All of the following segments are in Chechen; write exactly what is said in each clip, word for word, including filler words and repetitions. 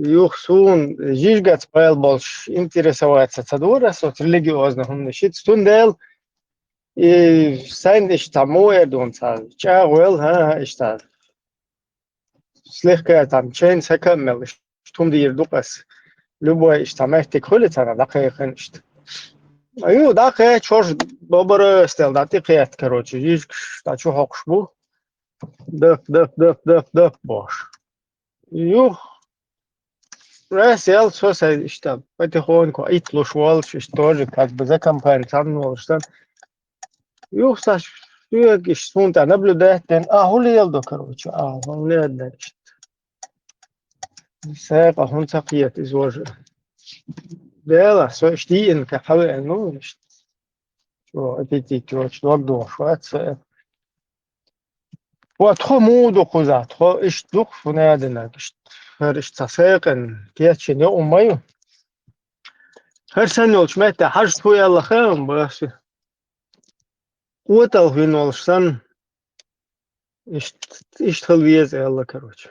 юха суна жижигаца пайла болуш интересоваться ца дора ас оцу религиозно хӀуманаш. Цундела и сайна иштта мо эр дуна ца чӀагӀвелла, хӀа, иштта слегка там чайн сака а мел, иштта хӀума дийр ду-кх ас. Любой иштта меттиг хуьлу царна дӀакхайкхина иштта. Ю, дӀакхаьчча хӀорш бобара стел дӀа тӀекхетта, короче, жижигаш дӀа чу хьокхуш бу. Дап, дап, дап, дап, дап бохуш. Юха Рас ял со сай иштта потихоньку итлуш волуш, иштта тоже как бы за компанию цхьаьна волуш сан. Юха сан шуьга иштта суна тӀа наблюдать дина, а, хӀун леладо, короче, а, хӀун леладо иштта. Сакъа хӀун ца кхета иза вожа. Дела, со иштта йиъна ка хьавеана, ну, иштта. Чо аппетит, чо чо дог дохуш вац со. Ва тхо муха ду кхузахь? Тхо иштта ду-кх, шуна а динарг, иштта. ХӀара иштта цхьа сакъина кечйина йо ма ю. ХӀара санна йолчу метта хьажа тхо аьлла хаам бац. Оталхвина волуш санна, иштта, иштта хила веза аьлла, короче.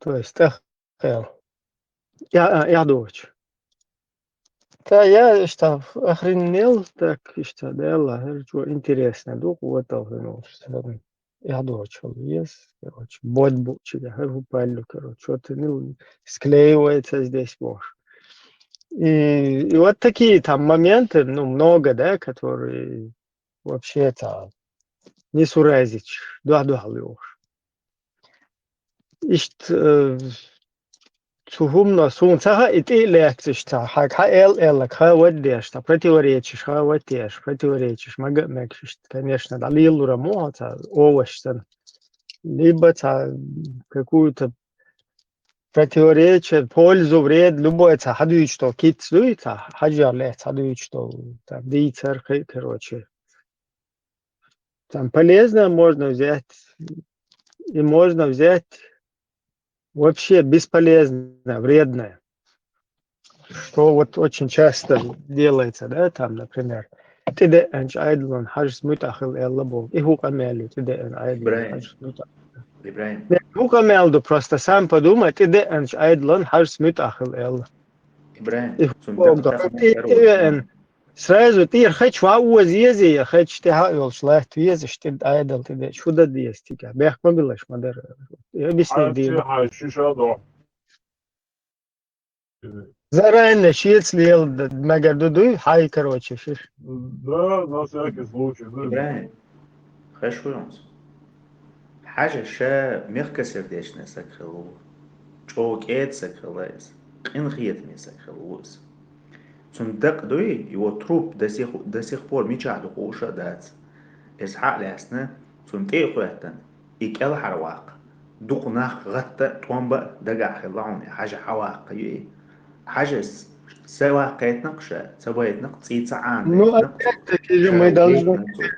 То есть тӀехь аьлла. Я, а, я дочь. Та я иштта охренел, так иштта, да, Аллах, хӀара чо интересно ду, вот ал хӀун уж сразу. Я дочь, вес, короче, бод бу чига, хӀара хӀу паллю, короче, что-то, ну, склеивается здесь, боже. И, и вот такие там моменты, ну, много, да, которые вообще-то не суразить, дуьхьа-дуьхьал йохуш. Иштта, э, цу хӀумано суна ца хаьа, и тӀе а лаьцна иштта, хьайга хьан эл-элларг, ха ваддеш, ца противоречишь, ха ватеш, противоречишь, мага а мегаш иштта, конечно, дӀалелалур ма ву хьо ца оваш санна. Либо ца какую-то противоречие, пользу, вред, любой ца хьадуьйцуш долу кица дуй, ца хьажар лаьцна хьадуьйцуш долу, там, дийцар, кхин, короче. Там полезное можно взять, и можно взять вообще бесполезное, вредное. Что вот очень часто делается, да, там, например, тӀедеъначу Ӏедалан хьажас муьтӀахь хила аьлла боху. И хӀун къамел ю, тӀедеъначу Ӏедалан Ибрахим. Хьажас муьтӀахь. Ибрахим. Не, хӀун къамел ду, просто сам подумай, тӀедеъначу Ӏедалан хьажас муьтӀахь хила аьлла. Ибрахим, И хӀун боху, тӀе а веана, сразу тӀера хечван оза еза, я хечу тӀехьа а йолуш латта везаш, тӀедеъначу Ӏедал тӀедеъча, хӀун дан деза тӀе? Бехк ма билаш ма дара. Я объясни дийна. Заранее шеца лела д-, мегар ду дуй, хьай, короче, шиш. Да, на всякий случай, да. Ибрахим, хеш ву хьуна? Хьажа ша мягкосердечный саг хила ву, чӀогӀа кӀеда саг хила иза, къинхетаме саг хила ву иза. Цуьнан дакъа дуй, его труп до сих, до сих пор мичахь ду хууш а дац. Иза хьа а лаьцна, цунна тӀе а хӀоьттина, и кӀелхьарваккха, дукха нах гӀатта а, тӀом бан а дагахь хилла хьуна, и хьажа хьаваккха ю и. Хьажас ца ваккхийтина-кх ша, ца байтина-кх, цӀий ца Ӏанадайтина-кх. Ну, опять-таки же мы должны тебе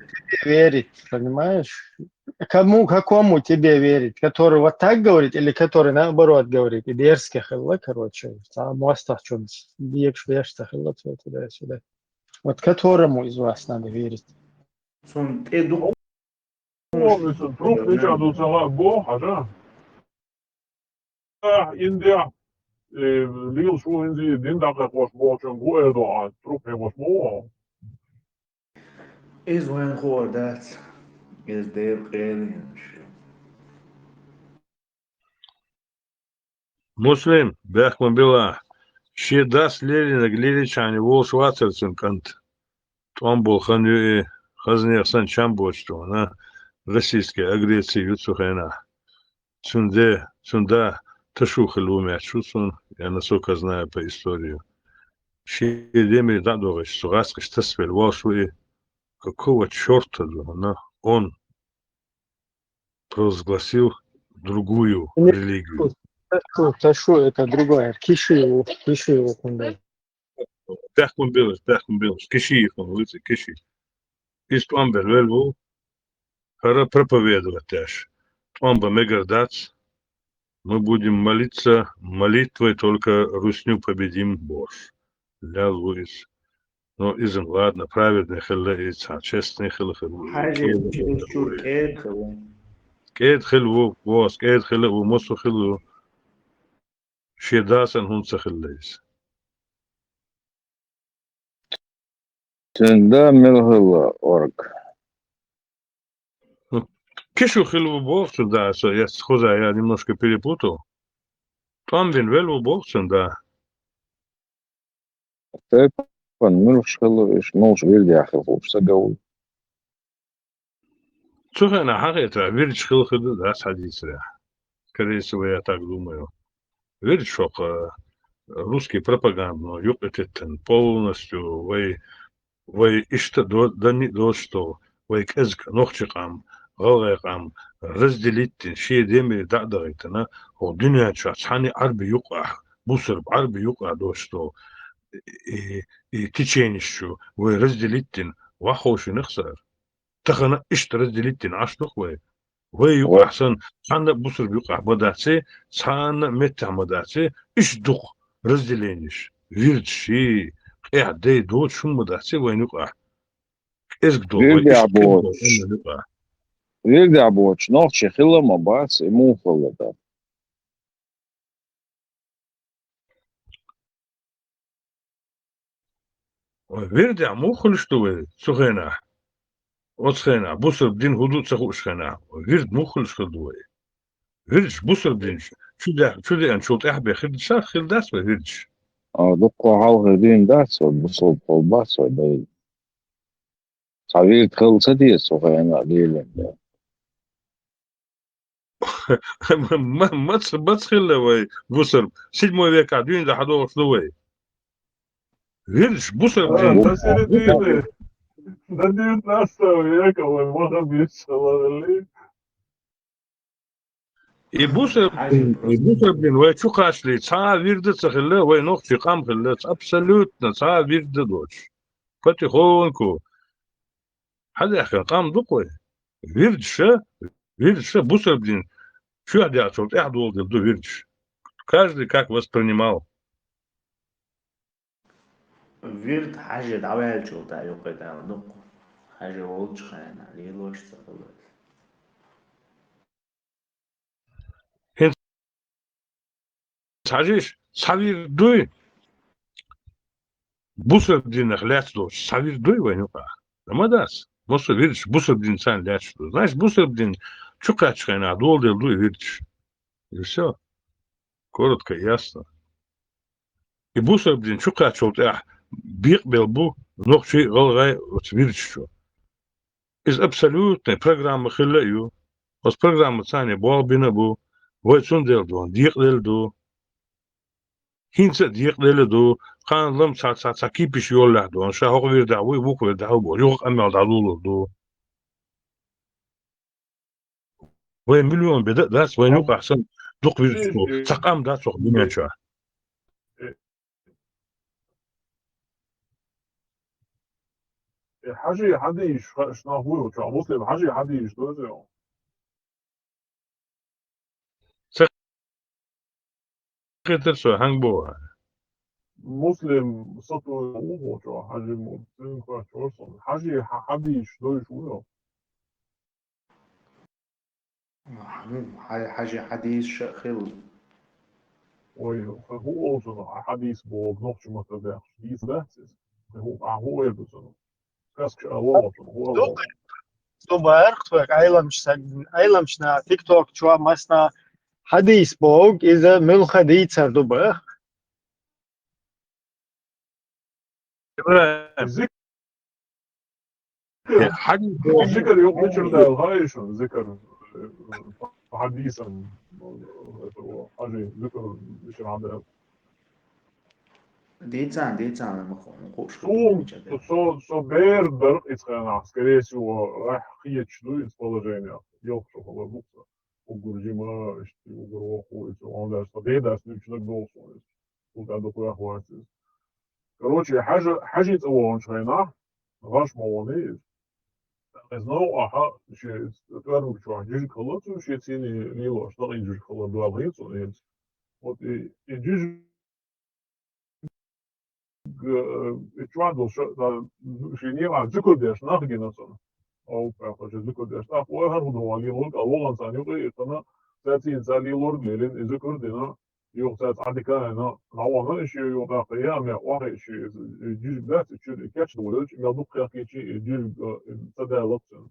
верить, понимаешь? Кому, какому тебе верить? Который вот так говорит или который наоборот говорит? И дерзкий хилла, короче, там мостагӀчунна дегаш вешца хилла, туда-сюда. Вот которому из вас надо верить? Цунна тӀе ду Полностью труп мичахь ду ца лаа боху хьажа. Э, Индия, э, лелаш ву хӀинца дин дӀакхайкхош бохучун гу эр ду, а труп хьегош ма ву. Иза вайн хуур дац. Иза Делан къайле йинаш ю. Муслим, бехк ма билла, шен дас лелийнарг лелийчхьана волуш вацара цуьнан кӀант. ТӀом болу хан ю и, хазнех санна чам боцу тхуна, российский агрессия ю цу хенахь. Цуьнан де, цуьнан да ташу хилла ву моьттуш ву суна, я насколько знаю по истории. Шен деме дӀа а дохуьйтуш, цу гӀаскхича тасавелла волуш ву и. Какого чёрта, думаю, он провозгласил другую религию? Ташу, ташу, это другое. Киши ву, киши ву хӀунда. Тахкун белаш, тахкун белаш. Киши хӀун ву иза, киши. Иза тӀом бер велла ву. ХӀара проповедовать деш. ТӀом бан мегар дац. Мы будем молиться, молитвой только русню победим, бохуш. Лел ву иза. Но иза, ладно, праведный хилла и цхьа, честный хилла, хилла. Хьажа, чуьра кӀеда хилла ву. КӀеда хилла ву, бос, кӀеда хилла ву, мосо хилла ву. Шен да санна хӀунда ца хилла иза? Шен да мила хилла орг? Ну, кишу хилла ву боху цу да, со, я хоза, я немножко перепутал. ТӀом бина велла ву боху цун да. Степан муьлш хилла, иш муьлш вирдехь хилла, хууш ца говла. Цу хенахь хьан хетарехь, вирдаш хилла хир ду дац хьан дийцарехь? Скорее всего, я так думаю. Вирдаш хӀокху русский пропагандано юкъа теттина полностью вай, вай иштта до-, данни а доцуш долу, вай кӀезиг нохчи къам, гӀалгӀай къам разделить дина, шен демире дӀа а дахийтина, хӀокху дуьнен чохь цхьана Ӏарби юкъахь, бусарб Ӏарби юкъахь доцуш долу и, и теченеш чу вай разделить дина, вахховшинах цара. Тахана иштта разделить дина Ӏаш ду-кх вай. Вай юкъахь санна, цхьанна а бусурба юкъахь ма дац, цхьанна а меттехь ма дац, иштта ду-кх разделенеш, вирдаш, къехь дай доцуш хӀума ма дац вайн юкъахь. КӀезиг долу вай, вирдехь иштта кхин долу боцуш, къамнан юкъахь. Вирдехь боцуш нохчи хилла ма бац, и муха хилла дан? Вирдехь муха хуьлуш ду вай цу хенахь? Оцу хенахь, бусурба дин хӀун ду а ца хууш хенахь, вирд муха хуьлуш хир ду вай? Вирдаш бусурба дин чу де-, чу деанчул тӀаьхьа бен хир дац, хир дац вай вирдаш? А, дуккха хьалха дийна дац вай, бусурба хилла бац вай дайна. Цхьа вирд хилла ца деза цу хенахь лелийна. Ма-, маца, маца хилла вай бусурба? Седьмой векахь дуьйна дан хьадогӀуш ду вай? Вирдаш бусурба дин. До середины, до девятнадцатого века вай ма хабица хилла. И бусурба дин, и бусурба дин вай чу кхачале, цхьа а вирд а ца хилла, вай нохчи къам хилла, абсолютно цхьа а вирд а доцуш. Потихоньку. Хьадаьхкина къам ду-кх вай. Вирдаша, вирдаша бусурба дин чоьхьа деачул тӀаьхьа доладелла ду вирдаш. Каждый как воспринимал. Вирд хьажа дӀаваьллачул тӀаьхьа юккъе дала ду-кх. Хьажа волчу хенахь лелош ца хилла. ХӀинца хьажийша, цхьа вирд дуй? Бусурба динах лаьцна доцуш цхьа вирд дуй вайн юкъахь? Ма дац. Массо а вирдаш бусурба динца лаьцна ду. Значит, бусурба дин чу кхаьччу хенахь доладелла ду и вирдаш. И всё. Коротко и ясно. И бусурба дин чу кхаьччул тӀаьхьа бекъабелла бу нохчий а, гӀалгӀай а оцу вирдаш чу. Иза абсолютная программа хилла а ю. Оцу программаца царна болх бина а бу. Вай цундела ду, декъаделла ду. ХӀинца а декъаделла ду. Кхана лам цхьа, цхьа, цхьа кипиш йоллехь ду. Ша хӀокху вирдахь вуй, вукху вирдахь ву боху. Юха къамел дӀалулур ду. Вай миллион беда а дац, вайн юкъахь санна дукха вирдаш ду. Цхьа къам дац хӀокху дуьнен чохь. Э, хьажий хьадийш, ха-, ш-, нах вуй, чохь Муслим хьажий хьадийш ду иза. Ца хетар со, хьанга боху? Муслим сату ву, чохь хьажий му-, цуьнга хаттар сон. Хьажий хьа-, хьадийш дуйш вуй. Хьан-, хьай-, хьажий хьадийс ша хилла. Ой, хӀу олу цунах, хьадийс боху, нохча маттахь баьхча, дийца дац иза? ХӀу, а, хӀу эр ду цунах? Сказка ша олу цунах, хӀу олу? Ду бах, цо Ӏеламча саг-, Ӏеламча наха, тикток чохь масна хьадийс боху, иза муьлха дийцар ду бах. ИбрахӀим. Зикр. Хьадис боху. Зикр юкъа мичара даьлла хаьий шуна, зикр, э, хьадисан, э, хьажий, зикр мичара хьадаьлла. Дийцан, дийцан, ма хо-, ма хууш. Суна, со, со бер дар иза хенахь, скорее всего, ахь хеташ ду иза положение. Йоккхачу хабар бу-кх сан. Уггар жима, иштта уггар воккха, иза вон дас, сан дедас дуьйцинарг долу суна иза. Цул тӀаьхьа дукха ваьхна вац иза. Короче, хьажа-, хьажий цӀа вогӀучу хенахь, гӀаш ма вогӀу иза. Иза новкъахь, шен тӀоьрмиг чохь жижиг хилла цуьнан, шен цӀийнан лелош, накъин жижиг хилла, доьлхий цунна иза. Вот и, и жижиг, э, и чохь долуш, да, шен некъахь зикр деш нах гина цунна. Оу, кхача зикр деш. ТӀаккха вай хӀара хӀун ду ван лелорг, а вогӀан царна юкъе а хӀиттина, цаьрца цхьаьна лелорг лелийна, и зикр дина, юха цаьрца Ӏадика а ваьнна, дӀавахана и ши юха тӀаккха, я мел охьа и ши, и жижиг дац, и чуьра и кечдолуш, мел дукха хехкичи, и жижиг, э, ца даллалц цуьнан.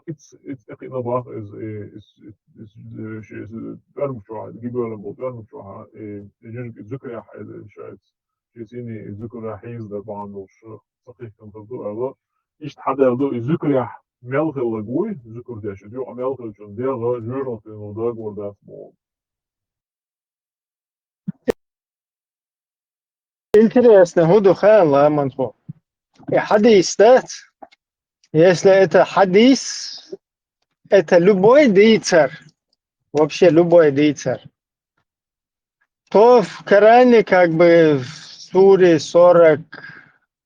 Иц, иц тӀекхиъна боху иза, и, из, из, из, э, ши, иза тӀоьрмиг чохь, гибоьллина болу тӀоьрмиг чохь, и, и жижиг и зуькарехь, и шайца, ши синий и зуькарехь хьийзадар бахьана долуш, ца кхихкина хир ду аьлла. Иштта хьадаьлла ду, и зуькарехь мел хилларг вуй, зуькар деш, и юкъа мел хиллачун дегӀ жоьжахатин договор дац боху. Интересно, хӀун ду хаьан ламан хӀу? И хьадис дац? Если это хьадис, это любой дийцар, вообще любой дийцар, то в Коране, как бы, в суре сорок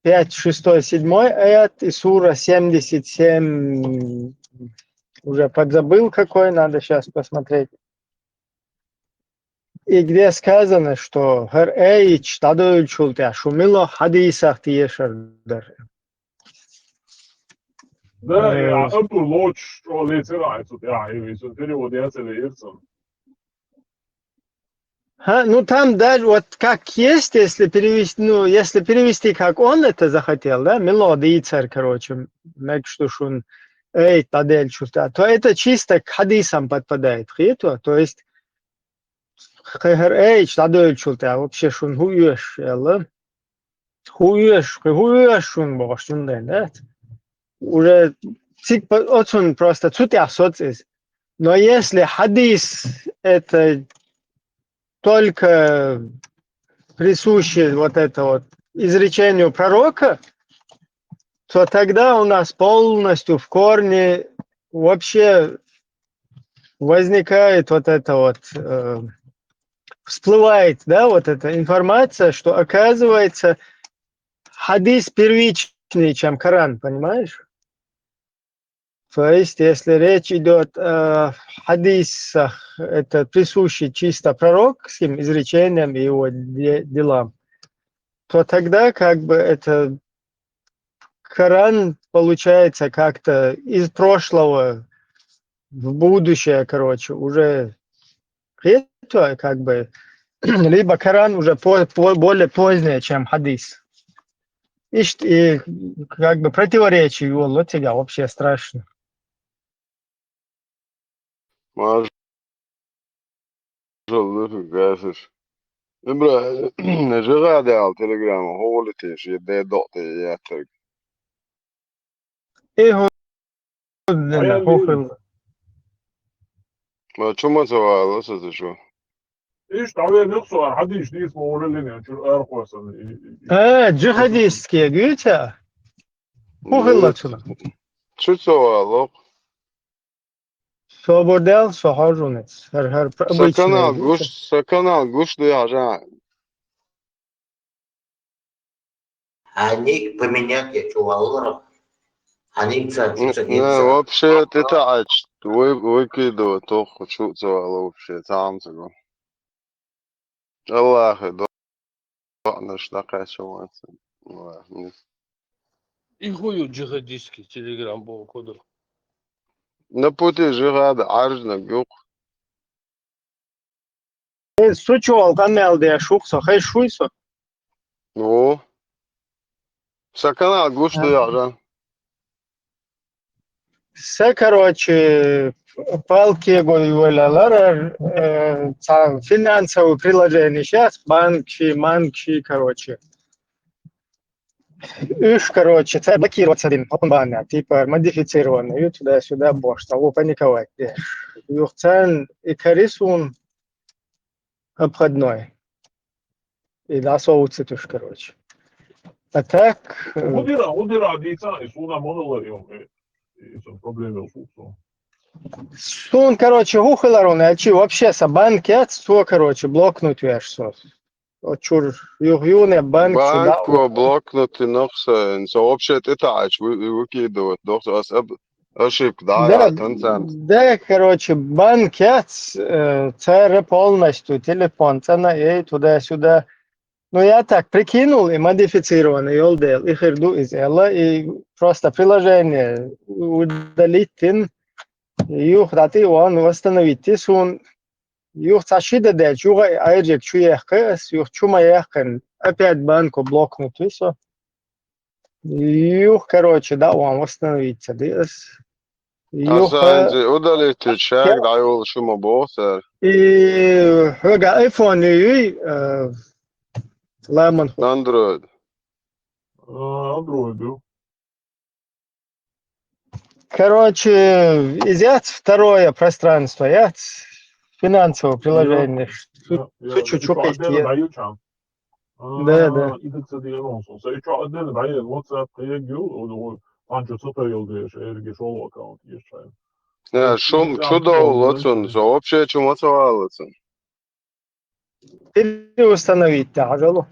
пять, шестой, седьмой аят и сура семьдесят семь, уже подзабыл какой, надо сейчас посмотреть. И где сказано, что хӀара аят дӀадоьллачул тӀаьхьа шу мила хьадисах тешар дара? Да, э, я абу лоч, что лецера, а тут я, и, и тут перевод я целый ирцем. Ха, ну там даже вот как есть, если перевести, ну, если перевести, как он это захотел, да, мила дийцар, короче, мегаш ду шуна аят дӀаделлачул тӀаьхьа, то это чисто к хьадисам подпадает, хетта? То есть кхин хӀара аят дӀадоьллачул тӀаьхьа вообще шуна хӀун оьшу аьлла? ХӀун оьшу, кхин хӀун оьшу шуна бохуш, цундела дац? Уже цига по-, оцунна просто цу тӀехь соцу иза. Но если хьадис это только присуще вот это вот изречению пророка, то тогда у нас полностью в корне вообще возникает вот это вот, э, всплывает, да, вот эта информация, что, оказывается, хьадис первичнее, чем Коран, понимаешь? То есть, если речь идёт о хьадисах, это присуще чисто пророкским изречениям и его де-, делам, то тогда как бы это Коран получается как-то из прошлого в будущее, короче, уже это как бы, либо Коран уже по-, по-, более позднее, чем хьадис. Иштта и как бы противоречие йолу цига вообще страшно. Мажал ду хир гасаш. Ибра, жига де ала телеграмма, хӀу гӀулитеш, я де докъе яттарг. И хӀу дина, хӀу хилла. Ма чу ма ца вала, аса ца шу. Иш дӀавер нух со ар хьадийш дийс ма вара линия, чур ар кхосан. А, жихадистские, гуьйца? ХӀу хилла цунах? Чу ца вала, лох. Собар дел, со хьожунец. Хар, хар, сан обычный канал гуш, сан канал гуш ду я, жа. Хьаниг поменять я чу валлара. Хьаниг ца, ца, ца, не, ца. Вообще, ты тач, вы, выкидывать, тох, чу ца вала вообще, там ца го. Аллахе, до-, доӀанаш дӀакхаьчча вац. Аллах, не. И хӀу ю жихадистский телеграм боху кодо? На пути жихада Ӏаржнаг юкъ. Э, сучувал къамел деш ву-кх со, хезаш вуй со? Ну. Сан канал гуш ду яхьа. Сан, короче, палкего йолалара, э, цхьа финансовый приложение сейчас, банк ши, манк ши, короче. Уьш, короче, цара блокировать ца дина, хӀокхун бахьана, типа, модифицированный, ю туда-сюда бохуш, цхьа ву паниковать деш. Юха царна и кари суна обходной. И дӀасовцуьйтуш, короче. А так, э, хӀу дира, хӀу дира дийца, и суна ма хилла, и, и, и сан проблема йолуш ву со. Суна, короче, хӀу хилар ву аьлчи, вообще сан банк яц, цо, короче, блокнуть веш со. Оцу чуьра юха юне банк чу дӀа а. Банко блокнути нах сан, со вообще тӀетаьӀача ву-, выкидывать доху, аса аб-, ошибка дӀа а тан царна. Да, короче, банк яц, э, цара полностью телефон цӀана эй туда-сюда. Ну, я так прикинул, и модифицированный йолу дела, и хир ду иза аьлла, и просто приложение удалить дина, юха дӀатӀе а ван восстановить ди суна. Юха цхьа ши де даьлча, юха Ӏаьржега чу яьккхи ас, юха чу ма яьккхина, опять банку блокнуть ви со. Юха, короче, дӀа а ван восстановиться ди ас. Юха удалить шаг дӀайолуш ма боху цара. И хьоьга айфон ю, э, ламан хӀу. Android. Android ю. Короче, изъять второе пространство, яц? Финансовое приложение. Цу чу чу кхетте. Да, да. И так, кстати, я думал, что я чё, отдельно, да, я WhatsApp, я говорю, вот, вот, там чё, сотовый, я говорю, шёл аккаунт, есть, чё. Я, шум, чудо, вот он, вообще, чё, вот он. Переустановить, да, жалу.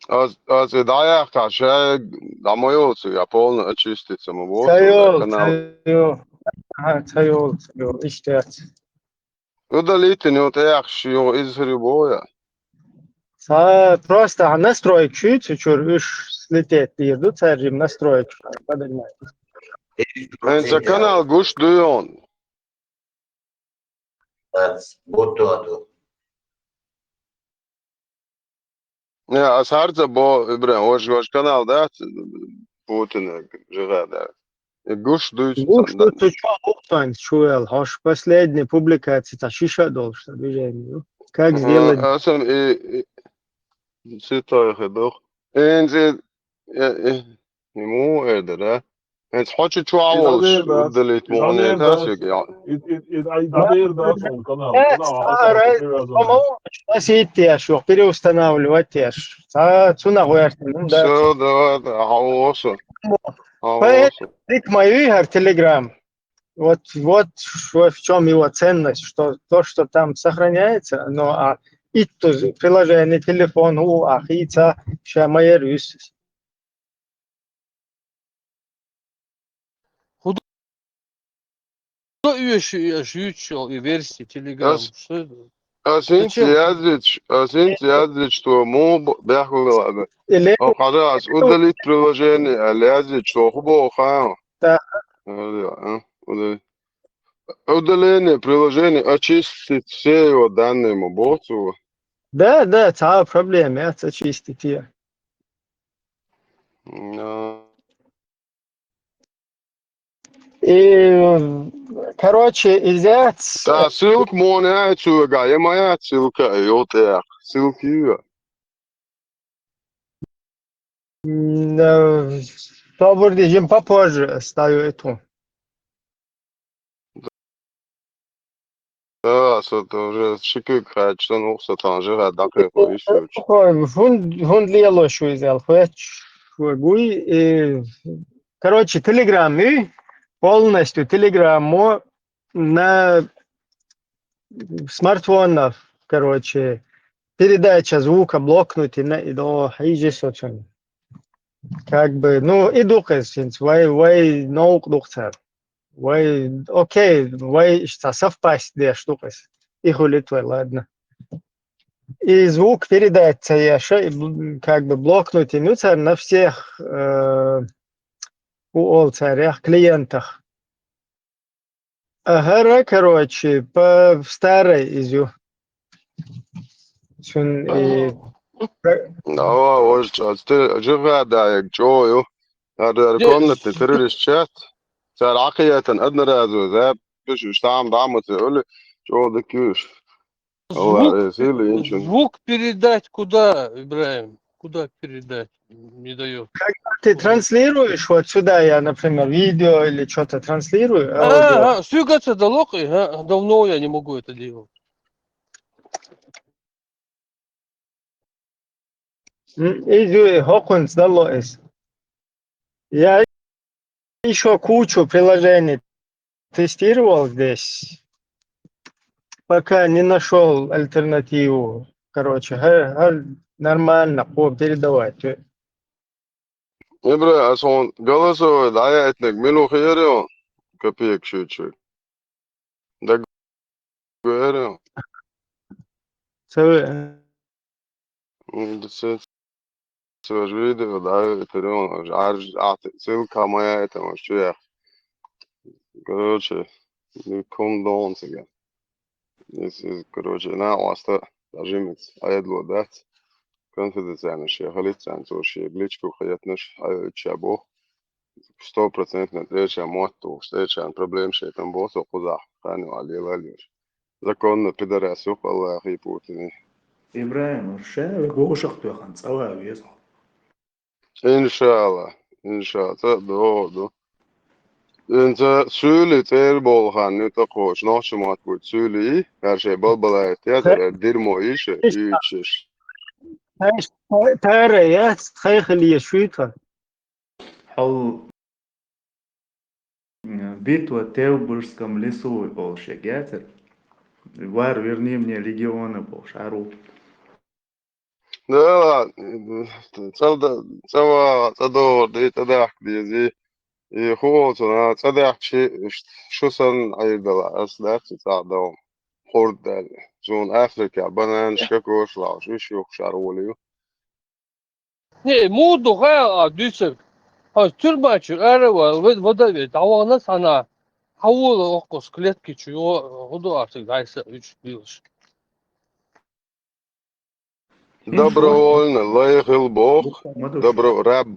Аз, аз и дӀаяхьа ша дӀа ма йолу цу, я полно очиститься ма боху. Ца йолу, ца йолу. Ага, ца йолу, ца йолу, иштта яц. Удалить ю тӀеяхьаш ю, иза хир ю боху я. Ца просто настройка шу цу чуьра уьш слететь дийр ду, цара жима настройка подогнать. Эн ца канал гуш ду йон. Дац, бутто ду. Я, ас хьарца бо, Ибрахим, ваш, ваш канал дац, Путина жига да. И гуш дуьйцу. Гуш ду, цу чохь ухтанца чувел, хьош последняя публикация, цхьа шиша а долуш сан движение ю. Как сделать? Аса и, и, ситойхи дух. Энзи, э, э, ему это, да? Хьенца хьо чу чу а волуш удалить мо хьуна тасиг, я. Ас иттеш, переустанавливать еш. Ца цунах вертан, да. Всё, давай, да, хьо воса. Хьо воса. Дика ма ю хӀара Telegram. Вот, вот в чём его ценность, что то, что там сохраняется, но а итту приложение, телефон, у, а хийца, ша ма яр вуьсу. ХӀун ду оьшу и аша юьйцуш йолу и версия Telegram? Ас хӀинца яздича, ас хӀинца яздича, что муха бехлула ада. О, хьажа, ас удалить приложение аьлла яздича, что хӀун боху хаьа? Да. Удалить. Удаление приложения, очистить все его данные ма боху цо. Да, да, цхьа а проблема яц, очистить я. И, короче, изъяц. Да, ссылка мо яц цуьнга, я ма яц ссылка, йо тӀех. Ссылка ю. М, э, собар де, жим попозже ставлю эту. Да, со то уже ши куьг хаьдча, сан ухса тан жига дакхайкхо йиш йолчу. ХӀун, хӀунда лелош ву иза аьлла, хоьттуш ву гуй, и, короче, Telegram ю, полностью Telegram мо на смартфонах, короче, передача звука блокнуть и на, и до хьийжи соцун. Как бы, ну, и дукха иза хӀинца, вай, вай новкъа дукха цара. Вай, окей, вай иштта совпасть деш дукха иза. И хуьлуьйту вай, ладно. И звук передать ца еш, и бл-, как бы блокнуть и, ну, цара на всех, э, у ол царех клиентах. А хӀара, короче, по старой иза ю. Цун и... Давай, вожа, ас те жига даьга чӀогӀа ю. ХӀара, хӀара комнатный террорист чат. Цара Ӏакхийтина одноразовый, да, уьш там дӀа ма ца хуьлу, чӀогӀа дика ю уьш. Звук, звук передать куда, Ибрахим? Куда передать? Не даёт. Когда ты транслируешь вот сюда, я, например, видео или что-то транслирую, аудио. А, а, сюгаса далокъи, а, давно я не могу это делать. М, иза хӀокхунца дало иза. Я ещё кучу приложений тестировал здесь. Пока не нашёл альтернативу. Короче, хӀа-, хӀа-, нормально, кхо передавать. Ибра, ас хьуна голосовой дӀаяйтинарг мила ву хиира хьуна? Копейка шуьйчуьра. Дагвера. Ца ве. М, ца, ца ваш видео, да, это он, аж, аж, а, ты ссылка моя, это, может, чё я. Короче, ну, ком дон цыган. Иза, иза, короче, накъост а жимаца Ӏедало дац. Конфиденциальни шен хилица цо шен личку хетанаш хьаоьцуш боху. Сто процентов тӀерача мотт ву, тӀерачарна проблема шайтан боху со кхузахь, ханна а лела а лелаш. Законно пидорас ю Аллахи Путине. ИбрахӀим, ша вовшах тоьхна цӀа ван веза хьо. Иншалла, иншалла, цӀа а догӀу ду. ХӀинца суьйли цӀера болу хан ю тӀакхочу нохча мотт бу суьйли, хӀара шайн балбалайта яц, хӀара дирмо йиш, йиш. Тара яц, тхайхале шуьйту. Хьол битва в Тевбургском лесу олуш яцара. Вар верни мне легиона бохуш, ару. Да ладно, цӀа да-, цӀа вагӀа, цӀа догӀур ду, цӀа дахка дезий. И хӀу олу цунах, цӀа даьхча, иштта шу санна Ӏийр дала, ас дац и цӀахь догӀу. Хурд даьлла. Суна Африкехь бананаш, кокосаш лахьаш, уьш юхкуш ара волу ю. Не, муха ду хьан а дуьйцург? Хьо туьрма чуьра ара а вала, вада а ве, дӀавахана цхьана, хьан вола оккхус клетки чу, хӀу ду ациг дӀайса, уьш билаш. Добровольно лайхила боху. Добро-, раб,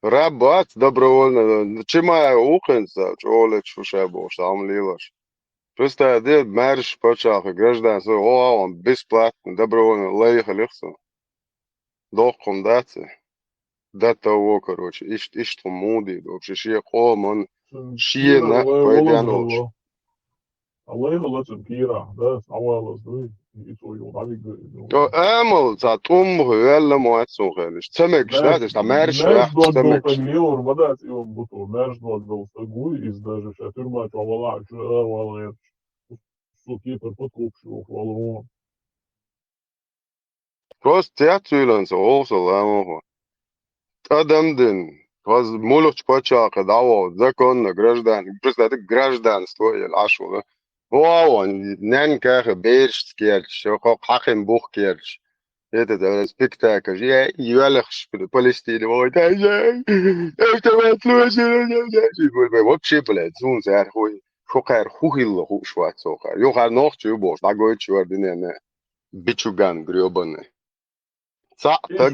раб вац, добровольно. Чимаев ву хӀинца, чӀогӀа лечу шу ша бохуш, хьан лелаш. Представь, де, маьрша пачхьалкх, гражданство, о, а, он, бесплатно, добровольно лайхилира со. Доккхун дац и. До того, короче, иштта, иштта хӀума муха дийр ду, вообще, шен къоман, шена пайден волуш. Аллай гӀалатан кийрахь, да, схьавалаз дуй, и цо юха дӀавигга иза. О, амал, цхьа тӀум ваьлла ма вац цунна хенаш. Ца мегаш, да, деш, цхьа маьрша ваьхча, ца мегаш. Лелор ма дац и он буту, маьрша дог долу стаг вуй, иза даже ша туьрма чохь валахь, чу ара вала гӀерташ. Цу кепара подкупаш воху вала вон. Просто тет цуьйланца гӀовса ламо хӀу. ТӀадам дина, хаза мулхачу пачхьалкхе дӀаволу, законно, граждан, просто гражданство елла Ӏаш волу. Вон, ненан каха берашца керчаш, хьо хьакхин бух керчаш. Это, это спектакль, я, йоьлхаш Палестине вогӀуьйту, я, автомат слушай, вообще, блядь, зун саьрхуй. Шу кхаьра хӀу хилла хууш вац цо кхаьра. Юхара нохча ю бохуш, дӀагойтуш вара динена. Бичуган грёбаный. Цхьаъ таг.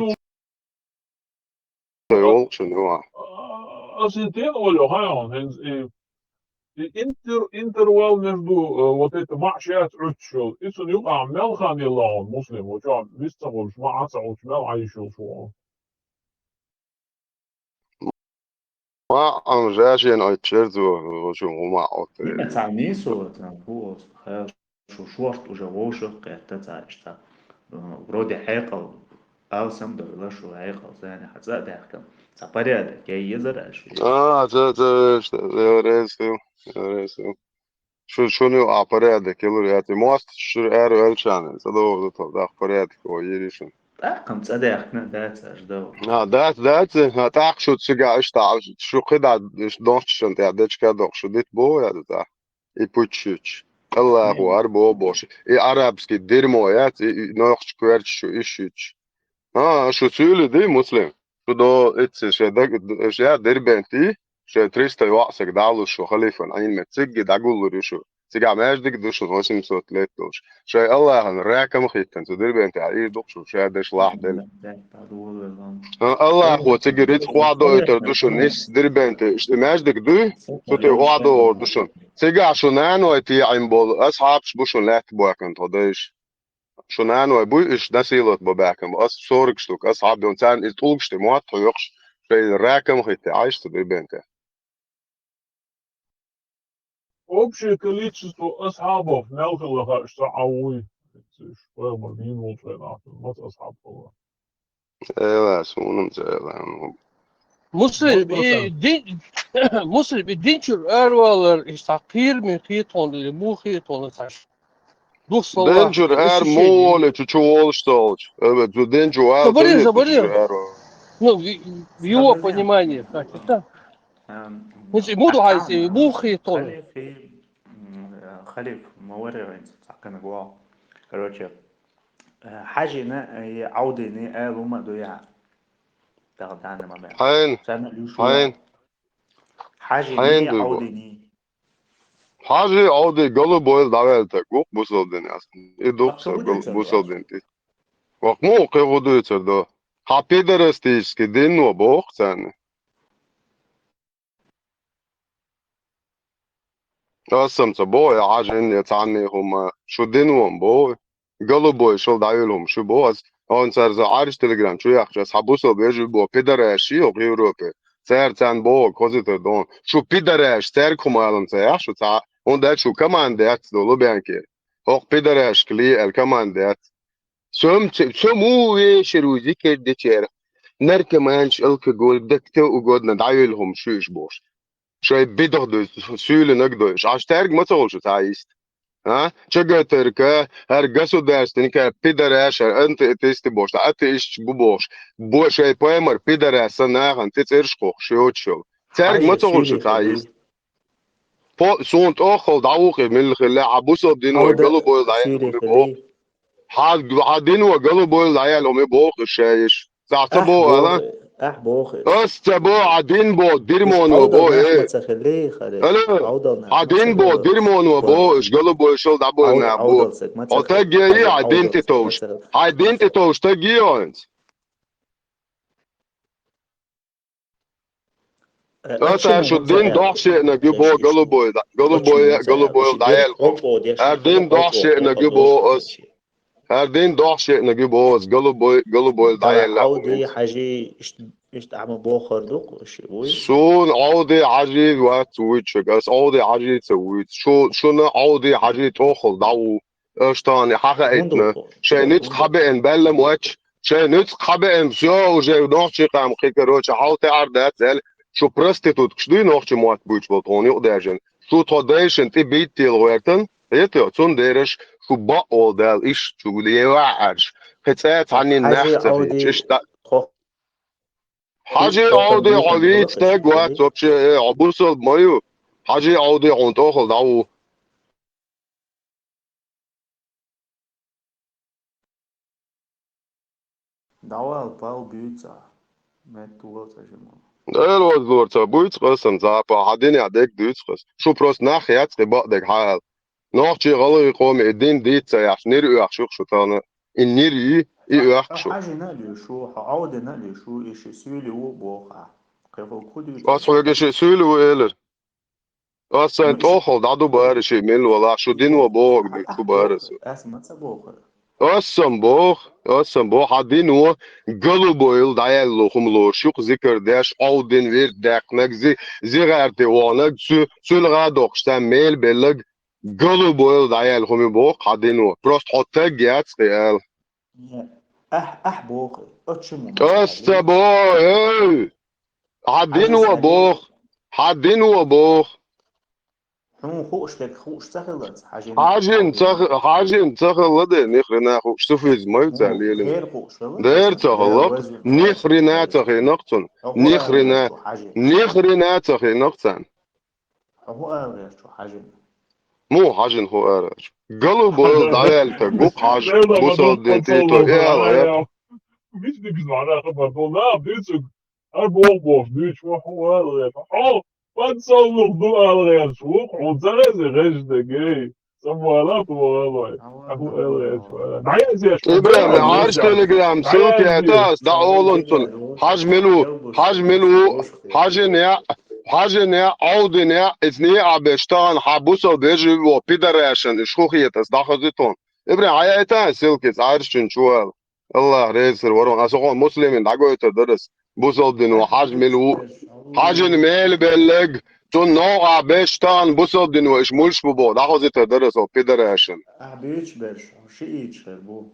Аса и тен олу хьан хӀинца и, и интер-, интервал между, э, вот это маъ шац Ӏуьттуш йолу. И цунна юкъахь мел хан елла хьуна Муслим, ву чохь вист ца хуьлуш, маъ ца Ӏуьттуш мел Ӏайш йолуш ву хьуна. Маъ ам жашен Ӏуьттуш яр цо, ву чу хӀума Ӏуттур. Цхьа нийсо, цхьа хӀу оцу хел. Шу шорта уже вовшах кхетта ца иштта. Вроде хьекъал алсам довла шу хьекъал зани хьан цӀа а даьхкина. Ца порядок, я езар аьлла шу. А, ца, ца, ца, я реза ю, я реза ю. Шу, шуна ю а порядок, я лур яти. Мост шу ара велчана, ца довла тхо, дах порядок, о, йири шун. ТӀаккха цӀа даьхкина дац аш дов. А, дац, дац, а, тӀаккха шу цига иштта, шу кхида, иш донччан тӀе дечка дох, шу дит бо, я да. И пуччуьч. Аллаху арбо бош. И арабский дерьмо яц, и, и нохч кверч шу ишуч. А, шу цуьли ди, Муслим? Шу до итси ше даг, ше Дербенти, ше триста ваксак далу шу халифан, айн мет цигги дагуллур шу. Цига междик ду шу восемьсот лет долш. Ше Аллахан ракам хиттан, цу Дербенти а и дук шу, ше деш лах дел. Аллахо цига рицкъ вахьадойтар ду шун, ис дирбенте, ишта маьждиг дуй, цу тӀе вахьадогӀур ду шун. Цигахь шу наной тӀеӀин болу асхьабаш бу шун лаьтта бохкан тхо дайша. Шу наной буй, иш насилот бо баьхкан бу. Ас сорок штук, асхьаб йон царна иза тӀулгаш тӀе мотт хьоькхуш, шайн ракам хитте Ӏайш цу дирбенте. Общее количество асхьабов мел хилла хаа ца Ӏа вуй. Пайхамар дийна волчу хенахь маца асхьаб хилла? Эла, суна ца эла. Муслим, и дин, Муслим, и динчуьра аравалар, и цхьа кхийраме хетахь или муха хетахь цхьа Духсалла. Динчуьра ара муха волу чу, чу волуш долчу? Э, бе, цу динчу вала Забери, ца забери. Динчуьра ара. Ну, в, в его понимании, как это? Эм, Ну, и муду хайси, муха хетон. Халиф, м, э, халиф, ма варе вайн, цхьаккана гуал. Короче, э, хьажина, э, и Ӏавдина, э, лума дуя. Дагъа данный момент. Хьайн. Царна луьйш ву. Хьайн. Хьажина, хьайн дуй бу. Ӏавдина. Хьажи, Ӏовди, голубойла дӀаваьлла таг ву-кх бусалба динах. И ду-кх са гол-, бусалба дин тӀе. Вокх муха кхин хӀун дуьйцур ду? Хьан пидорастический дино боху царна. Ас-м ца боху, я хьажин, я цхьанне хӀума, шу дино-м боху. Голубойшал дӀавелла хӀума шу боху ас. Хьуна цара со Ӏарш телеграм чу яхча, ас хьан бусалба вежарий боху, пидораш ши йоху Европе. Цара царна боху, кхозийтар ду. Шу пидораш, цаьрга хӀума алам ца яхь шу цхьа, хӀунда аьлча шу команда яц ду Лубянке. ХӀокху пидорашка ле аьлла команда яц. Со-м ца-, со муха вешар ву зикар дечара? Наркоманаш, алкоголь, да кто угодно, дӀавелла хӀума шу иш бохуш. Шайн бидах дуй, суьйланаг дуй. Аш цаьрга ма ца хуьлу шу цхьа йист. А? ЧГТРК, хӀара государственника, пидораш, хӀара антиатеисты бохуш, атеисташ бу бохуш. Бо шайн паймар пидораш сан нахана тӀе цӀераш кхохуш, йоцуш йолу. Цаьрга ма ца хуьлу шу цхьа йист. По-, суна тӀоххал дӀавуху и милла хилла, хьан бусалба дино и голубойла дӀаяьлла хӀума боху. Хьан, хьан дино голубойла дӀаяьлла хӀума боху и шаьш. Цхьа ца боху ала? Ахь боху. Ас ца боху, хьан дин боху, дирмоно боху, э. Алло, хьан дин боху, дирмоно боху, уьш голубойшал дӀабойла нах бу. Хьо таг яй, хьан дин тӀетовш. Хьан дин тӀетовш таг йий хьуна? Аса шу дин дохьа шеънаг ю боху голубой, голубой, голубой дӀаяьлла хӀума. ХӀара дин дохьа шеънаг ю боху ас. ХӀара дин дохьа шеънаг ю боху ас, голубой, голубой дӀаяьлла хӀума. Хьажи, иштта, иштта Ӏама бохур ду-кх ши вуй? Суна Ӏовди Хьажи вац вуьйцург, ас Ӏовди Хьажи ца вуьйцу. Шу, шуна Ӏовди Хьажи тӀоххал дӀа ву. Аша тахана хьахаийтина, шайн нуьцкъ хьабеана баьлла ма вац, шайн нуьцкъ хьабеана, всё, уже нохчий къам кхин, короче, хьал тӀе Ӏар дац аьлла, шу проституткаш дуй нохчий мотт буьйцуш болу тхуна юкъадаьржина. Шу тхо дайшина тӀе бийттийла гӀоьртан, хетайо, цундела шу бакъволу Дала иштта шу левахь Ӏаьржа, кхин цӀа цхьаннина нах ца хилча, иштта. Хьажи Ӏовди хьо вийца стаг вац вообще, э, хьо бусалба ма ю. Хьажи Ӏовди хьуна тӀохал дӀа ву. Давай, пал буьйцу ахь. Меттавала цӀа жима. Дела вазлора ца буьйцу-кх ас-м, запа, хьан динехь дерг дуьйцу-кх ас. Шу просто нах яц-кх и бакъдерг хьан аьлла. Нохчий, гӀалгӀай къоман и дин дийца ца яхьаш, нир оьхуш ю-кх шу тахана. И нир ю, и оьхку шу. Хьо хьажина а луьйш ву, хьо Ӏовдина а луьйш ву, и ши суьйле ву а боху ахь. Кхин хӀокху хӀун дуьйцу? Ас хьоьга ши суьйле ву элира. Ас сайн тӀохал дӀа ду бара ши милла вала, шу дино бохург дуьйцу бара аса. Ас ма ца бохура. Ас-м боху, ас-м боху, хьан дино голубойла дӀаяьлла хӀума лоруш ю-кх зикар деш, Ӏовдина вирд даьккхинарг, зи-, зигӀарте ваханарг, цу-, цуьлгӀа а доккхуш царна мела белларг, голубойла дӀаяьлла хӀума ю боху хьан дино. Просто хьо таг яц-кх и ала. Ахь, ахь боху, оцу ма. Ас ца боху, эй! Хьан дино боху, хьан дино боху. Хьуна хууш дерг хууш ца хилла аса, хьажин. Хьажин ца хи-, хьажин ца хилла де, нихрена хууш, суфизм ма ю царна лелина. Дера хууш хилла. Дера ца хилла. Нихрена ца хиъна-кх цунна. Нихрена. Нихрена ца хиъна-кх царна. Хьо хӀун ала гӀерташ ву хьажина? Муха хьажина хӀун ала гӀерташ? Голубойла дӀаяьлла таг ву-кх хьажа, бусалба дин тӀе и ала гӀерта. Мича дигза хьан хабар долу нах дуьйцург? Ар боху бохуш дуьйцуш ву хьо ала гӀерташ. Хьо подсолнух ду ала гӀерташ ву-кх, хьуна ца хезий хезаш дерг, эй? Ца боху ала тхо ала вай. Ахьа ала гӀерташ ву ала. ДӀаязъеш ву. ИбрахӀим, Ӏарш телеграм ссылка яйта ас, дӀа олу цунна. Хьажа мила ву, хьажа мила ву, хьажина яа, хьажина яа, Ӏовдина яа, иза неӀа беш тахана хьан бусалба вежарий ву пидорашна, уьш хӀун хета ас дӀахаза тхуна. ИбрахӀим, хьаяйта ас ссылка, иза Ӏаршчун чу вала. Аллах реза хир варо, аса хьуна муслимин дӀагойтур дара ас. Бусалба дино хьажа мила ву, хьажина мела белларг, цунна новкъахь беш тахана бусалба дино иша муьлш бу боху, дӀахозуьйтур дара ас пидорашна. Ахь буьйцуш берш, шиъиташ хир бу.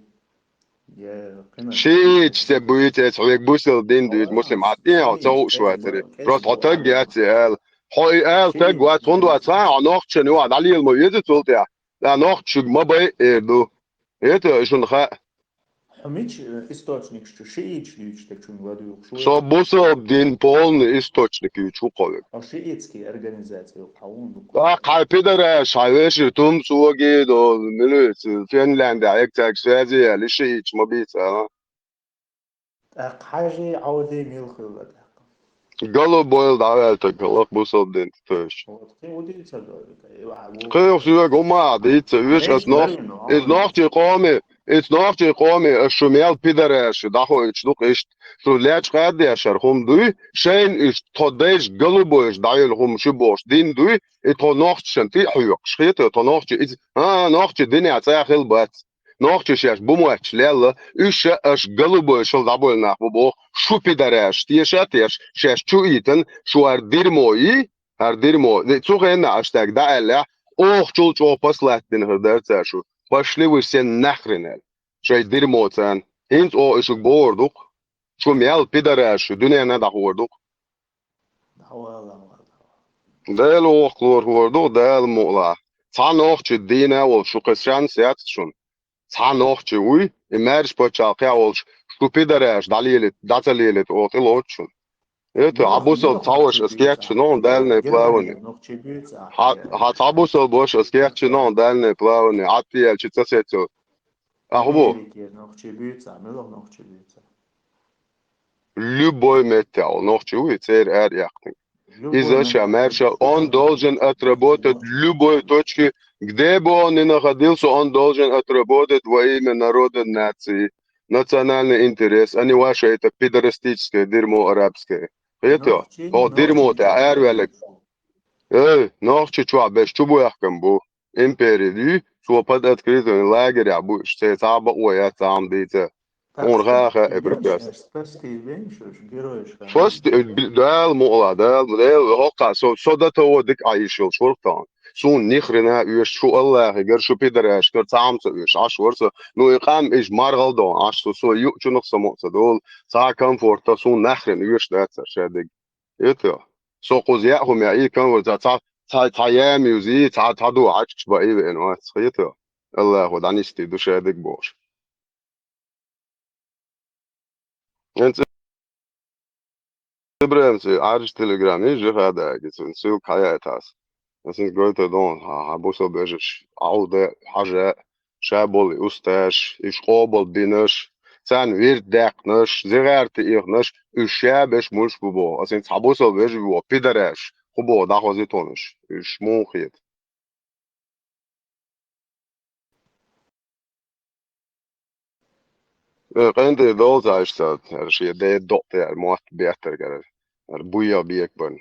Я, кхина. Шиъиташ ца буьйцу, аса хьоьга бусалба дин дуьйцу, муслим, хьан тӀе хьо ца хууш вацара. Просто хьо таг яц и ала. Хьо и ала таг вац, хӀунда вац, хьан хьо нохчана юкъахь дӀалела ма веза цул тӀаьхьа. Ткъа нохчашка ма бай эр ду. Это шуна хаьа. Хьо мича, э, источникаш чу шиъиташ дуьйцуш дерг чуьнга ладуьйгӀуш ву? Со бусалба дин полный источник юьйцуш ву кхо вега. Хьо шиитский организация ю, хьан вуна ду? ТӀаккха хьайн пидораш, хьайн вешар тумсоги до, милица, Финляндия, хьега цаьрга связи яьлла, и шииташ ма бийца, а? ТӀаккха хьажий, Ӏовдий мила хилла тӀаккха? Голубой дӀаваьлла таг хилла бусалба дин тӀе тевжаш. Вот, кхин удийца дойла, и ваха ву. Кхин соьга хӀума дийца, веш ас нох-, из нохчий къоме, из нохчий къоме, аш шу мел пидараш, дӀахойтуш ду-кх иштта. Шу лечкъа а дешар хӀума дуй, шайна уьш тхо дайша голубойш дӀайолу хӀума шу бохуш дин дуй, и тхо нохчашна тӀе а хьоькхуш. Хетий, тхо нохчий, иза, а, нохчий динехь цӀа хила бац. Нохчий шаьш бу мотташ лелла, уьш ша аш голубойшал дӀабойла нах бу боху, шу пидараш, теша а теш, шаьш чу а итан, шу хӀара дерьмо йий, хӀара дерьмо, цу хенахь аш стаг дӀа аьллехь, оха чул чӀогӀа пас латтина хир дара цара шу, пошли вы все нахрен аьлла. Шайн дерьмо царна. ХӀинца оха и шуьга бохур ду-кх. Шу мел пидараш шу, дуьненна дӀахор ду-кх. Дела воккхалора хӀора ду, Дала мукъалахь. Цхьа нохчи дийна а волуш, шу кхин шанс яц шуна. Цхьа нохчи вуй, и маьрша пачхьалкхехь волуш, шу пидараш дӀалелийта, дӀа ца лелийта, оха тӀе лоцу шуна. Это, хьан бусалба цхьа ваша ас кеччина, он дальнее плавание. Хьан, хьан цхьа бусалба ваша ас кеччина, он дальнее плавание. Хьан тӀе яьлча ца сецо. Ахьа бу? Любой меттехь волу нохчи вуй, церан ара яьккхинарг. Иза ша маьрша, он должен отработать любой точки, где бы он ни находился, он должен отработать во имя народа, нации, национальный интерес, а не ваше это пидорастическое дерьмо арабское. Хетий? О, дерьмо тӀе араваьлларг. Эй, нохчи чохь берш чу бу яхкам бу. Импери дуй, цо под открытым лагерехь бу уьш, церан цхьа а бакъо яц цхьа хӀума дийца. Хьуна хаьа, хаьа, и прекрасно. Спасти вайн шу, геройш хаьа. Спасти, э, би-, Дала мукъалахь, Дала, Дала, хӀокху со, со до того дика Ӏан йиш йолуш вара тахана. Суна ни хрена оьшуш, шу Аллахьигара, шу пидарашкара цхьа хӀума ца оьшуш Ӏаш вара со. Ну, и къам иштта маргӀал дохьуш Ӏаш со, со юучунах самукъа ца долу, цхьа а комфорта, суна нахрен оьшуш дац ша дерг. Хетий? Со кхуза яа хӀума яа, и комфорт, цхьа, цхьа, цхьа яма юзий, цхьа, цхьа ду Ӏачкъаш баий веана вац, хетий? Аллахо дӀанисдийр ду ша дерг бохуш. ХӀинца ИбрахӀим, цуьнан Ӏаьржа телеграм йижа хадагица, ссылка хьаяьйтас. Ас иза гойтур ду, хьан, хьан бусалба вежарш, Ӏовда, хьажа, ша болу и усташ, уьш къобалбинаш, царна вирд даьккхинаш, зигӀарта тӀе эхнаш, уьш ша беш муьлш бу боху. Ас иза хьан бусалба вежарш боху, пидараш, хӀун боху, дӀахозий тхуна уьш, уьш муха хета? Э, къинтӀера довла цхьа иштта, хӀара шен ден докъ тӀе аьлла, мотт беттарг хӀара, хӀара буйа бекабарна.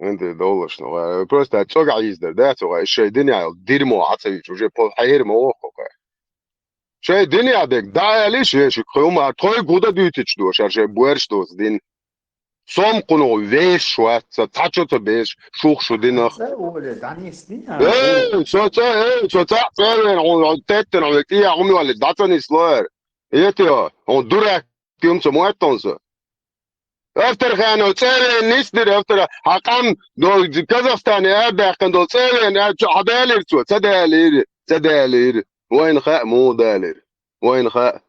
ХӀинца довлаш ма вара. Просто цӀогахь йийзадар, да, цӀогахь. Иза шайн динехь йолу дерьмо Ӏа ца йича, уже по-, хьехар ма воккху кхара. Шайн динехь дерг, да, аьлла, шен шуьга хӀума, тхойга хӀун дан дуьйцуш ду, шаьш шайн боьрша доцу дин. Сом кхунах вешаш вац, ца цхьа чо ца беш, шух шу динах. Эй, со ца, эй, со цхьаъ цӀа вена, хьуна теттина, хьуна тӀехьа хӀума йоллиг, дӀа ца нислора. Эти, хьуна дурак, куьм ца моттон со. Авторханов цӀа вена нисдира, автор, хьан къам долу Казахстане арадаьккхина долу цӀа вена, а, чу хьадалийра цо, ца далийра, ца далийра. Вайна хаьа, муха далийра. Вайна хаьа.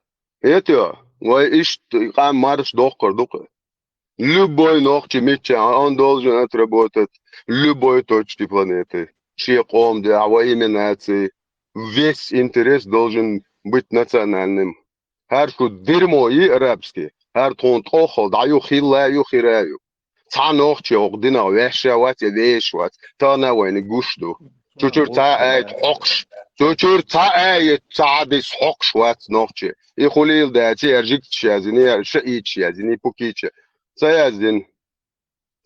Эти, вай иштта къам марша доккхур ду-кх. Любой нохчи мичча, он должен отработать любой точки планеты. Шен къоман дуьхьа, во имя нации. Весь интерес должен быть национальным. ХӀара шу дерьмо йий арабский, хӀара тхуна тӀоххал дӀа ю, хилла ю, хира ю. Цхьа нохчи хӀокху динах ваьшша вац я вешаш вац, тахана а вайна гуш ду. Чучуьра цхьа а аят хьокхуш, чучуьра цхьа а аят, цхьа хьадис хьокхуш вац нохчи. И хуьлийла даьлча, яра жигташ яздина, яра шаийташ яздина, пукийча. Ца яздина.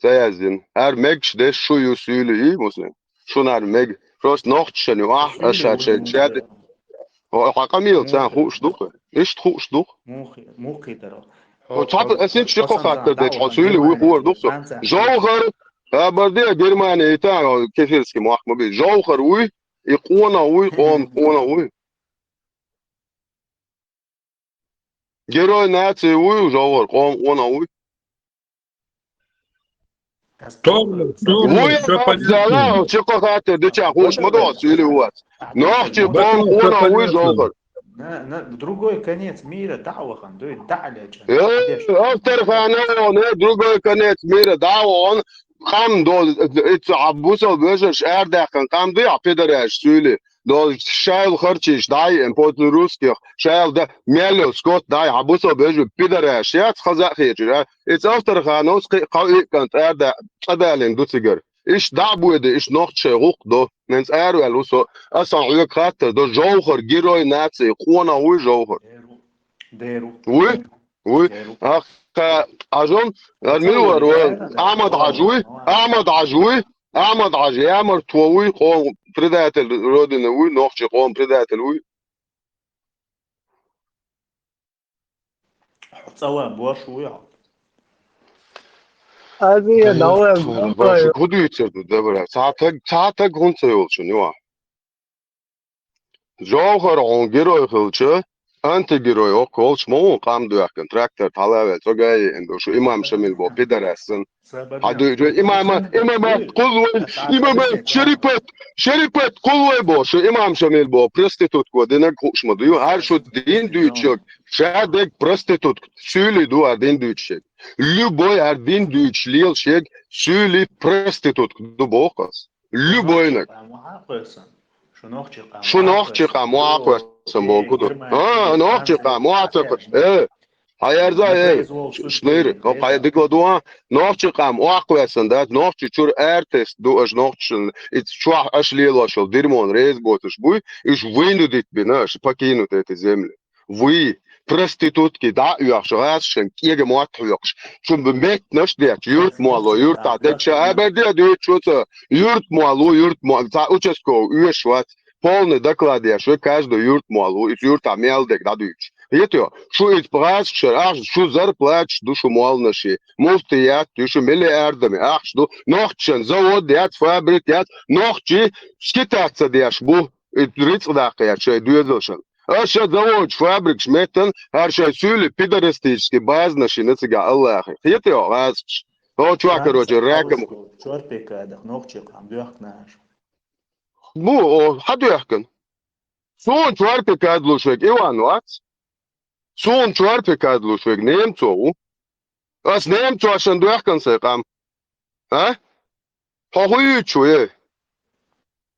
Ца яздина. ХӀара мегаш дерш шу ю, суьйла ю, муслим. Шуна хӀара мега. Просто нохчашна ю ахь, аш хӀара шайн чаьрда. Хьо, хьан къамел царна хууш ду-кх? Иштта хууш ду-кх? Мухи-, мухи даро. Хьо, хьо, ас итт ши кхо хаттар дечу, хьо суьйли вуй хуур ду-кх со. Жовхар, а, барде, Германия, и та, кефирский мохк ма бий. Жовхар вуй, и къона вуй, къом къона вуй. Герой нации вуй, Жовхар, къом къона вуй. Вуй, всё понятно. Чекхо хаттар деча, хууш ма ду, суьйли ву вац. Нохчи къом къона вуй, Жовхар. На, на другой конец мира дӀа а вахана, дуй, дӀа а лечкъина. Э, Авторханов, на другой конец мира дӀа а вахана, къам до, ицца хьа бусал вежарш арадаьккхина къам ду, хьа пидораш суьйли. До шайла харчийш дӀайиъна после русских, шайла да, мел йолу скот дай, хьа бусал вежарш пидораш яц, хаза а хеташ, а? Ицца Авторхановс кхин а кхо-иккан цӀа да, цӀа далийна ду цигара. Иштта дӀа а бойде, иштта нохчий шайн гӀуллакх до. Ненца араваьлла ву со. Аса хьоьга хаттар до, Жовхар герой нации, къонах вуй Жовхар? Деру. Вуй? Вуй? Деру. Ахка, Ажон, Армилвар ву. Ахмад Хьажи вуй? Ахмад Хьажи вуй? Ахмад Хьажи, ямарт ву вуй, къом предатель Родины вуй, нохчий къом предатель вуй. Хьо цӀа ван бош вуй хьо? Азия, давай, давай. Ху дуьйцур ду, дабара. Цхьа таг, цхьа таг хӀунда ца йолчун, юа? Жовхар хьуна герой хилча, антигерой оккха волчу ма ву къам доьхкина, трактор тхьалавел, цӀогай еана ду, шу имам Шамил бо, пидорас сан. Хьа дуьйцу, имама, имама, кхул вай, имама, шерипат, шерипат, кхул вай бо, шу имам Шамил бо, проститутка динаг хууш ма ду, хӀара шу дин дуьйцуьг, ша дег проститутка, суьйли ду хӀара дин дуьйцуьг. Любой хӀара дин дуьйцуш лела шег, суьйли проститутка ду боху ас. Любойнаг. Шу нохчий къам охьа кхоьссина боху ду. А, нохчий къам охьа ца кхоьссина. Э, хьаерза, э, шнир, хьо кхай дикла ду, а? Нохчий къам охьа кхоьссина дац, нохчий чуьра артист ду аша нохчашна, и чохь аша лелош йолу дерьмона реза боцуш буй, уьш вуйна дитбина, аша покинут эти земли. Вуй, проститутки дӀа а оьхуш, гӀазашна кӀега мотт хьоькхуш, шу меттанаш а детташ, юрт моло, юртахь дегча а бер де а дуьйцуш ву ца, юрт моло, юрт моло, цхьа участковый оьшуш вац, полный доклад еш ву, каждый юрт моло, иза юртахь мел дерг дӀадуьйцуш. Хетайо, шу иза гӀазашкара ахча, шу зарплаташ ду шу молланаши, муфтият ю, шу миллиардами ахча ду, нохчашна завод яц, фабрика яц, нохчий скитаться деш бу, и рицкъ даккха яц шайн доьзалшна. Аша заводаш, фабрикаш меттан, хӀара шайн суьйли пидорастический базанаш йина цигахь Аллахе. Хетайо, гӀазкхаш? Хьо чохь, короче, ракам. Чорпекадах нохчий къам доьхкина аша. Бу, о, хьан доьхкина? Суна чорпекад луш верг Иван вац. Суна чорпекад луш верг немцо ву. Ас немцошна доьхкина сайн къам. А? Хьо хӀун юьйцуш ву, эй?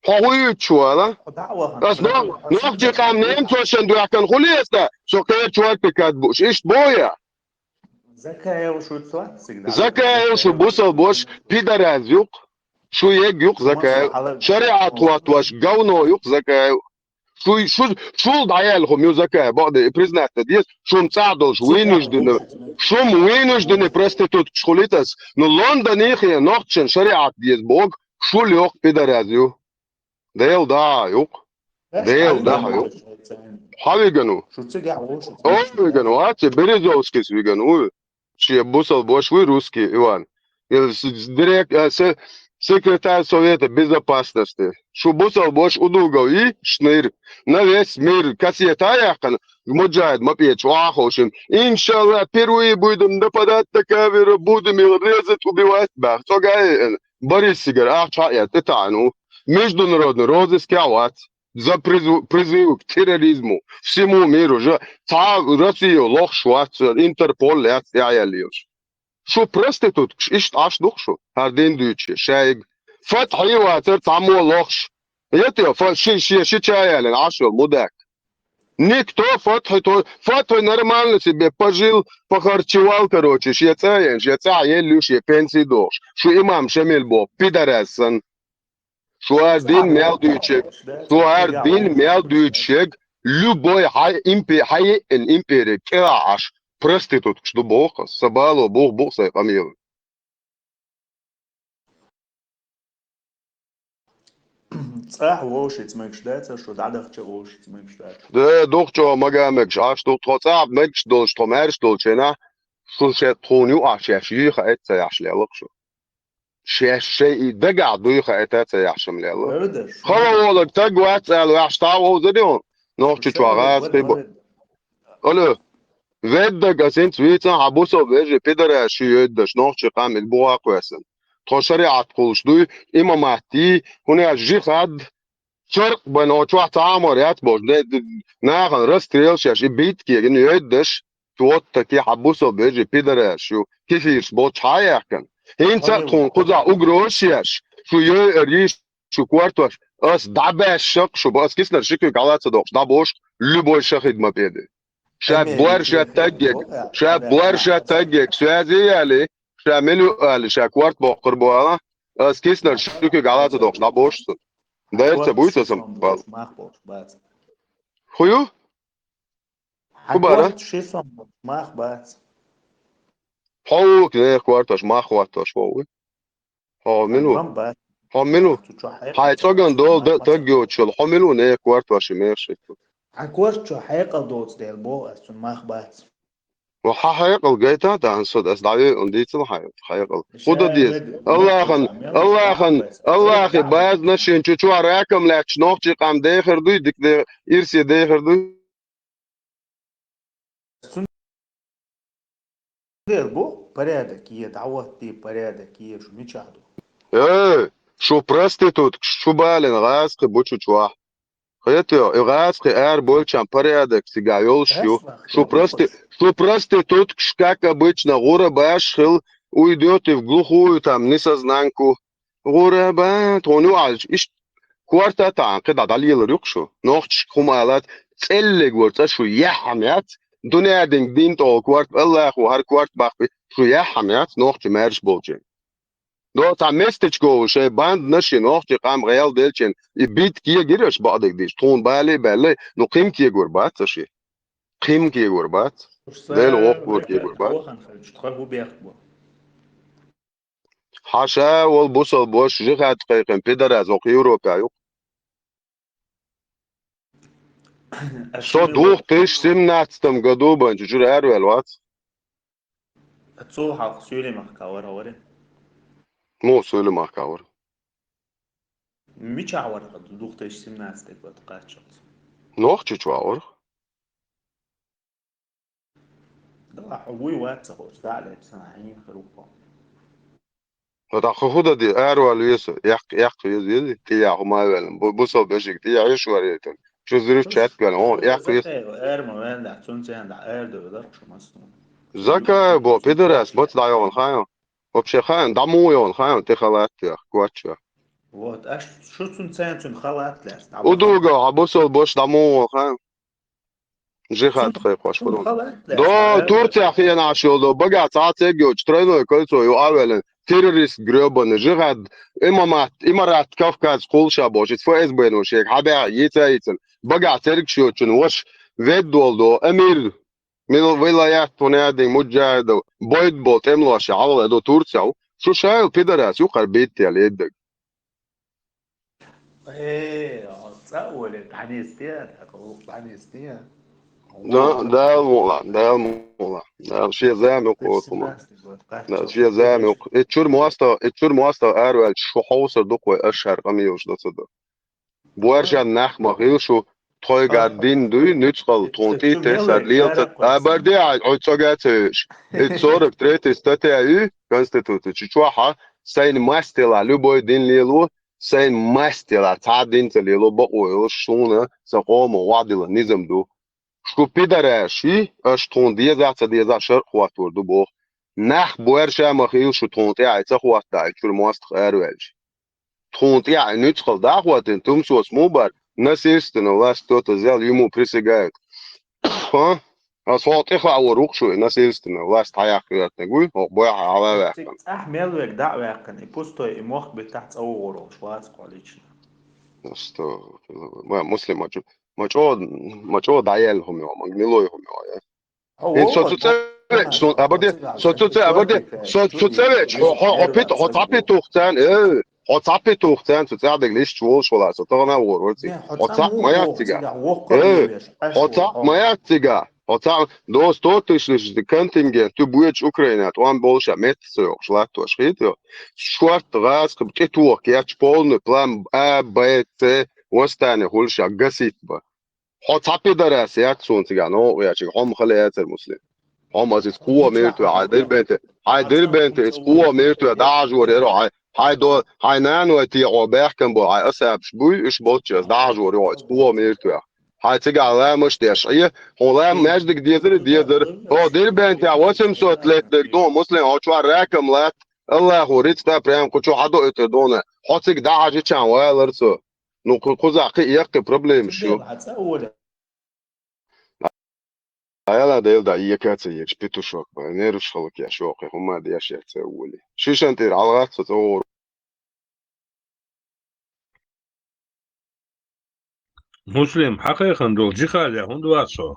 Хьо хӀун юьйцуш ву, ала? Ас нох-, нохчий къам немцошна доьхкина хуьлий ас, со кхечу варпикад бууш, иштта боху я? Закаев шу цо цигахь. Закаев шу бусалба ваша, пидорас юкъ. Шу ег юкъ Закаев. Шариат хӀоттош говно юкъ Закаев. Шу, шу, шул дӀаяьлла хӀума ю Закаев, бакъдерг, и признать дан деза, шуна цӀахь долуш вынужденный, шуна вынужденный проституткаш хуьлуьйту ас. Ну, Лондоне хен нохчашна шариат деза боху, шул йоккха пидорас ю. Дела дахьа юкъ. Дела дахьа юкъ. Хьан вигана ву? Шу цигахь ву, шу цигахь. О, вигана ву, а, ци Березовскис вигана ву. Шен бусалба ваша вуй русский, Иван. Или с-, с-, дирек-, э, се-, секретарь Совета Безопасности. Шу бусалба ваша удугов йий, шнир. На весь мир кассета а яьккхина, муджахид ма печу, охьаховшина. Иншалла, впервые будем нападать на камеру, будем его резать, убивать, бах. Цо гай, э, Борис сигара ахча хьаэцна, тӀетаьӀна ву. Международный розыск а вац. За призыв, призыв к терроризму. Всему миру же. Цхьа Россию лохуш вац, Интерпол яц тӀаьхьаеллаелаш. Шу проституткаш, иштта Ӏаш ду-кх шу, хӀара дин дуьйцуш, шайга. Фатхьи вацара цхьаммо лохуш. Ето, фа-, ши, ши, ши ча ялина Ӏаш йолу мудак. Никто Фатхьи то, Фатхьи нормально себе пожил, похарчевал, короче, шен цӀа а яьлла, шен цӀахь елла ю, шен пенси дохуш. Шу имам Шамил боху, пидорас санна. Шу хӀара дин мел дуьйцуш ерг, шу хӀара дин мел дуьйцуш ерг, любой хьайн импе-, хьан йиъна империя кӀелахь Ӏаш, проституткаш ду боху ас, сан бало буху бу сайн къамелан. ЦӀахь вовшица мегаш дац, шу дӀадахча вовшица мегаш дац. Де, духчо мага мегаш, Ӏаш ду тхо цӀахь мегаш долуш, тхо маьрша долчу хенахь, шу шен тхуна юкъахь шаьш йийха эццаяхьаш лелла-кх шу. Шаьш шайн и дагахь дуй хаьа, ца яхьаш-м лелла. Хала волаг таг вац аьлла ваьхьаш, тӀаьхьа вовзар ю, нохчичохь гӀазкхий бу. Алло, веддага ас хӀинца вийцахь, хьан бусалба вежарий пидораш шу йоьддаш, нохчий къам иза бухахкхоьссина. Тхо шариӀат кхуллуш дуй, имамат дий, хӀунда аьлча жихад, чаркъ бан, о, чохь ца Ӏамор яц бохуш, де, де, нахана расстрел шаьш, и битка егина йоьддаш, вот таки хьан бусалба вежарий пидораш шу, кефирш болчу хьан а яьккхина. ХӀинца а тхуна кхузахь угрозаш еш, шу йойъар йиш, шу кортош, ас дӀабаьшша-кх шу, ас киснар ши куьг хьала ца доккхуш, дӀабош, любой шахид ма педе. Ша буьрса таггег, ша буьрса таггег, соьзе яли, ша мел ю али, ша корта боккхур бу ала, ас киснар ши куьг хьала ца доккхуш, дӀабош цунна. Дерца буй ца сам бал. Ху ю? Ху бара? Ши сом мах бац. Хьо ву, нехан кортош, мах хӀоттош хьо ву? Хьо мила ву? Хьо мила ву? Хьайн цӀоган дола дан таг йоцуш йолу, хьо мила ву, нехан кортош и мех шийтта? Хьан корт чу хьекъал доцу дела боху ас цунна мах бац. Ва хьан хьекъал гайта а дан со, ас дӀавеана дийцал хьайн хьекъал. Худа деза. Аллахьан, Аллахьан, Аллахьи базна шен чу чохь ракам лаьтташ нохчий къам дехар дуй, дика де-, ирсе дехар дуй. Цундела бу порядок е, дӀахӀотте порядок е, шу мичахь ду? Э, шу проституткаш, шу балина гӀазкхи бу чу чохь. Хетайо, и гӀазкхи ара болчан порядок цигахь йолуш ю. Шу прости-, шу проституткаш, как обычно, гӀура баш хила, уйдёте в глухую там несознанку. ГӀура ба, тхуна ю аьлча, иштта корта а таӀан, кхидӀа дӀалелар ю-кх шу. Нохчашка хӀума алат, цӀеллиг вара цӀа шу яхьа ма яц, дуьненан дин тӀехула корта, Аллахо хӀара корта баккхи, шу яхьа ма яц, нохчий маьрша болчийн. До цхьа местечко ву шайн бандана ши нохчий къам гӀел делчийн, и бит кегира аша бакъдерг дийш, тхуна бале а баьллай, ну кхин кегор бац аша. Кхин кегор бац. Дела воккхавар кегор бац. Тхан хӀу бехк бу? Хьаша волу бусалба ваша жихӀад кхайкхина пидарас оха Европа ю-кх. Со двух тысяч семнадцатом году бан чу чуьра араваьлла вац. Цул хьалха Суьйли-Махка вара вара. Муха Суьйли-Махка вара? Мичахь вара двух тысяч семнадцатый год кхаччалц? Нохчийчохь вара. Да, хьо вуй вац ца хууш, дӀа а лепсана, хьийна хир ву-кх. Ва тӀаккха хӀу дан де, аравала веза, яккха, яккха веза, веза, тӀе яхьа хӀума а ваьлла. Бу-, бусалба вешига тӀе яхьа еш вара яйтан. Шу зуьручу чаьтта ваьлла, хьо, яккха веза. Эр ма ваьлла, цунна цӀена дӀа эр ду, веза, шу массо. Закай бо, пидорас, бац дӀайогӀун хаьо. Вообще хаьа, дӀа муха йогӀун хаьо, тӀе халат а тоьхна, коч а йохна. Вот, аш шу цунна цӀена цуьнан халат лаьцна. Удуга, хьан бусалба ваша дӀа муха йогӀун хаьо. ЖихӀад кхайкхош бу. До, Турцехь хиъна Ӏаш йолу до, багахь цхьа а церг йоцуш, тройное кольцо ю а ваьлла, террорист грёбаный, жихӀад, имамат, имарат Кавказ кхулша бохуш, иза ФСБ-но шега хьабаьхьа йийца а йийцина, багахь цергаш йоцучун ваша ведда волу до, амир, мил-, вилаят, тхуна яздина муджахидов, бойд болу тӀемалоша хьалха до Турцехь ву. Шу шайла пидорас ю хӀара битта ял еддаг. Э, цӀа оле, дӀанисте, тӀаккха гӀуллакх дӀанисте. Да, Дала мукъ лахь, Дала мукъ лахь. Дала шен зама юкъа оцу хӀума. Да, шен зама юкъа. И чуьра мостагӀа, и чуьра мостагӀа араваьлча, шу хьовсур ду-кх вай, аша хӀара къамелаш дан ца до. Боьршан нах ма хила шу, тхойгара дин дуй, нуьцкъала тхуна тӀе тесар лела ца, а, бар де, хьайн, хьо цӀога ца вевзаш. И сорок третий статья ю Конституции, чу чохь а, сайна мастелахь любой дин лело, сайн мастелахь цхьа а дин ца лело, бакъо йолуш, суна сан къомо вахьдилла низам ду. Шу пидараш, аша тхуна деза а, ца деза а шаръ хӀоттор ду боху. Нах боьрша а ма хила шу тхуна тӀаьхьа ца хӀоттадахь, и чуьра мостагӀа араваьлча. Тхуна тӀаьхьа нуьцкъала дӀа а хӀоттийна, тумсос муха бара, насильственная власть кто-то взял, ему присягают. Ха? Аса хьо тӀехаавор ву-кх шу, и насильственная власть хьаяккха хӀоьттинарг вуй, хӀокху бойхьа хьала а ваьккхина. Цхьа мел верг дӀа а ваьккхина, и пустой, и мохк биттахь цӀа вогӀур волуш вац-кх хьо лично. Астагфирулла. Ма, Муслим, ма чӀо-, ма чӀо-, ма чӀогӀа дӀаяьлла хӀума йо, ма гнилой хӀума йо, я. ХӀинца со цу цӀа веача, сон, абарде, со цу цӀа, абарде, со цу цӀа веача, хьо, хьо, хьо пит-, хьо цхьа петух царна, э, хьо цхьа петух царна, цу цӀа дерг листаш волуш вала, со тахана а вор вара цига. Хьо цхьаъ ма яц цига. Э, хьо цхьаъ ма яц цига. Хьо цхьаъ, до сто тысяч контингент, ду боьдуш Украина, тӀом болуша, метта со йоккхуш латтош, хетайо. Шорта гӀазкхи тӀетоха кечча, полный план А, Б, С, восстание хуьлуша, гасить бан. Хьо цхьа пидарас яц суна цигахь новкъа яьчча, хьо ма хала яцара, Муслим. Хьо ма аса иза кхо мертве, хьайн Дербенте, хьайн Дербенте иза кхо мертве дӀахьажор яро, хьайн, хьайн до-, хьайн наной тӀехьо баьхкан бо, хьайн асабаш буй, уьш болччу аса дӀахьажор яро иза кхо мертве. Хьайн цигахь ламаш деш, Ӏе, хьо лам маьждиг дезар а дезар, хьо Дербентехь восемьсот лет дерг ду, Муслим, хьо чохь ракам латт, Аллахо рицкъа прям кху чу хьадоуьйтур ду хьуна. Хьо цига дӀахьажича валар цо. Ну, кху-, кхузахь кхин а яккхий проблемаш ю. Аяла Дела дӀа ека ца еш, петушок, нерваш хала кеш, йоккхий хӀума деш яц ца волий. Шишан тӀера хьалгӀац со цӀа вогӀур. Муслим, хьакхайкхана долу джихадехь хӀунда вац хьо?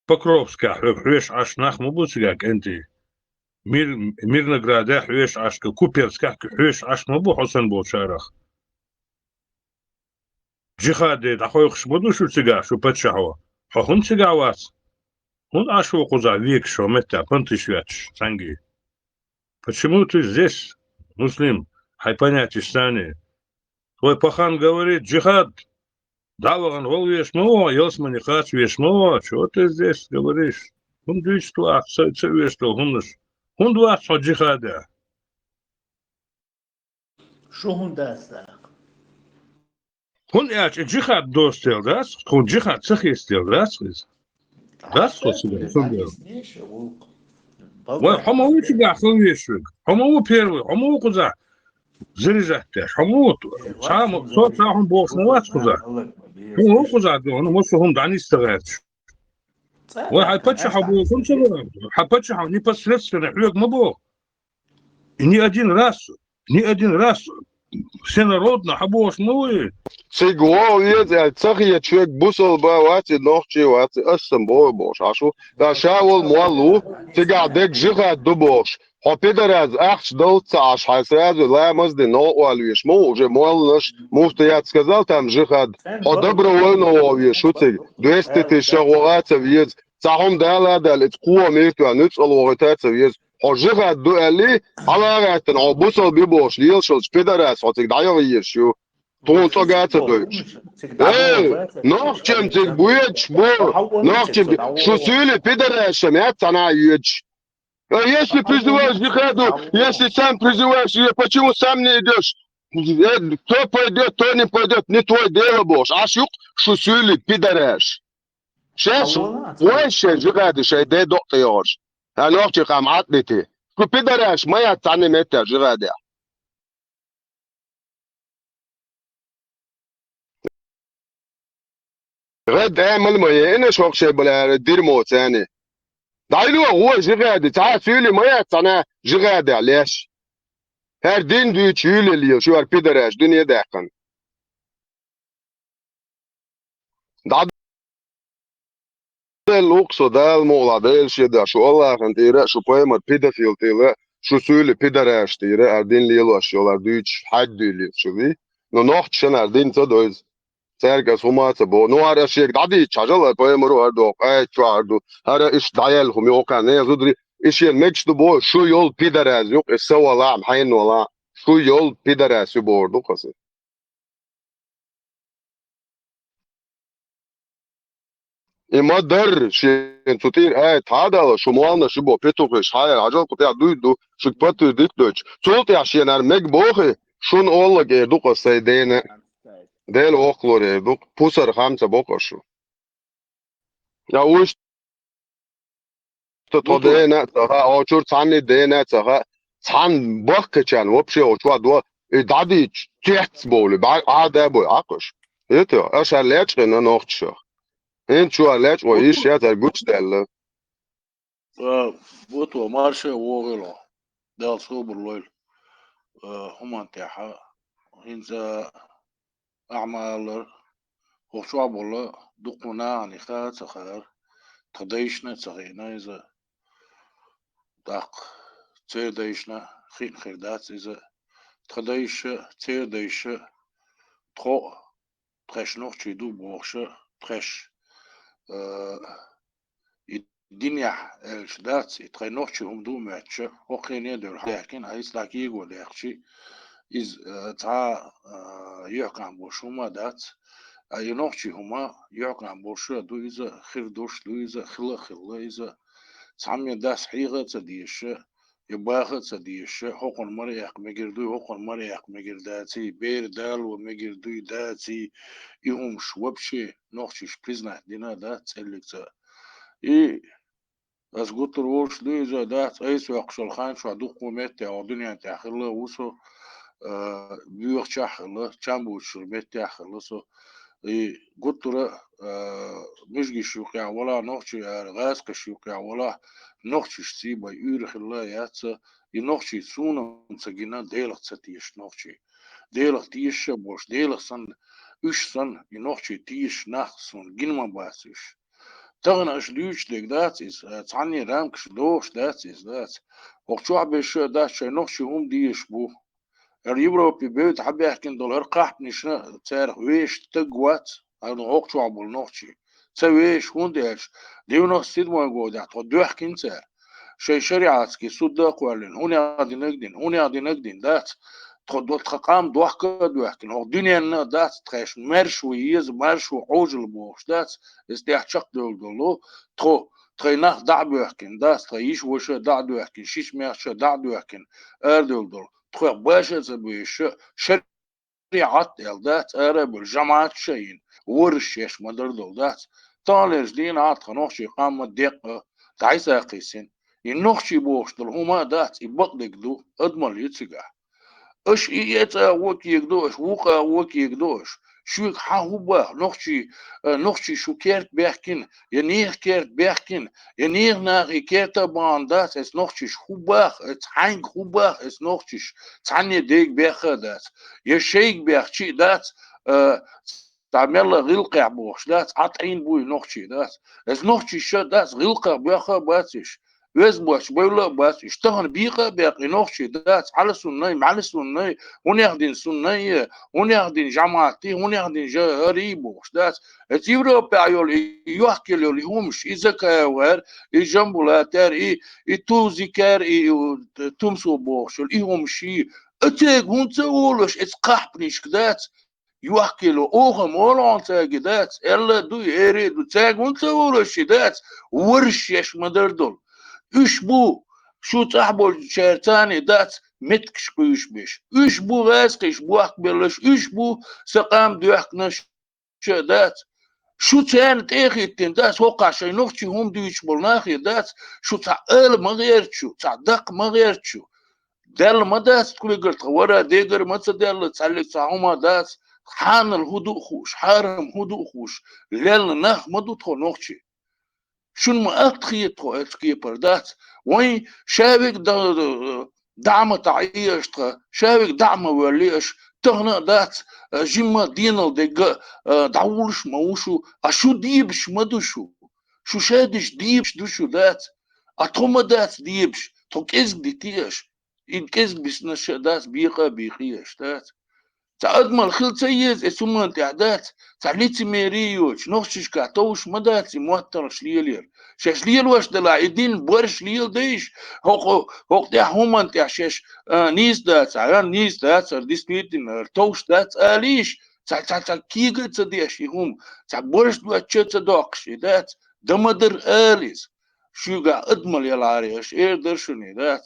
Покровскехь хьоьга хьоьжуш Ӏаш нах ма бу цигахь, кӀентий? Мир-, Мирноградехь хьоьжуш Ӏаш, Куперскехь хьоьжуш Ӏаш ма бу хьо санна болчарах? Джихаде дӀакхойкхуш ма ду шу цигахь, шу паччахьо? Хьо хӀунда цигахь вац? ХӀунда Ӏаш ву кхузахь векаш хьо меттехь, панташ ветташ цхьаьнгге? Почему ты здесь, Муслим? Хьайн понятеш санна. Твой пахан говорит, джихад. ДӀа а вахана вала веш ма ву, ялсамане кхача веш ма ву. Чего ты здесь говоришь? ХӀунда дуьйцу ахь ца, ца оьшуш долу хӀуманаш? ХӀунда вац хьо джихадехь? Шу хӀунда дац даккха? ХӀунда аьлча и джихад доцу дела дац, тхуна джихад ца хеца дела дац иза. Дац хьо цигахь, цундела. Вай, хьо ма ву цигахь хила везаш верг. Хьо ма ву первый, хьо ма ву кхузахь заряжать деш. Хьо ма ву, цхьа а ма, со цхьа а хӀума бохуш ма вац кхузахь. Хьо ма ву кхузахь, хьуна массо а хӀума дӀанисса гӀерташ. Вай, хьайн паччахьо боху хӀума ца боху. Хьайн паччахьо непосредственно хьоьга ма боху. И ни один раз, ни один раз всенародно хьан бохуш ма ву и? Цига вогӀу веза аьлла ца хеташ верг бусалба вац и, нохчи вац и, ас санна боху бохуш Ӏаш ву. Ша волу молла ву, цигахь дерг джихад ду бохуш. Хьо пидорас ахча даллалц ца Ӏаш, хьайн сразу ламаз дина новкъа вала везаш ма ву, уже молланаш, муфтият сказал, там джихад. Хьо добровольно вогӀу везаш ву цига. Двести тысяч вогӀа ца веза. Цхьа хӀума дала а даьлла, иза кхо мертвя нуьцкъала вохуьйтур ца веза. Хьо джихад ду аьллий, хьала а гӀаьттина, хьо бусалба бохуш лелаш йолчу пидорас хьо цига дӀаяла езаш ю. Тхуна цӀога а ца дойуш. Эй, нохчам цига боьдуш бу, нохчам цига. Шу суьйле пидорашам яц цхьана а йоьдуш. Э, если призываешь к джихаду, если сам призываешь, э, почему сам не идёшь? Э, кто пойдёт, кто не пойдёт, не твой дело бохуш. Аш юкъ шу суьйле пидораш. Шаьш вай шайн джихади шайн де докъа тӀе йогӀуш. Ха нохчи къам Ӏад дити. Шу пидораш ма яц цхьанна меттехь джихадехь. ГӀед амал ма еана, шок шай балаьра дирмо царни. ДӀайло гӀо джихади, цхьа суьйли ма яц цхьана джихадехь леш. ХӀара дин дуьйцу юьлел йолуш, шу хӀара пидораш дуьне даьккхина. ДӀа Делла ву-кх со, Дала мукъалахь, Дела шен дуьхьа, шу Аллахьан тӀера а, шу пайхамар педофил тӀера а, шу суьйли пидораш тӀера а, хӀара дин лелош йолу, хӀара дуьйцуш хьаьдда дуьйлийта шу вий. Ну, нохчашна хӀара дин ца дойза. Цаьрга аса хӀума а ца боху. Ну, хӀара аса шега дӀадийча хьажал, хӀара пайхамаро хӀара доху, айат чохь хӀара ду, хӀара иштта дӀаяьлла хӀума йоккха, не зудари, и шена мегаш ду боху, шу йолу пидорас ю-кх, и са валахь а, хьенан валахь а, шу йолу пидорас ю бохур ду-кх аса. И ма-дарра шен цу тӀера айат хьадала, шу молланаш ю боху, петухаш хьаяьлла, хьажал кху тӀехь дуй ду, шуьга паттуьйр дитта дойтуш. Цул тӀехь шена хӀара мега бохий, шуна оллаг эр ду-кх аса сайн дена а. Дела воккхалора эр ду-кх, пусар хам ца боккхуш шу. Я уьш Тхо дена а ца хаьа, оцуьра цхьанний дена а ца хаьа, цхьана бахкачарна вообще оцу чохь до, и дӀадийча, цец бовлу, бӀа-, Ӏада а бой, Ӏакхуш. Иту, аша лечкъина нохчашах. ХӀинца шу лечкъо йиш яц, ара гучудаьлла. Э, вот во, марша вогӀийла. Дала собар лойла. Э, хӀуманна тӀехь, хӀинца ахьа ма-аллара, хӀокху чохь болу дуккха нахана хаа а ца хаьара, тхан дайшна а ца хиъна иза. ТӀаккха церан дайшна хиъна хир дац иза. Тхан дайша, церан дайша, тхо а, тхаьш нохчий ду бохуша, тхаьш, а, и динехь аьлча дац, и тхайн нохчий хӀума ду а моьттуша, хӀокху хене а девлла хьадаьхкина, хьайца дӀа кего даьхчи, иза, а, цхьа а, а, юьхькӀам болуш хӀума а дац, а, и нохчий хӀума юьхькӀам болуш а ду иза, хир долуш а ду иза, хила а хилла иза, цхьаммо дас хьеха а ца дезаша, я баха а ца дезаша, хӀокхунна мара эккха мегар дуй, хӀокхунна мара эккха мегар даций, бер далло мегар дуй, даций, и хӀумаш вообще нохчийша признать дина а дац цӀеллиг цӀа. И Ас гуттар а волуш ду иза, дац, айса воккхуш йолу хан чохь дуккха а меттехь, оха дуьнен тӀехь хилла а ву со, а, боьхачохь а хилла, чам буьйцуш йолу меттехь а хилла со. И гуттара а, а, муьжгаш юккъехь валахь, нохчий ара гӀазкхаш юккъехь валахь, нохчашций бен уьйр хилла а яц сан, и нохчий суна-м ца гина, Делах ца тешаш нохчий. Делах тешаш а болуш, Делах санна, уьш санна, и нохчий тешаш нах суна гина ма бац уьш. Тахана аша дуьйцуш дерг дац иза, а, цхьанне рамкаш дохуш дац иза, дац. ХӀокху чохь берш а дац, шайн нохчий хӀума дезаш бу. ХӀара Европе бевдда хьабаьхкина долу хӀара кхахьпанаш а царах вешан стаг вац, хӀара хӀокху чохь болу нохчий. Ца вешан, хӀунда аьлча девяносто седьмой годехь тхо доьхкина цара. Шайн шариатский суд а кхоьллина, хӀунех динарг дина, хӀунех динарг дина дац. Тхо до-, тхан къам дохка а доьхкина, хӀокху дуьненна а дац, тхаьш маьрша ву еза, маьрша ву Ӏожалла бохуш дац, иза тӀехь чекхдевлла долу, тхо, тхайн нах дӀа а боьхкина дац, тхайн йиша-ваша а дӀа а доьхкина, шича-мехча а дӀа а доьхкина, арадевлла долу. Тхох баша а ца бевзаш, шариӀат аьлла дац, ара а бевлла, жамаӀаташ а йина, варраш еш ма-дарра долу дац. Таханлерчу дийнахь а тхан нохчийн къам а декъа, дӀасакхиссина. И нохчий бохуш долу хӀума а дац, и бакъдерг ду, адамалла ю цигахь. Аша и, и цӀа а вон кегадо аша, вукху а вон кегадо аша. Шуьга хьан хӀун боху, нохчий, а, нохчий шу керта баьхкина, я нехан керта баьхкина, я нехан наха и керта а бахана дац, эс нохчиш хӀун боху, эс хьаьнга хӀун боху, эс нохчиш цхьанне дайга бехха а дац. Я шайга бехча а дац, а, цхьа мелла гӀиллакхехь бохуш дац, Ӏа тӀаьхьийна буй нохчий дац. Эс нохчиш а дац, гӀиллакхах боьхха а бац уьш. Веза боцуш бевлла а бац уьш. Тахана бекъа а бекъа и нохчий дац, хьала суннай, маьхьа суннай, хӀунех дина суннай, хӀунех дина жамаӀатий, хӀунех дина жа-, хӀарий бохуш дац. Эца Европехь йолу и йохкийла йолу и хӀумаш, и Закаев гӀер, и Жамбулат гӀер, и, и Тузик гӀер, и, и Тумсо бохуш йолу и хӀумаш, и оцега хӀунда ца волуш, эца кхахьпанашка дац, йохкийла, оха-м олу хьуна цаьрга дац, аьлла а ду, эре а ду, цаьрга хӀунда ца волуш и дац, варраш еш ма-дарра долу. Уьш бу, шу цӀахь болчара царна дац, меттигаш кхуьйсуш берш. Уьш бу гӀазкхиш бохкабелларш, уьш бу сан къам доьхкинарш а дац. Шу царна тӀе а хӀиттина дац, хӀокхахь шайн нохчийн хӀума дуьйцуш болу нахе дац, шу цхьа ала ма гӀерта шу, цхьа даккха ма гӀерта шу. Даьлла ма дац тхоьгара, тхан вара дегара ма ца даьлла, цхьаьллиг цхьа хӀума дац, хьанал хӀун ду а хууш, хьарам хӀун ду а хууш, лелла нах ма ду тхо нохчий. Шуна ма атта хета тхо оцу кепара дац. Вайн ша вега да-, даӀматахь Ӏеш тхан, ша вега даӀма воьллий аша, тахана а дац, а, жимма а денал дегга а, а, дӀавуллуш ма ву шу, а шу дебаш ма ду шу. Шу шадерш дебаш ду шу дац. А тхо ма дац дебаш, тхо кӀезиг дитий аша. И кӀезиг биснарш а дац, бекъа а бекъий аша дац. Цхьа адамалла хила ца еза эца хӀуманна тӀехь дац, цхьа лицемерие йоцуш, нохчашкахь товш ма дац и моттаргӀаш лелаяр. Шаьш лелош делахь, и дин барш леладайша, хӀокху, хӀокху тӀехь хӀуманна тӀехь шаьш, а, нийса дац, а, нийса дац, хӀара действительно, хӀара товш дац алийша, цхьа, цхьа, цхьа кега а ца деш и хӀума, цхьа барш доцчу а ца доккхуш и дац, дан ма дара ала иза. Шуьгахь адамалла ялахьара аша эр дара шуна и дац.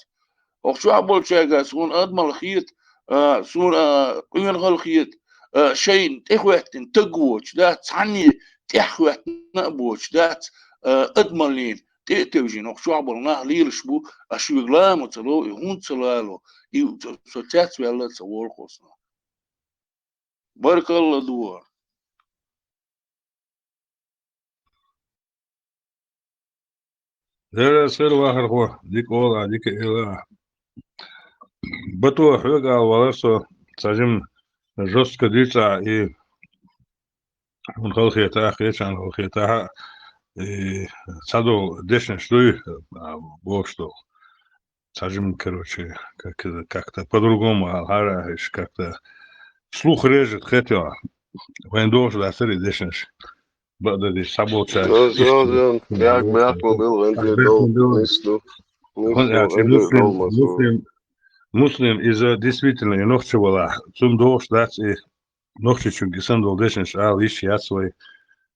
Оху чохь болчаьрга суна адамалла хета, а, суна, а, къонахалла хета, а, шайна тӀехӀоьттина таг воцуш дац, цхьанне тӀехӀоьттина а боцуш дац, а, адамаллина тӀе а тевжина. Оху чохь болу нах лелаш бу, а шуьга ла ма ца ло, и хӀунда ца лало, и со, со цецваьлла а ца волу кхузахь. Баркалла ду. Дела схьа вахархо, дика ола, дика эла. Бато хьоьга ала валар со, ца жим жестко дийца и хьуна халахетахь, кхечарна халахетахь, и цхьадолу дешнаш дуй, а, бохуш долу. Цхьа жим, короче, как, как-то по-другому, а, хьара, иш как-то слух режет, хетё. Вайн долуш дацари дешнаш. Бакъдадеш, схьаболчара. Зо, зо, зо. Як бехк бу бил, вайн тӀе дол, нисду. Нисду, вайн тӀе дол, мацо. Муслим, Муслим, иза действительно, и нохча вала. Цун долуш дац, и Нохчийчуьнга и санна долу дешнаш ала йиш яц вай.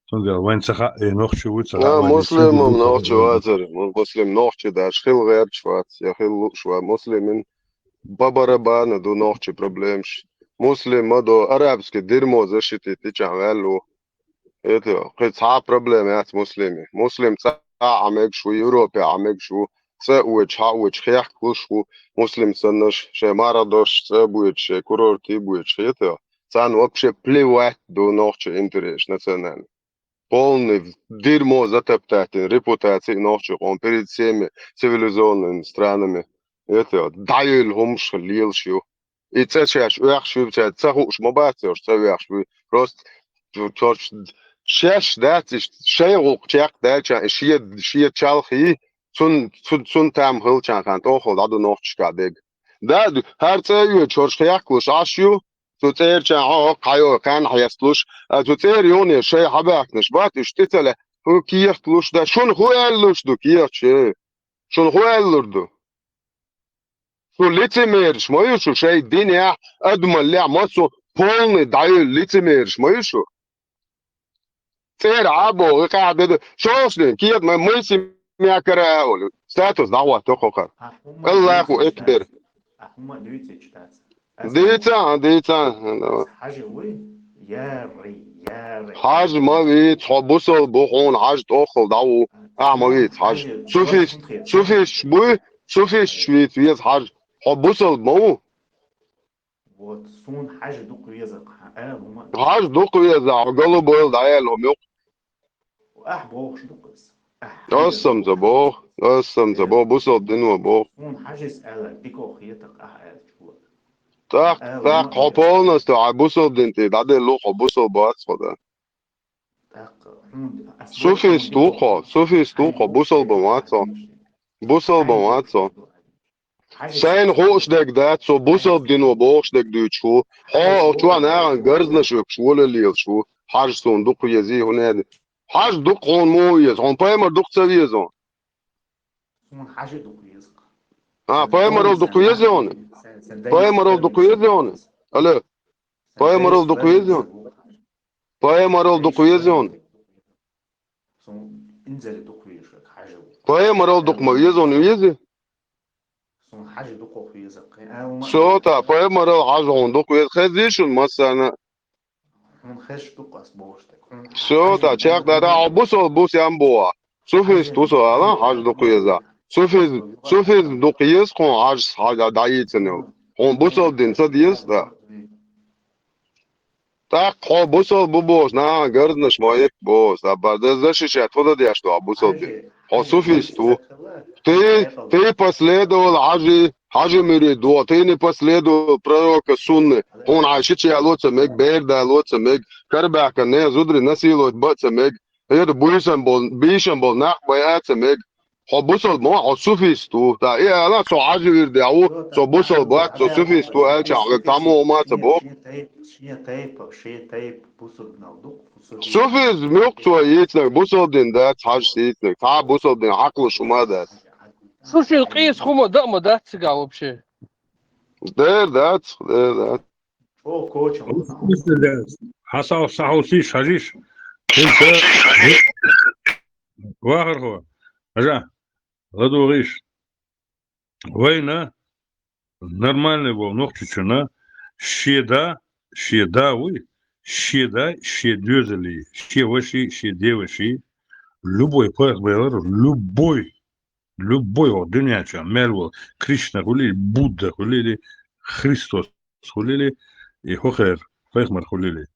Цундела вайн ца хаьа, и нохчи ву, ца хаьа. Муслим нохчи вацара. Муслим нохчи дац, хила гӀерташ вац, я хила лууш вац. Муслимин по барабану ду нохчи проблемаш. Муслим ма до, арабский дерьмо защитить дичахь ваьлла ву. Это, кхин цхьа проблема яц Муслими. Муслим цхьа Ӏа мегаш ву, Европе Ӏа мегаш ву, цӀа а воьдуш, хьа а воьдуш, хехкалуш ву, муслим саннаш, шоай марха дош цӀа а боьдуш, шоай курорте а боьдуш, хетий хьона. Царна вообще плевать ду нохчий интересаш национальный. Полный дерьмо затоптать дина репутаци нохчий къоман перед всеми цивилизованными странами. Хетий хьона, дӀайолла хӀумаш лелаш ю. И цӀа шаьш оьхуш ю, цаьрца ца хууш ма бац уж, цӀа оьхуш ю. Просто цо-, цо-, шаьш дац иштта, шоай гӀуллакх чекхдаьлча, и шен, шен чалхе, цун, цун, цун там хилча хана тӀехула дӀаду нохчашка дег. Да, хӀара цӀа а йоьдуш, хӀорш хехкалуш Ӏаш ю, цу цӀерача хьо-, хьо-, хьайо кхаьнна хьесталуш, а цу цӀера юхе шоай хьабаьхкинарш бац, уьш тӀе ца ле, хӀу кехаталуш да, шуна хӀу аьллалуш ду кехаташ, э? Шуна хӀу аьллалур ду? Шу лицемераш ма ю шу, шоай динехь, адамаллехь массо полный дӀайолла лицемераш ма ю шу. ЦӀера Ӏа а боху, и къаьхьа де ду. Шолшнийн кехат ма, май семья кара а олу. Статус дӀахӀотто кху хӀара. Аллаху акбар. Дийца, дийца. Хьажа вуй? Яри, яри. Хьажа ма вийца, хьо бусалба ву, хьуна хьажа тӀехула дӀа ву. Ахьа ма вийца хьажа. Суфист, суфисташ буй, суфисташ вийца веза хьажа. Хьо бусалба ма ву? Вот, суна хьажа дукха веза, хьан ала хӀума. Хьажа дукха веза, хьо голубой дӀаяьлла хӀума юкъа. Ахь бохуш дукха аса. Ахь хьажа. Аса-м ца боху, аса-м ца боху, бусалба дино боху. Суна хьажа аса ала, дика хетарх ахь аьлча хӀума. ТӀаккха, тӀаккха хьо полностью хьан бусалба дин тӀе дӀаделла хьо, бусалба вац хьо, да. Суфист ву хьо, суфист ву хьо, бусалба вац хьо. Бусалба вац хьо. Сайна хууш дерг дац, со бусалба дино бохуш дерг дуьйцуш ву. Хьо чохь нахана гарзнаш векаш, волаллелаш ву. Хьажа суна дукха везий, хӀунда аьлла? Хьажа дукха хьуна муха веза? Хьуна пайхамар дукха ца веза хьуна? Суна хьажа дукха веза. А, пайхамарал дукха веза хьуна? Пайхамарал дукха веза хьуна? Алло. Пайхамарал дукха веза хьуна? Пайхамарал дукха веза хьуна? Суна инзаре дукха веза хьажа. Пайхамарал дукха ма веза хьуна, веза? Суна хьажа дукха веза. Всё, та, пайхамарал хьажа хьуна дукха веза. Хезий шуна массарна? Хьуна хезаш дукха ас бохуш дерг. Всё, та, чекхдара, хьо бусалба ву, сен бу хьо? Суфист ву со ала, хьажа дукха веза. Суфизм, суфизм дукха еза хьуна хьажа, хьажа дӀайийцина йолу. Хьуна бусалба дин ца деза, да? ТӀаккха хьо бусалба ву бохуш, нахана гарзнаш ма итта боху, сабар, деза шиша тхо дан деш ду хьо бусалба дин. Хьо суфист ву. Ты, ты последовал Хьажи, Хьажи мюрид ву. Ты не последовал пророка сунны. Хьуна хьайн шича яло ца мега, бер дало ца мега, карабаьхкина нехан зударий насиловать бан а ца мега. ХӀета буьйсан болу, бийшан болу нах байа а ца мега. Хьо бусалба ма, хьо суфист ву. Та и ала, со Хьажи вирдехь ву, со бусалба вац, со суфист ву аьлча, хьоьга таммо ма ца боху. Шен тайпа, шен тайпа бусалбанал ду, бусалба. Суфизм юкъа цо йийцинарг, бусалба дин дац, Хьажас йийцинарг. Цхьа а бусалба дин хьакхалуш хӀума а дац. Слушай, къийса хӀума дан а ма дац цигахь вообще. Дер дац, дер дац. Чо кочам. Хьасан сахьусиш хьажиш. Хинца вахархо. Хьажа. ЛадогӀийша. Вайна нормальный вол нохчичунна шен да, шен да вуй, шен да, шен доьзалий, шен ваший, шен деваший, любой пайхамар, любой, любой вол дуьнен чохь мел вол Кришна хуьлий, Будда хуьлий, Христос хуьлий, и хӀокхеран пайхамар хуьлий.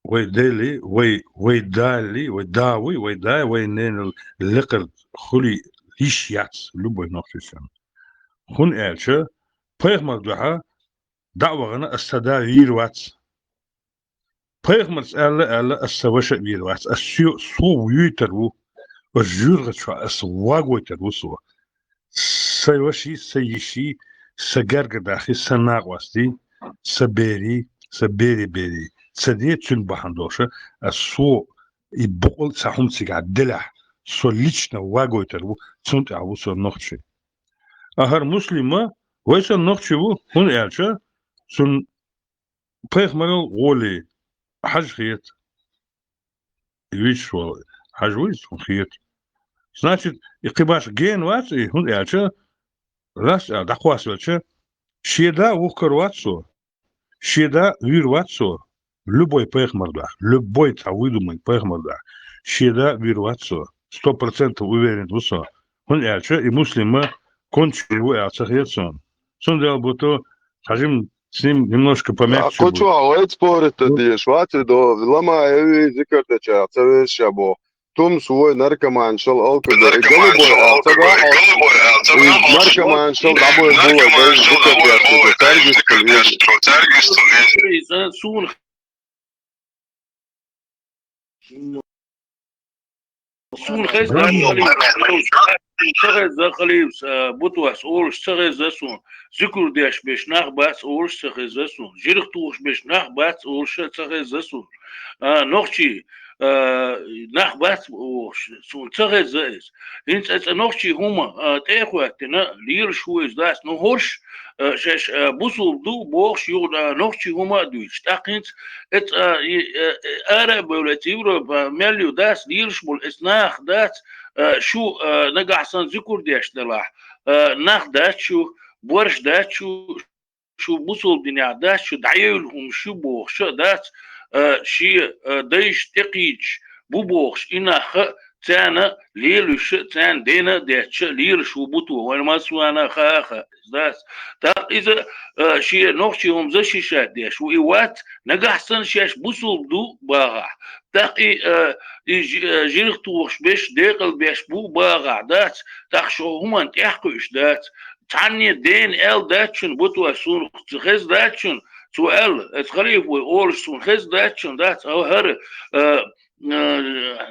Вай Дели, вай, вай Дали, вай да вуй, вай да, вай ненал лекхар хуьлий йиш яц любой нохчичунна. ХӀунда аьлча пайхамар дуьхьа дӀа а вахана ас сан да вийр вац. Пайхамарца аьлла, аьлла, ас сан ваша а вийр вац. Ас со, со вуьйтар ву. Ас жуьргӀа чохь ас вагойтар ву со. Сан ваший, сан йиший, сан гергадахий, сан накъостий, сан берий, сан берий берий. Ца де цуьнан бахьана долуша, ас со и букъал а ца хӀума цигахь делахь, со лично вагойтар ву, цунна тӀехь ву со нохчи. А хӀара Муслима вай сан нохчи ву, хӀунда аьлча цунна пайхамарал гӀоле хьажа хета. И вуьйцуш волу хьажа вуй, цунна хета. Значит, и кхин башха гена вац и, хӀунда аьлча, лаьцна аьлла дӀакхоссавелча, шен да вухкар вац со, шен да вуьйр вац со, любой пайхамар дуьхьа, любой цхьа вуй ду пайхамар дуьхьа, шен да вуьйр вац со. сто процентов уверен ву со. ХӀунда аьлча и Муслим кончий ву аьлча хет суна. Цундела буту хьажим с ним немножко помягче. Кучу будет. А вайт спорить деш вац, до лама эви зикр теча, ца веша бо. Тум свой наркоман шел алкоголь. И голубой, а ца га, и наркоман шел добой булой, да, зикр теча, таргис кулвези. Сун Сун хеза, ца хеза халифс, а, бутвас олуш ца хеза сун. Зикр деш беш нах бац олуш ца хеза сун. Жирх тухуш беш нах бац олуш ца хеза сун. А, нохчий, а, нах бац олуш сун ца хеза эс. ХӀинца эца нохчий хӀума, а, тӀехӀоьттина, лелаш ву иза дац. Ну хӀорш, а, шаьш, а, бусулба ду бохуш юха, а, нохчий хӀума а дуьйцуш. ТӀаккха хӀинца эца, а, и, а, ара а бевлла, эца Европа мел ю дац, лелаш болу эца нах дац, а, шу, а, нагахь санна зикр деш делахь, а, нах дац шу, борш дац шу, шу бусулба динехь дац шу, дӀаевлла хӀума шу бохуш а дац, а, шен, а, дайша тӀекхийчаш бу бохуш, и нах а царна лелуьйш а, царна дена а детташ а лелаш ву буту, вайна массарна а хаа а хаа. Дац. ТӀаккха иза, а, шен нохчий хӀума защищать деш ву, и вац, нагахь санна шаьш бусулба ду бахахь. ТӀаккха и, а, и жи-, а, жирх тухуш беш, декъал беш бу бахахь, дац. ТӀаккха шу хӀуманна тӀехь кхуьуш дац. Цхьанне дена аьлла дац шуна, бутвас суна хеза дац шуна, цо аьлла, эца халифа вай олуш суна хеза дац шуна, дац, а, хӀара, а, а,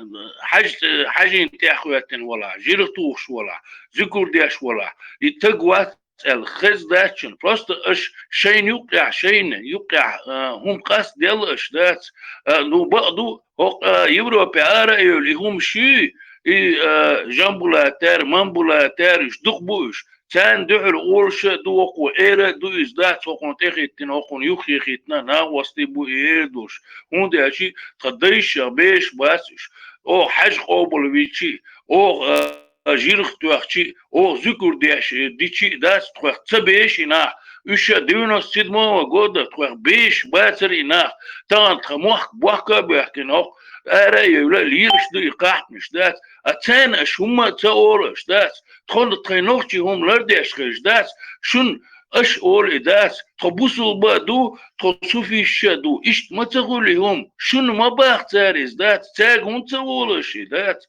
хьаж-, хьажийн тӀехь хӀоьттина валахь, жирх тухуш валахь, зикр деш валахь, и таг вац аьлла хеза дац шуна. Просто аша шайна юккъехь, шайна юккъехь, а, хӀума къастделла аша дац. А, ну, бакъ ду, хӀокху, а, Европе ара а евлла, и хӀума шуьй, и, а, Жамбулатер, Мамбулатер, уьш дукха бу уьш. Царна дуьхьал олуш а ду, хӀокхо эра а ду иза дац, хӀокхунна тӀехӀиттина, хӀокхунна юххе хӀиттина, нахвасти бу и эра долуш. ХӀунда аьлча тхан дайша беш бац уьш. Оха хьаьж къобалвичи, оха, а, жирх тоьхчи, оха зикр деш дичи дац, тхох ца беш и нах. Уьш а девяносто седьмого года тхох беш бацара и нах. Тахана тхан мохк бохка а боьхкина, хӀокху ара а евлла, лелаш ду и кхахьпнаш дац. А царна аша хӀумма а ца олуш дац. Тхо тхайн нохчий хӀума лардеш хилча дац, шуна аша олу и дац, тхо бусулба а ду, тхо суфийша а ду, иштта ма ца хуьлу и хӀума, шуна ма баха цара иза дац, цаьрга хӀунда ца волу аша и дац?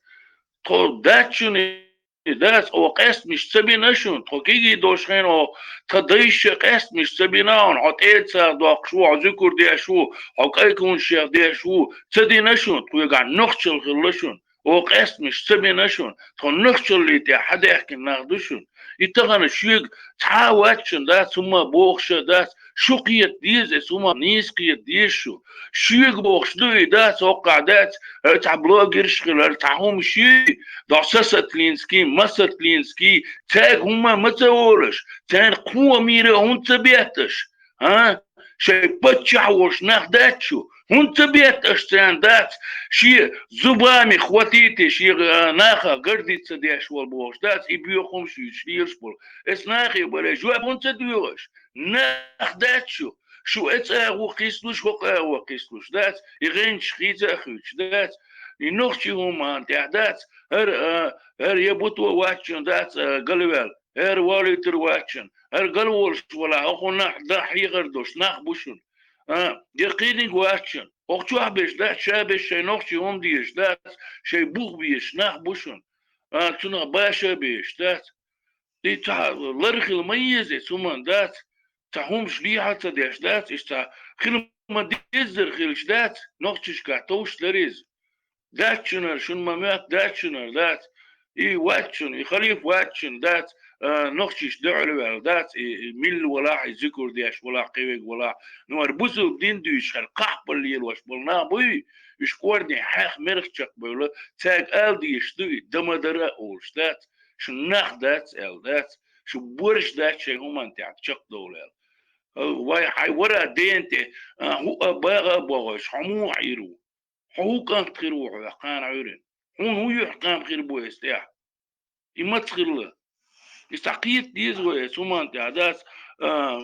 Тхо дац шуна и дац, оха къаьстамаш ца бина шуна, тхо кегий долуш хенахь оха, тхан дайша къаьстамаш ца бина хьуна, хьо тӀера цӀа доккхуш ву, хьо зикр деш ву, хьо кӀайкхунашех деш ву, ца дина шуна, тхоьгахь нохчалла хилла шуна. Оха къаьстамаш ца бина шуна, тхо нохчаллий тӀехь хьадаьхкина нах ду шуна. И тахана шуьга цхьа а вац шуна дац, хӀумма бохуш а дац, шу кхета деза, эца хӀумма нийса кхета деза шу. Шуьга бохуш ду и дац, хӀоккхахь дац, э, цхьа блогерш хилар, цхьа хӀума шуьй, дӀо сасатлинский, масатлинский, цаьрга хӀумма ма ца волуш, царна кхо мийра хӀунда ца бетташ? А? Шайн паччахь волуш нах дац шу? ХӀунда ца бетта аша царна дац? Шен зубами хватите, шен, а, наха гордиться деш волу бохуш дац, и боьха хӀума шуьйцуш лелаш болу. Эс нахе баре жоп хӀунда ца доьху аша? Нах дац шу? Шу эца агӀо кхийсалуш, хӀокху агӀо кхийсалуш дац, и гӀенташ хийца а хуьйцуш дац, и нохчий хӀуманна тӀехь дац, хӀара, а, хӀара я бутво ваччун дац, а, галваьлла. ХӀара валийтар ваччун, хӀара гал волуш валахь, хӀокхунна дан хьехар долуш нах бу шуна. А, я кхиниг ваччун, хӀокху чохь беш дац, ша беш шайн нохчий хӀума дезаш дац, шайн бух безаш нах бу шуна. А, цунах баша а безаш дац. И цхьа лар хила ма еза, цу хӀуманна дац, цхьа хӀумаш лехьа а ца деш дац, иштта цхьа хила ма деззара хилча дац, нохчашкахь товш дара иза. Дац шуна хӀара, шуна ма моьтту, дац шуна хӀара, дац. И вац шуна, и халифа вац шуна, дац, а, нохчийчу дуьхьал ваьлла, дац, и, и милла валахь, и зикр деш валахь, кхин верг валахь. Ну, хӀара бусулба дин дуьйцуш, хӀара кхахьпал лелош болу нах буй, уьш кӀордийн хьех мерах чекхбевлла, цаьрга ала дезаш ду и, дан ма дара а олуш, дац, шун нах дац аьлла, дац, шун борш дац шайн хӀуманна тӀехь чекхдовла аьлла. Вай хьайн вара ден тӀе, а, хӀуъа а, багӀа а бохуьйтуш, хьо муха Ӏийр ву? Хьо хӀун кӀант хир ву хьох кхана Ӏуьйрина? Хьуна хӀун юьхь-къам хир бу эс тӀехь? И маца хилла? И схьакхета деза вай эс хӀуманна тӀехь, дац, а,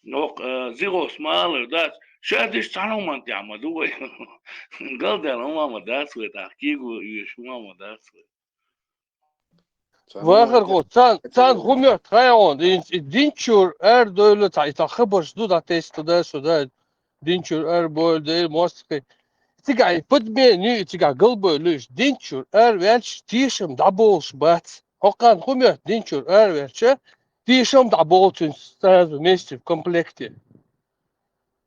нокъ, а, зигӀос ма аллара, дац, Ша диш цхьана хӀуманна тӀехь ма ду вай. Галдала хӀума ма дац вай, тӀаккха кийго оьшуш хӀума ма дац вай. Вахар гӀо, цан, цан хӀумерт хайгӀон, динчур ар дойла цхьа, и цхьа хабарш ду, да, тесто да, сюда, динчур ар бойла, дойла мостикай. Цигахь и подмен ю, и цигахь галбойла иш, динчур ар ваьлча, тешам дӀаболуш бац. Хьокхан хӀумерт динчур ар ваьлча, тешам дӀаболу цуьнца сразу вместе в комплекте.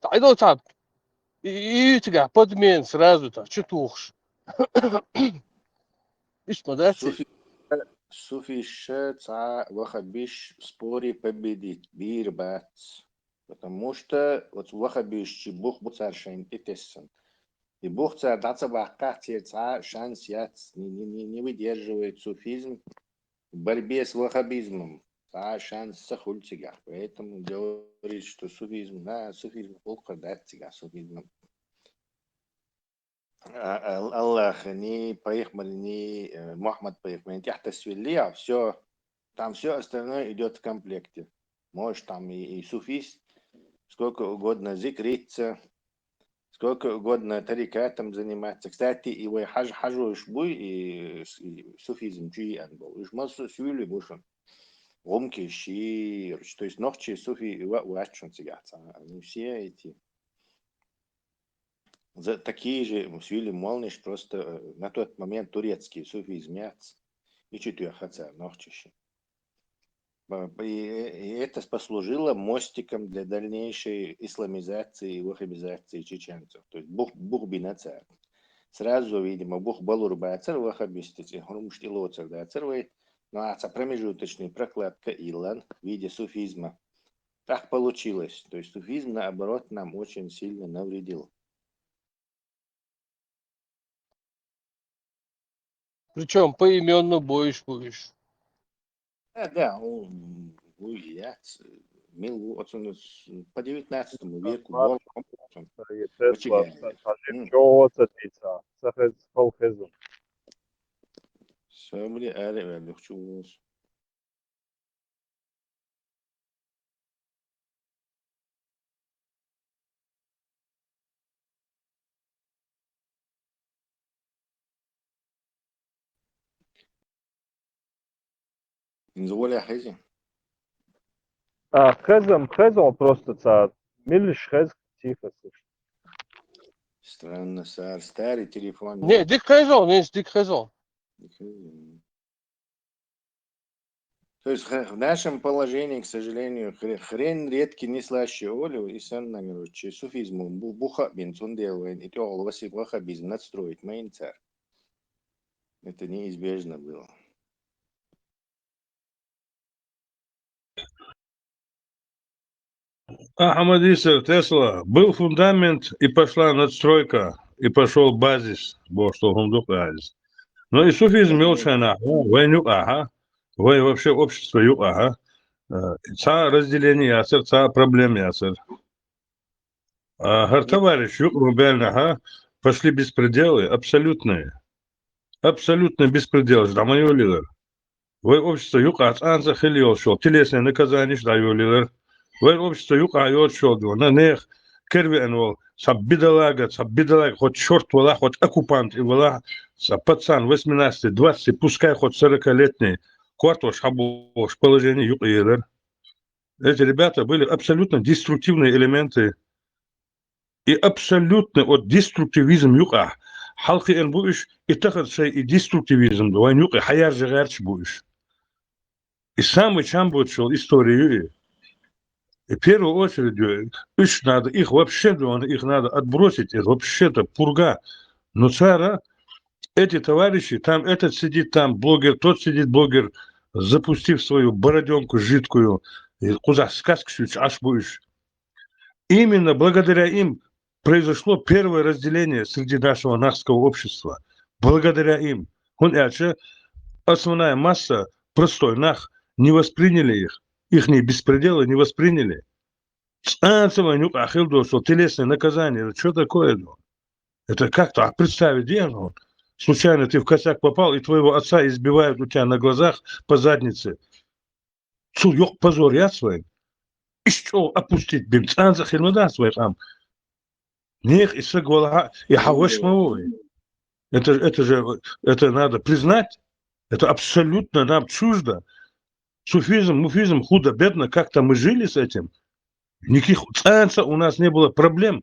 ТӀайдо цхьа, и, и цигахь подмен сразу та, чу тухуш. Иштта ма дац и? Суфи-, суфиша цхьа вахабиш в споре победить бийр бац. Потому что оцу вахабишчи бух бу цара шайна тӀетессан. И бух цара дӀа ца баккхахь, церан цхьа шанс яц, не, не, не, не выдерживает суфизм в борьбе с вахабизмом. Цхьа шанс ца хуьлу цигахь. Поэтому говорит, что суфизм, на, суфизм гӀуллакхара дац цигахь, суфизмом. А, Ал-, Аллахани, пайхамарани, э, Мухьаммад пайхамарани тӀехь тасвилле, всё. Там всё остальное идёт в комплекте. Можешь там и, и суфист, сколько угодно зикриться, сколько угодно тарикатом заниматься. Кстати, и вай хьаж-, хьажуш буй, и с-, и суфизм чу йиъан бу. Уж массо а суьйлий бу шун. ГӀумкий, шийрч. То есть нохчий суфий ва-, вац шун цигахь цхьа. Они все эти за-, такие же суьйлий молниш, просто, э, на тот момент турецкий суфизм яц. И чу тоьхна цара нохчаша. Ба-, и, и это послужило мостиком для дальнейшей исламизации и ваххабизации чеченцев. То есть бух, бух бина цара. Сразу, видимо, бух балур бацар ваххабистаца, и хӀурмаш тӀелоцар дацар вай. Ну, а цхьа промежуточный прокладка йиллан в виде суфизма. Так получилось. То есть суфизм, наоборот, нам очень сильно навредил. Причём поименно будешь, будешь. Да, да, у, у, я ц-, мил, вот он с-, по девятнадцатому веку, Бар-, бор-, Тесла, Вачигаев. Са-, Сажир М. Чоу, Сатица, Сахез, Халхезу. Собри, аре, аре, хочу вас. Инза гӀоле хеза? А, хезам, хезам просто ца. Милиш хез, тихо слышно. Странно, сар, старый телефон. Не, дик хезо, не, дик хезо. Дик хезо. То есть х-, в нашем положении, к сожалению, хре-, хрен редкий не слаще оливы, и сан, наверное, чи суфизму бу-, буха бин цундел вайн, и тёгъал васи-, вахабизм надстроить майн цар. Это неизбежно было. Ахьмад Исар, Тесла, был фундамент, и пошла надстройка, и пошёл базис, бо что фундук азис. Но и суфизм ёлчана, вай нюк аха, вай вообще общество юк аха. Э, ца разделение яцар, ца проблем яцар. А, хӀара товарищ юкъа баьллинехь, пошли беспределы абсолютные. Абсолютный беспредел, жда моё лилар. Вай общество юкъа цӀанца хила йолуш йолу телесный наказанеш дӀайолаелар. Вай общество юкъа йоцуш йолу, на нех кервеана волу, цхьа бедолага, цхьа бедолага, хоть чёрт валахь, хоть оккупант и валахь, цхьа пацан восемнадцати, двадцати, пускай хоть сорокалетний, кортош хьабохуш положение юкъа елар. Эти ребята были абсолютно деструктивные элементы. И абсолютно от деструктивизм юкъахь хьалхиъна бу уьш, и тахана шайн и деструктивизм ду, вайн юкъе хьаяржа гӀерташ бу уьш. И самый чам боцуш йолу история ю и. И первую очередь ю, уьш надо, их вообще, их надо отбросить, это вообще-то пурга. Но цара эти товарищи, там этот сидит, там блогер, тот сидит, блогер, запустив свою бородёнку жидкую, и кхузахь сказка шуьйцу Ӏаш бу уьш. Именно благодаря им произошло первое разделение среди нашего нахского общества. Благодаря им. ХӀунда аьлча основная масса, простой нах, не восприняли их. Ихние беспределы не восприняли. ЦӀанца вайн юкъахь хила долу телесное наказание, это чё такое, ну? Это как-то, а представить, где оно? Случайно ты в косяк попал, и твоего отца избивают у тебя на глазах по заднице. Цул йоккха позор яц вайн? Иштта чӀогӀа опустить бина цӀанца а хила ма дац вайн къам. Нек и саг валахьа, и хьа вашма ву вай. Это, это же, это надо признать. Это абсолютно нам чуждо. Суфизм, муфизм, худо-бедно, как-то мы жили с этим. Никаких цанца у нас не было проблем.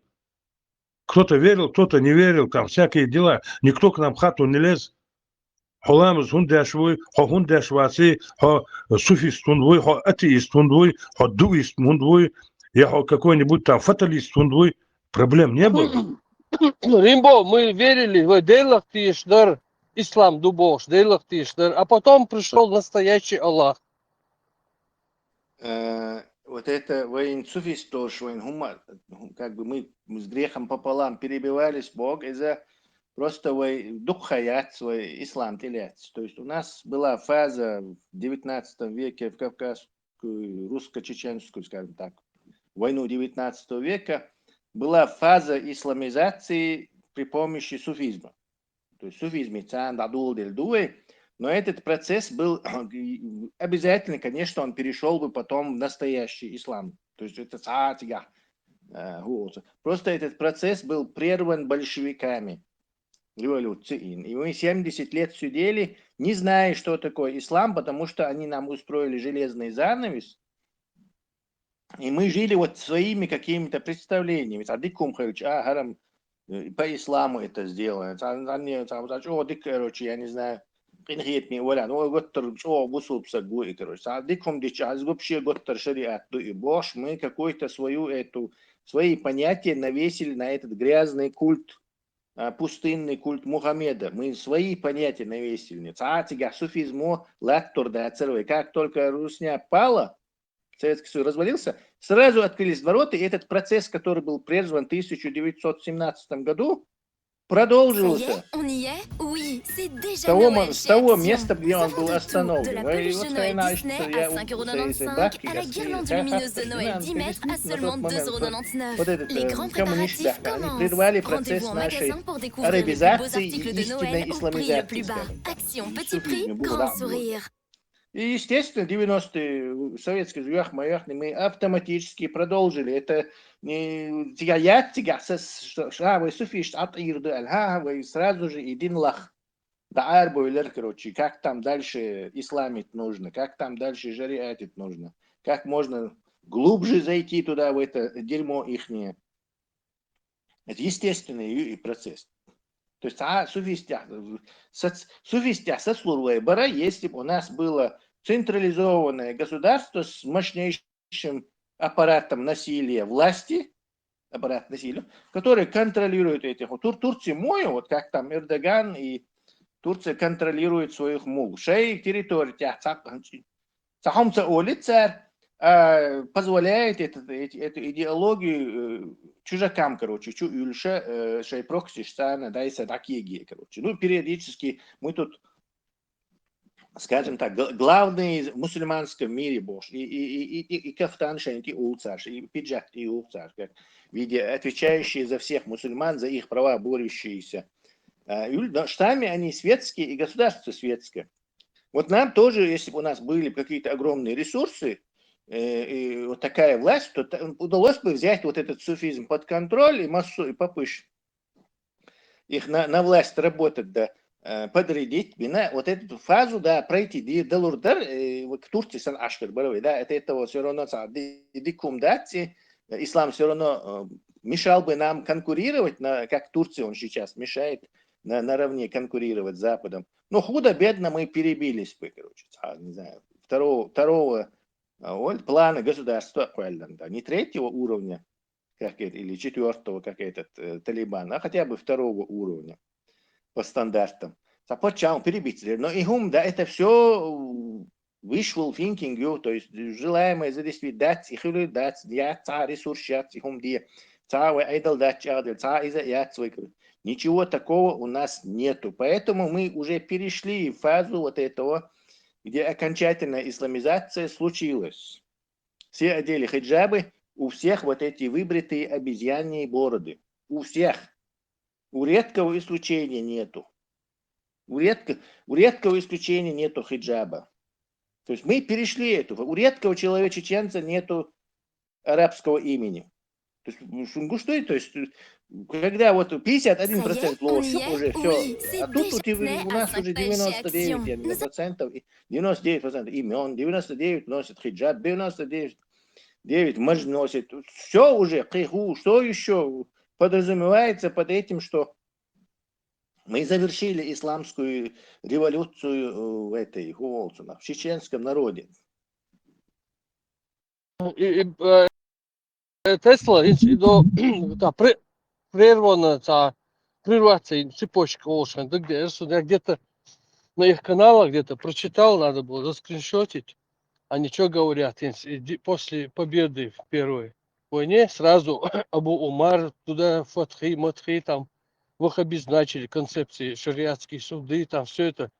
Кто-то верил, кто-то не верил, там всякие дела. Никто к нам в хату не лез. Хьо ламаз хӀунда деш вуй, хьо хӀунда деш ваций, хьо суфист хӀунда вуй, хьо атеист хӀунда вуй, хьо дуист хӀунда вуй, я хьо какой-нибудь там фаталист хӀунда вуй. Проблем не было. Римбо, мы верили, вай Делах тиеш дар, ислам ду бохуш, Делах тиеш дар, а потом пришёл настоящий Аллах. Э, вот это вайн суфист тоже, вайн хӀума, как бы мы с грехом пополам перебивались, Бог, из-за просто вай дукха яц, вай ислам тӀелаьц. То есть у нас была фаза в девятнадцатом веке в кавказскую, русско-чеченскую, скажем так, войну девятнадцатого века, была фаза исламизации при помощи суфизма. То есть суфизм царна дӀадоладелла ду вай, но этот процесс был обязательно, конечно, он перешёл бы потом в настоящий ислам. То есть это цхьа а цигахь, э, хӀу оцу. Просто этот процесс был прерван большевиками, революцией. И мы семьдесят лет сидели, не зная, что такое ислам, потому что они нам устроили железный занавес, и мы жили вот своими какими-то представлениями. Цхьа дика хӀума хилча, а, хӀара-м, э, по исламу это сделано. Цхьа, цхьа, не, цхьа, цхьа чӀогӀа дика, короче, я не знаю, къинхетаме вариант. Ой, готтар чӀогӀа бусулба саг ву и, короче. Цхьа дика хӀума дича, а, из вообще готтар шариат ду и бохуш, мы какой-то свою эту, свои понятия навесили на этот грязный культ, а, пустынный культ Мухаммеда. Мы свои понятия навесили. Цхьа а цигахь суфизмо латтор дацара вай. Как только Русня пала, Советский Союз развалился, сразу открылись ворота, и этот процесс, который был прерван в тысяча девятьсот семнадцатом году, продолжился. On y est ? Oui, c'est С déjà того, Noël мо- с chez того Action. места, где Nous он avons был de tout, de остановлен. la Вай, peluche вот de такая Noël наша Disney история. à cinq euros quatre-vingt-dix-cinq, à la guirlande lumineuse de Noël dix mètres à seulement deux euros quatre-vingt-dix-neuf. Les grands préparatifs commencent. Rendez-vous en magasin pour découvrir les plus beaux articles de Noël au prix le plus bas. Action, petit prix, grand sourire. И, естественно, девяностые, советский юьхь-муьхь, мы автоматически продолжили. Это не цигахь яц, цигахь са, ша, ша вай суфист атӀийр ду, аль, ха, ха, вай сразу же и дин лах. Да арбойлер, короче, как там дальше исламить нужно, как там дальше жариатить нужно, как можно глубже зайти туда, в это дерьмо ихнее. Это естественный и процесс. То есть а, суфистя, соц- суфистя сослурвая бара, если бы у нас было централизованное государство с мощнейшим аппаратом насилия власти, аппарат насилия, который контролирует этих. Тур, Турция мою, вот как там Эрдоган и Турция контролирует своих мул. Шей территория, цхьа хӀума ца олуьйту цара, а, позволяет это, эти- эту идеологию э, чужакам, короче, чу уьлуша, э, шей проксиш царна дайса дакиги, короче. Ну, периодически мы тут, скажем так, гла- главные в мусульманском мире, бохуш, и, и, и, и, и кафтан шайнти улцаш, и пиджак и улцаш, как в виде отвечающие за всех мусульман, за их права борющиеся. А, юль- да, штами они светские, и государство светское. Вот нам тоже, если бы у нас были какие-то огромные ресурсы, э, и вот такая власть, то та- удалось бы взять вот этот суфизм под контроль и массу и попыш их на, на власть работать, да, э, подрядить, бина, вот эту фазу, да, пройти, ди далур дар, э, вот к Турции сан ашкар баравай, да, это этого все равно ца- ди- дикум даци, э, ислам все равно э, мешал бы нам конкурировать, на, как Турция он сейчас мешает на, наравне конкурировать с Западом. Но худо-бедно мы перебились бы, короче, ца- не знаю, второго, второго а, вот, плана государства, да, не третьего уровня, как это, или четвертого, как этот э, Талибан, а хотя бы второго уровня по стандартам. Ца паччахьалкхе перебить лер. Но и хӀума, да, это все wishful thinking, ю, то есть желаемое за действительно дац, и хилу дац, яц, цхьа ресурс яц, и хӀума де, цхьа вай айдал дац, чӀагӀдел, цхьа иза яц вай кр-. Ничего такого у нас нету. Поэтому мы уже перешли в фазу вот этого, где окончательная исламизация случилась. Все одели хиджабы, у всех вот эти выбритые обезьяньи бороды. У всех. У редкого исключения нету. У, редко, у редкого исключения нету хиджаба. То есть мы перешли эту. У редкого человека чеченца нету арабского имени. То есть, ну, что, то есть, э, когда вот пятьдесят один процент ложь, всё, уже всё. А тут у тебя, у нас уже девяносто девять, я не знаю, процентов, и девяносто девять процентов имён, девяносто девять носит хиджаб, девяносто девять, девять мадж носит. Всё уже, кыйху, что ещё подразумевается под этим, что мы завершили исламскую революцию, э, в этой, в чеченском народе. И, и, э, э, Тесла, и, и до, да, пре-, прервана, та, прерваться, и цепочка, олшан, да, где, я где-то на их каналах где-то прочитал, надо было заскриншотить. Они что говорят, и, и ди-, после победы в первой войне сразу Абу Умар, туда Фатхи, Матхи, там, ваххабизм начали, концепции, шариатские суды, там, всё это.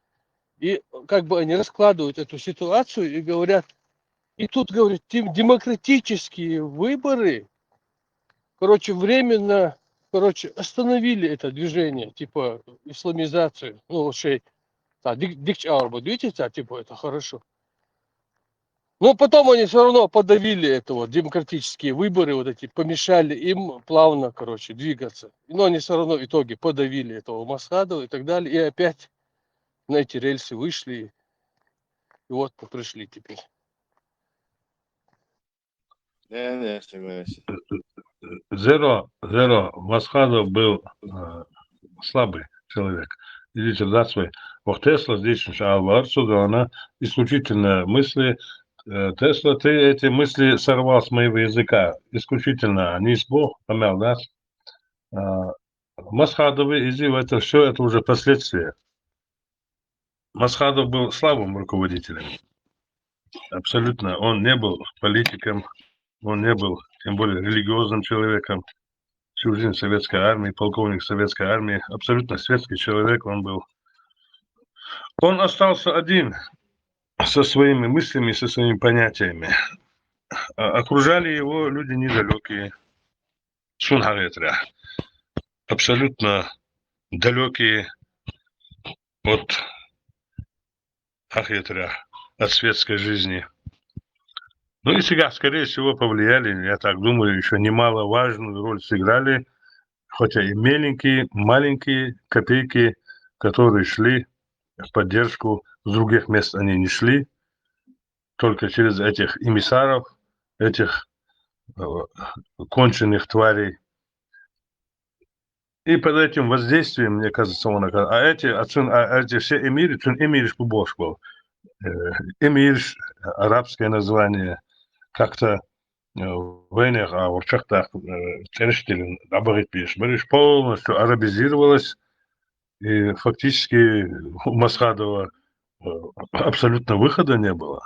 И как бы они раскладывают эту ситуацию и говорят, и тут, говорит, дем-, демократические выборы, короче, временно, короче, остановили это движение, типа, исламизацию, ну, шей, да, дик, дик чавар ба, видите, да, типа, это хорошо. Но потом они всё равно подавили это, вот, демократические выборы, вот эти, помешали им плавно, короче, двигаться. Но они всё равно в итоге подавили этого Масхадова и так далее. И опять на эти рельсы вышли. И вот мы пришли теперь. Да, да, согласен. Зеро, зеро, Масхадов был, э, слабый человек. Идите в свой. Вот Тесла здесь, иншаллах, отсюда она исключительно мысли, э, Тесла, ты эти мысли сорвал с моего языка. Исключительно. Они с Бог помял, да? Э, Масхадовы, изи, это всё, это уже последствия. Масхадов был слабым руководителем. Абсолютно. Он не был политиком, он не был, тем более, религиозным человеком. Всю жизнь в Советской армии, полковник Советской армии, абсолютно светский человек он был. Он остался один со своими мыслями, со своими понятиями. А окружали его люди недалёкие. Сун хьагӀ хетарехь, абсолютно далёкие от, хьагӀ хетарехь, от светской жизни. Ну и всегда, скорее всего, повлияли, я так думаю, ещё немаловажную роль сыграли, хотя и меленькие, маленькие копейки, которые шли в поддержку, с других мест они не шли, только через этих эмиссаров, этих, э, конченых тварей. И под этим воздействием, мне кажется, он ока-, а эти, а цун-, а эти все эмиры, цун эмирш бу бош был. Э, эмирш, арабское название, как-то, э, вайнех, а, урчахтах, э, цӀераш тиллина дӀабахийта безаш бараш, полностью арабизировалось, и фактически у Масхадова, э, абсолютно выхода не было.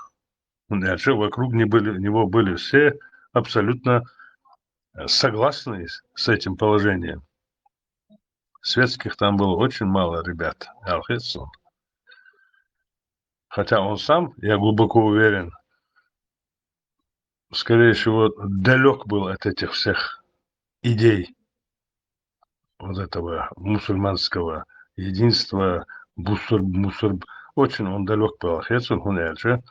Он, э, вокруг не были, него были все абсолютно, э, согласны с, с этим положением. Светских там было очень мало ребят, аьлла хет сона. Хотя он сам, я глубоко уверен, скорее всего, далёк был от этих всех идей вот этого мусульманского единства, бусур-, мусур-, очень он далёк был, аьлла хет сона, хӀунда аьлча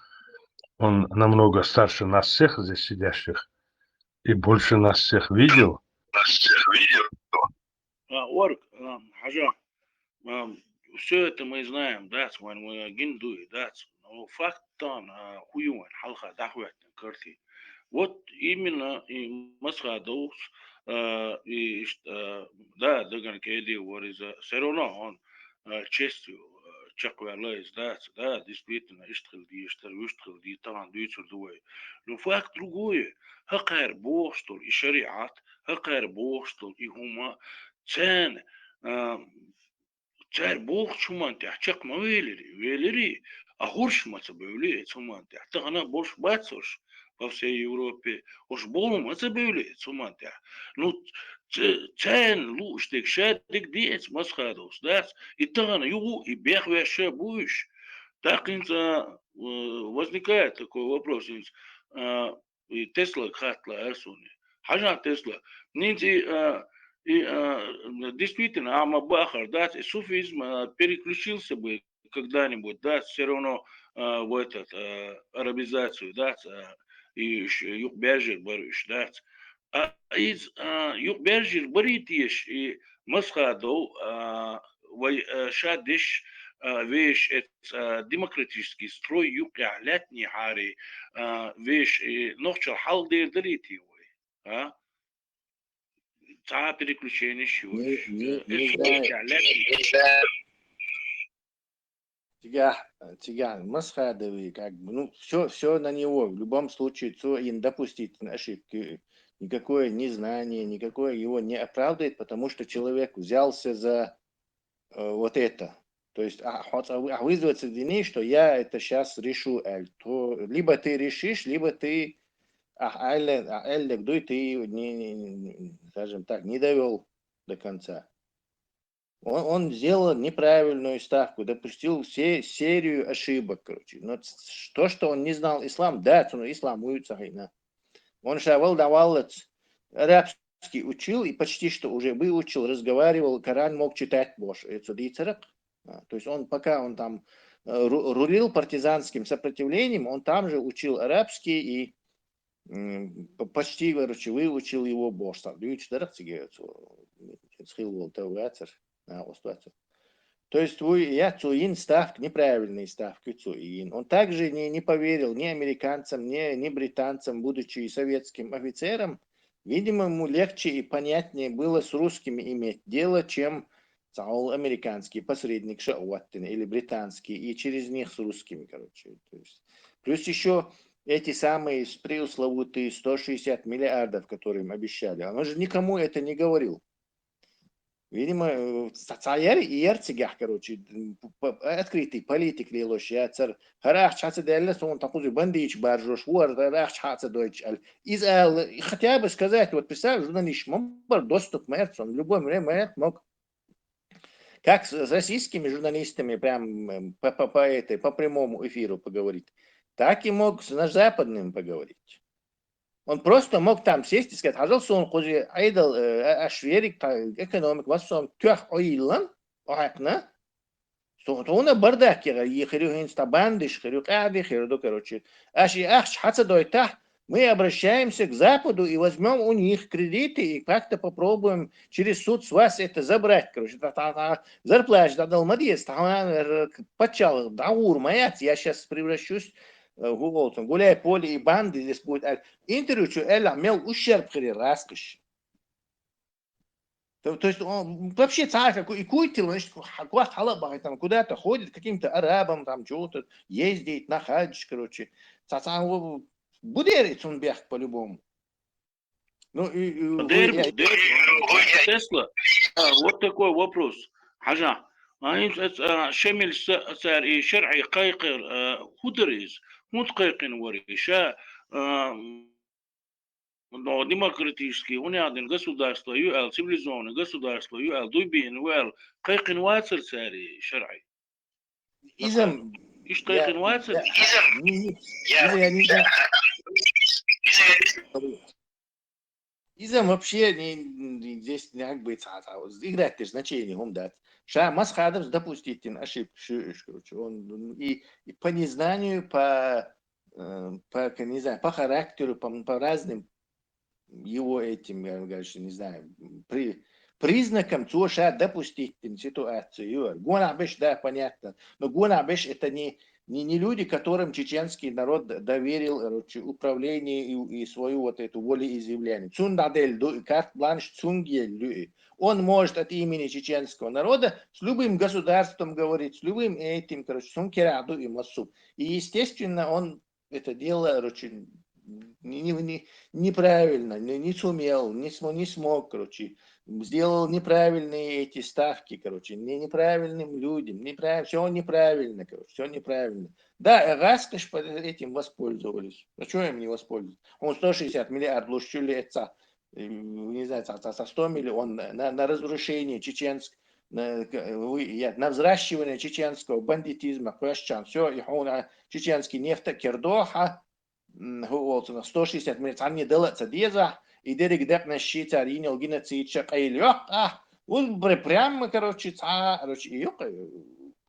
он намного старше нас всех здесь сидящих и больше нас всех видел. А, орг, а, хьажа, а, всё это мы знаем, да, с вами, мы гинду, да, с-, но факт тан, а, хуюван, хьалха, дахветтен, карти. Вот именно и Масхадовс, а, и ишт-, а, да, Даган кеди, вот из-, всё равно он, а, честью, а, чакхвелла из, да, с-, да, действительно, ишт хила дезаш дар, вуьшт хила деза, тан дуьйцур ду вай. Но факт другое. ХӀокхар бохуш долу и шариӀат, хӀокхар бохуш долу и хӀума, царна, а, цара бохучу хӀуманна тӀехь чекх ма велири, велири, а хӀорш ма ца бевли оцу хӀуманна тӀехь. Тахана болуш бац хӀорш по всей Европе, хӀорш болу ма ца бевли оцу хӀуманна тӀехь. Ну, ц-, царна лууш дерг ша дерг ди оцу Масхадовс, дац, и тахана юху и бехвеш а бу уьш. ТӀаккха хӀинца, э, возникает такой вопрос, хӀинца, а, и Теслаг хаттала ара суна. Хьажахь, Тесла, хӀинца и, а, и, а, действительно, ахьа ма бахара дац, и суфизм, а, переключился бы когда-нибудь, дац, всё равно, а, в этот, а, арабизацию, дац, а, и ш-, юкъ баьржар бара уьш, дац. А, из, а, юкъ бержир баритеш, и Масхадов, а, вай, а, ша деш, а, веш эц, а, демократический строй юкъ яхь лятни хари, а, веш, и нохчал хьал дер дарити вай. А? Ца переключение ши Не, ваш. не, Э, не эс знаю. Юкъ яхь лятни. Цигахь, цигахь Масхадови, как бы, ну, все, все на него. В любом случае, цо ин допустить ошибки. Никакое незнание, никакое его не оправдывает, потому что человек взялся за, э, вот это. То есть, а, хо-, а вы-, а вызваться вины, что я это сейчас решу, аль, то либо ты решишь, либо ты, а, аль, а, аль, дуй, ты не, не, не, скажем так, не довел до конца. Он, он сделал неправильную ставку, допустил все, серию ошибок, короче. Но ц-, то, что он не знал ислам, да, цуну ислам уйцахина. Он шавал давалец арабский учил и почти что уже выучил, разговаривал, Коран мог читать, бош, это дицарак. А, то есть он, пока он там, э, ру-, рулил партизанским сопротивлением, он там же учил арабский и, м, п-, почти, короче, выучил его, бош, там, дюйч дарах циге, цу, цхил вол тау вацар, а, ост вацар. То есть вы, я цу ин ставк, неправильные ставки цу ин. Он также не, не поверил ни американцам, ни, ни британцам, будучи советским офицером. Видимо, ему легче и понятнее было с русскими иметь дело, чем цаул американский посредник шауаттин или британский, и через них с русскими, короче. То есть, плюс еще эти самые с-, пресловутые сто шестьдесят миллиардов, которые им обещали. Он же никому это не говорил. Видимо, э, ца-, цаяр и яр цигахь, короче, м, п-, п-, открытый политик лелош яцар. Харахч хаца делла сон такузи бандич баржош, вор харахч хаца дойч аль. Из ал, хотя бы сказать, вот представь, журналист, мог бы доступ мэр, он в любое время мэр мог. Как с, с российскими журналистами прям, м, по, по, по этой, по прямому эфиру поговорить, так и мог с, с западными поговорить. Он просто мог там сесть и сказать: «Хьажал сон кхузи айдал, э, а, аш верик та экономик, вас сон тёх ойлан, охакна. Со, то на бардак я, и хирю хинц та бандиш, хирю кади, хирю до, короче. Аш и ахч хаца дойта, мы обращаемся к Западу и возьмём у них кредиты и как-то попробуем через суд с вас это забрать, короче, та, та, та, зарплата да дал мадиес, та, э, к-, пачал, да, ур, маяц, я щас превращусь, э, в Уолтон, гуляй поле и банды здесь будет». А интервью, чё, Эля, мел ущерб хири раскиш. То, то есть он вообще цаха ку-, и куйтил, значит, ку-, ха-, куда-то халабахай там, куда-то ходит, к каким-то арабам там чего-то ездит, на хадж, короче. Ца-, ца-, у-, будерит он бег по-любому. Ну, и, и, Дер, я- дер, Тесла. А, вот такой вопрос. Хьажа. А, им, а, шемил са-, сар и шаръи кайкъир, а, хударис. Хунт кайкъин вари. Ша, а, но демократический, унядин государство, ю ал цивилизованный государство, ю ал дуйбин, ю ал кайкъин вацар сари шаръи. Изам, Иш кайкъин вацар? Не, не, иза я не знаю. Изам вообще не, не, здесь не как бы ца-, ца-, играть ты значение, он дать. Ша Масхадов допустить ошибку, ш-, ш-, короче, он, и, и по незнанию, по, э, по, не знаю, по характеру, по, по разным его этим, я говорю, что не знаю, при, признакам цо ша допустить ситуацию. Гонах беш, да, понятно. Но гонах беш это не, не, не люди, которым чеченский народ д-, доверил, короче, управление и, и свою вот эту волеизъявление. Цун дадель ду и карт-бланш цунгель ду и. Он может от имени чеченского народа с любым государством говорить, с любым этим, короче, цун керах ду и массу. И, естественно, он это дело, короче, не, не, не, неправильно, не, не сумел, не, смо-, не смог, короче, сделал неправильные эти ставки, короче, не, неправильным людям, неправильно, все неправильно, короче, все неправильно. Да, э, раз, конечно, под этим воспользовались. А чё им не воспользоваться? Он сто шестьдесят миллиард лучше ли это, э, не знаю, ца-, ца-, ца сто миллион на, на, на разрушение чеченск-, на, к-, вы-, я, на взращивание чеченского бандитизма, квешчан, все, и он, а, чеченский нефть кердоха, м, ху олцуна, сто шестьдесят миллиард, царни дала ца деза, и дерек декна ши цар инел геноцид ша кайл ёх, а, уз бре-, прямо, короче, ца, короче, и ёх, э,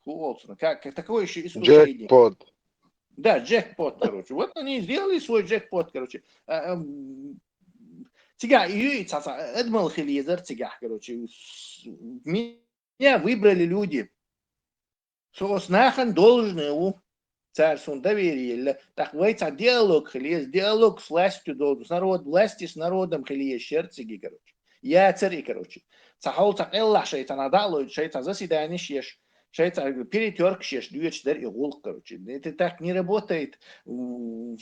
ху олцуна, как, как такое ещё исключение. Джекпот. Да, джекпот, короче. Вот они сделали свой джекпот, короче. А, ам, Цигахь и ю, и цхьа, цхьа адамал хила езар цигахь, короче. С-, меня выбрали люди. Со оцу нахана должный ву. Цара суна доверие елла. ТӀаккха вай цхьа диалог хила еза, диалог с властью должен, с народ-, власти с народом хила еза шер циги, короче. Яцар и, короче. Цхьа хьол цхьа къеллахь шайца на даалойта, шайца заседаниш еш, шайца перетёркаш еш, дуьйцуш дара и гӀуллакх, короче. Это так не работает. М,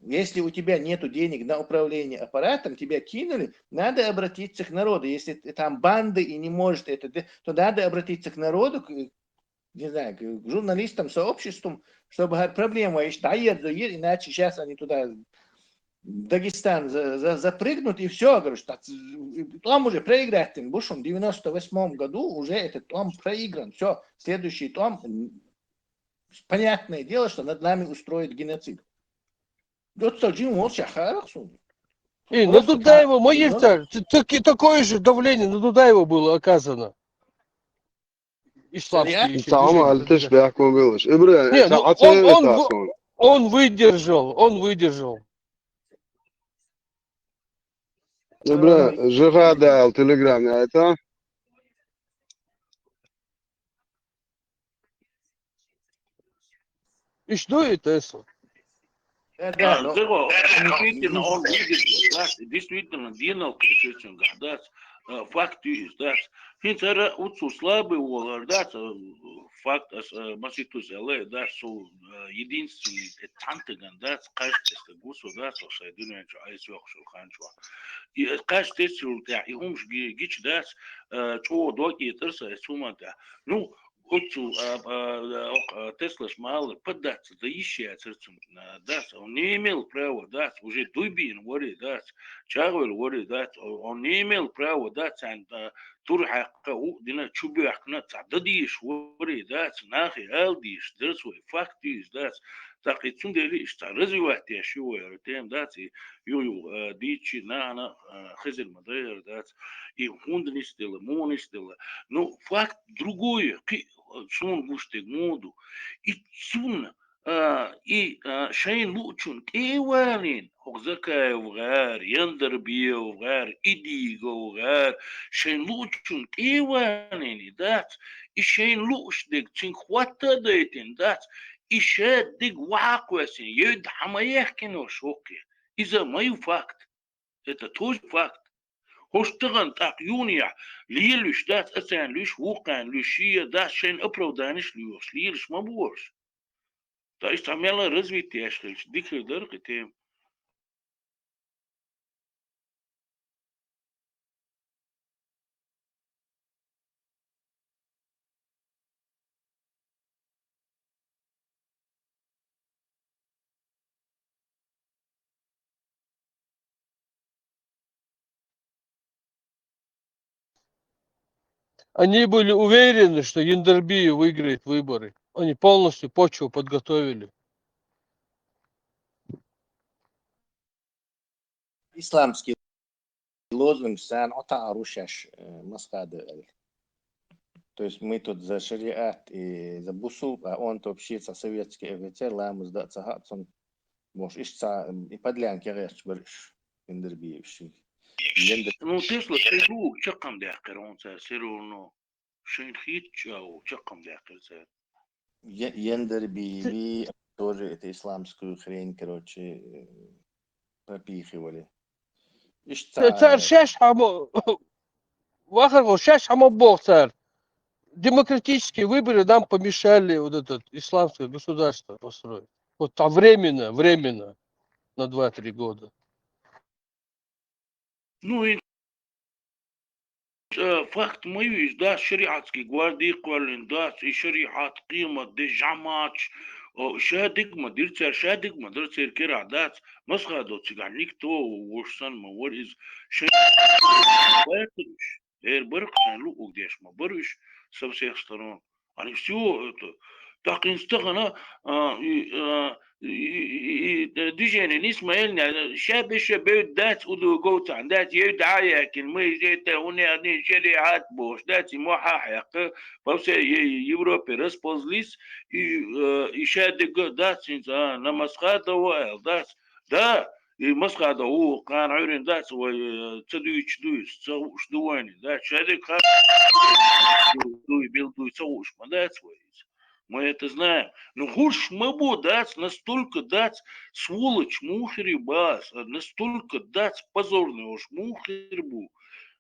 если у тебя нету денег на управление аппаратом, тебя кинули, надо обратиться к народу. Если т-, там банды и не может это, де-, то надо обратиться к народу, к, не знаю, к журналистам, сообществам, чтобы, говорит, проблема ещё доедет, доедет, иначе сейчас они туда, в Дагестан за-, за-, запрыгнут, и всё, говорю, что т-, там уже проиграть им, потому что в девяносто восьмом году уже этот том проигран. Всё, следующий том, м, понятное дело, что над нами устроят геноцид. Вот что Джим Уолш, я харах суну. Эй, ну просто Дудаева, ма ну, ертар, т-, таки-, такое же давление на Дудаева было оказано. Исламский Шариат? Исламский Исламский движение. Альтыш бяхкун гылыш. Ибра, Не, ну, это он, он оценка вы-, сон. Он выдержал, он выдержал. Ибра, жигада ал телеграм, это? Ишдуй Тесла. Да, да, А, ну, Зего, действительно, он выдержал, да, действительно, динал кричечен, да, э, факт есть, да. Хин цара уцу слабый уолар, да, э, факт, э, маситус эле, да, со, э, единственный, э, тантыган, да, кажется, гусу, да, со шай дунянчу айсёх шулханчу. И, э, кажется, и умш ги-, гич, да, э, чо доки тырса, э, сумата. Ну, Оцу, а, а, а, ок, а, Теслас мала поддаться, да ещё церцун, а, дас. Он не имел права, дас, уже дуйбин вари, дас, чагвел вари, дас. Он, он не имел права, дас, ан, а, тур хакка у, дина чубяхна, ца, дадиш вари, дас, нахи алдиш, дас, вай, фактиш, дас. Так и цундели ишта развивать я шивой, тем, дас, и ю, ю, а, дичи, на, на, а, хазир мадайр, дас. И хунднис дела, мунис дела. Ну, факт другое. Ки-, сун гуштиг моду. И цун, а, и, а, шайн лучун кевалин, хок Закаев гар, Яндарбиев гар, Идигов гар, шайн лучун кевалин и дац, и шайн лучдиг цин хватта дайтин дац, и шаддиг вахаквесин, ед хама яхкино шокки. Иза май факт. Это тоже факт. Хоштаган так юния, лилуш дац, ацан луш, вукан луш, шия дац, шайн оправданиш луш, лилуш ма буш. Та иш тамела развитие ашхилш, дикр дарк тем. Они были уверены, что Яндербиев выиграет выборы. Они полностью почву подготовили. Исламский лозунг сан ота арушаш, э, Масхада. То есть мы тут за шариат и за бусул, а он вообще за советский офицер, ламаз да ца хацун. Мош иш ца, м, и подлянки герч бариш, Яндербиев ши. Яндер- Ну, Тесла, ты лук, чё там да, короче, всё равно. Шин хит чау, чё там да, короче. Я-, Яндербиев тоже это исламскую хрень, короче, э, пропихивали. Иш Ца-, цар ца- шаш хамо, вахар го шаш хамо бог цар. Демократические выборы нам помешали вот это исламское государство построить. Вот там временно, временно, на два-три года. Ну и, э, факт маюш, да, шариатский гвардии квалин, да, и шариат, къимат, де жамач, о, шадигма, дирцер, шадигма, дирцер кира, да, Масхадо цига никто вошсан ма вор из шариат. Эр баркъ сан лу угдеш ма баруш со всех сторон. Они всё это. Так инстагана, а, и, а, и, и, и, э, движение не смоельня, шабе шабе дац уду гоцан, дац ей да якин, мы же это у не одни шариат бош, дац и моха хакы, по всей Е-, Европе расползлись, и, э, и шадыга дац, а, на Масхадова, дац, да, И масхада у кхана Ӏуьйрина дац вай, э, ца дуьйцуш дуй, ца хууш ду вайна, дац? Шадерг хар дуй, бил дуй, ца хууш ма дац вай иза. Мы это знаем. Ну, хурш ма бу, дац, настолько, дац, сволочь муха хир бац, настолько, дац, позорный уж муха хир бу.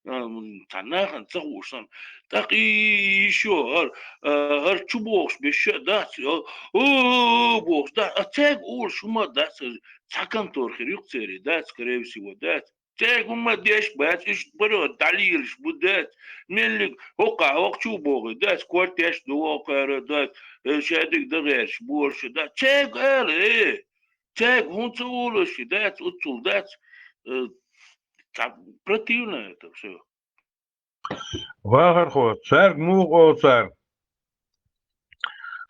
А, м, цхьа нахана ца хууш санна. ТӀаккха и ещё хӀар, а, хӀар чу бохуш беш ша дац, а, а, а, бохуш дац. А цаьрга олуш хӀума дац, цхьа контор хир ю-кх церан, дац, скорее всего, дац. Цаьрга хӀума деш бац, иштта паргӀат дӀалелаш бу, дац. Меллиг хӀокхахь хӀокху чу бохий, дац, кортеш ду хӀокхара, дац, э, шадерг дан гӀерташ бу уж, дац. Цаьрга ала, э! Цаьрга хӀунда ца олуш, дац, оццул дац, э, цхьа противно это всё. Вахархо, цаьрга муха олу цара?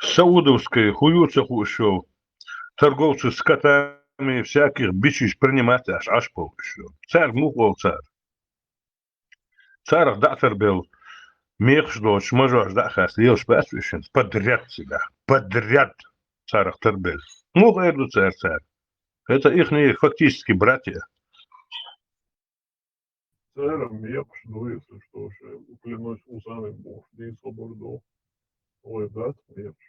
Саудовская, хӀун ю ца хууш йолу, торговцы скотами всяких бичиж принимать еш Ӏаш болу уьш йолу. Цаьрга муха олу цара? Царах дӀа а тарбелла, мекхаш доцуш, мажош дӀа а хаьста, лелаш бац уьш хӀинца? Подряд цигахь. Подряд царах тарбелла. Муха эр ду цара цара? Это ихние фактически братья. Церан мекхаш ду, если что, шайн, клянусь усами бохуш, дийца хабар ду. Ой, дац мекхаш.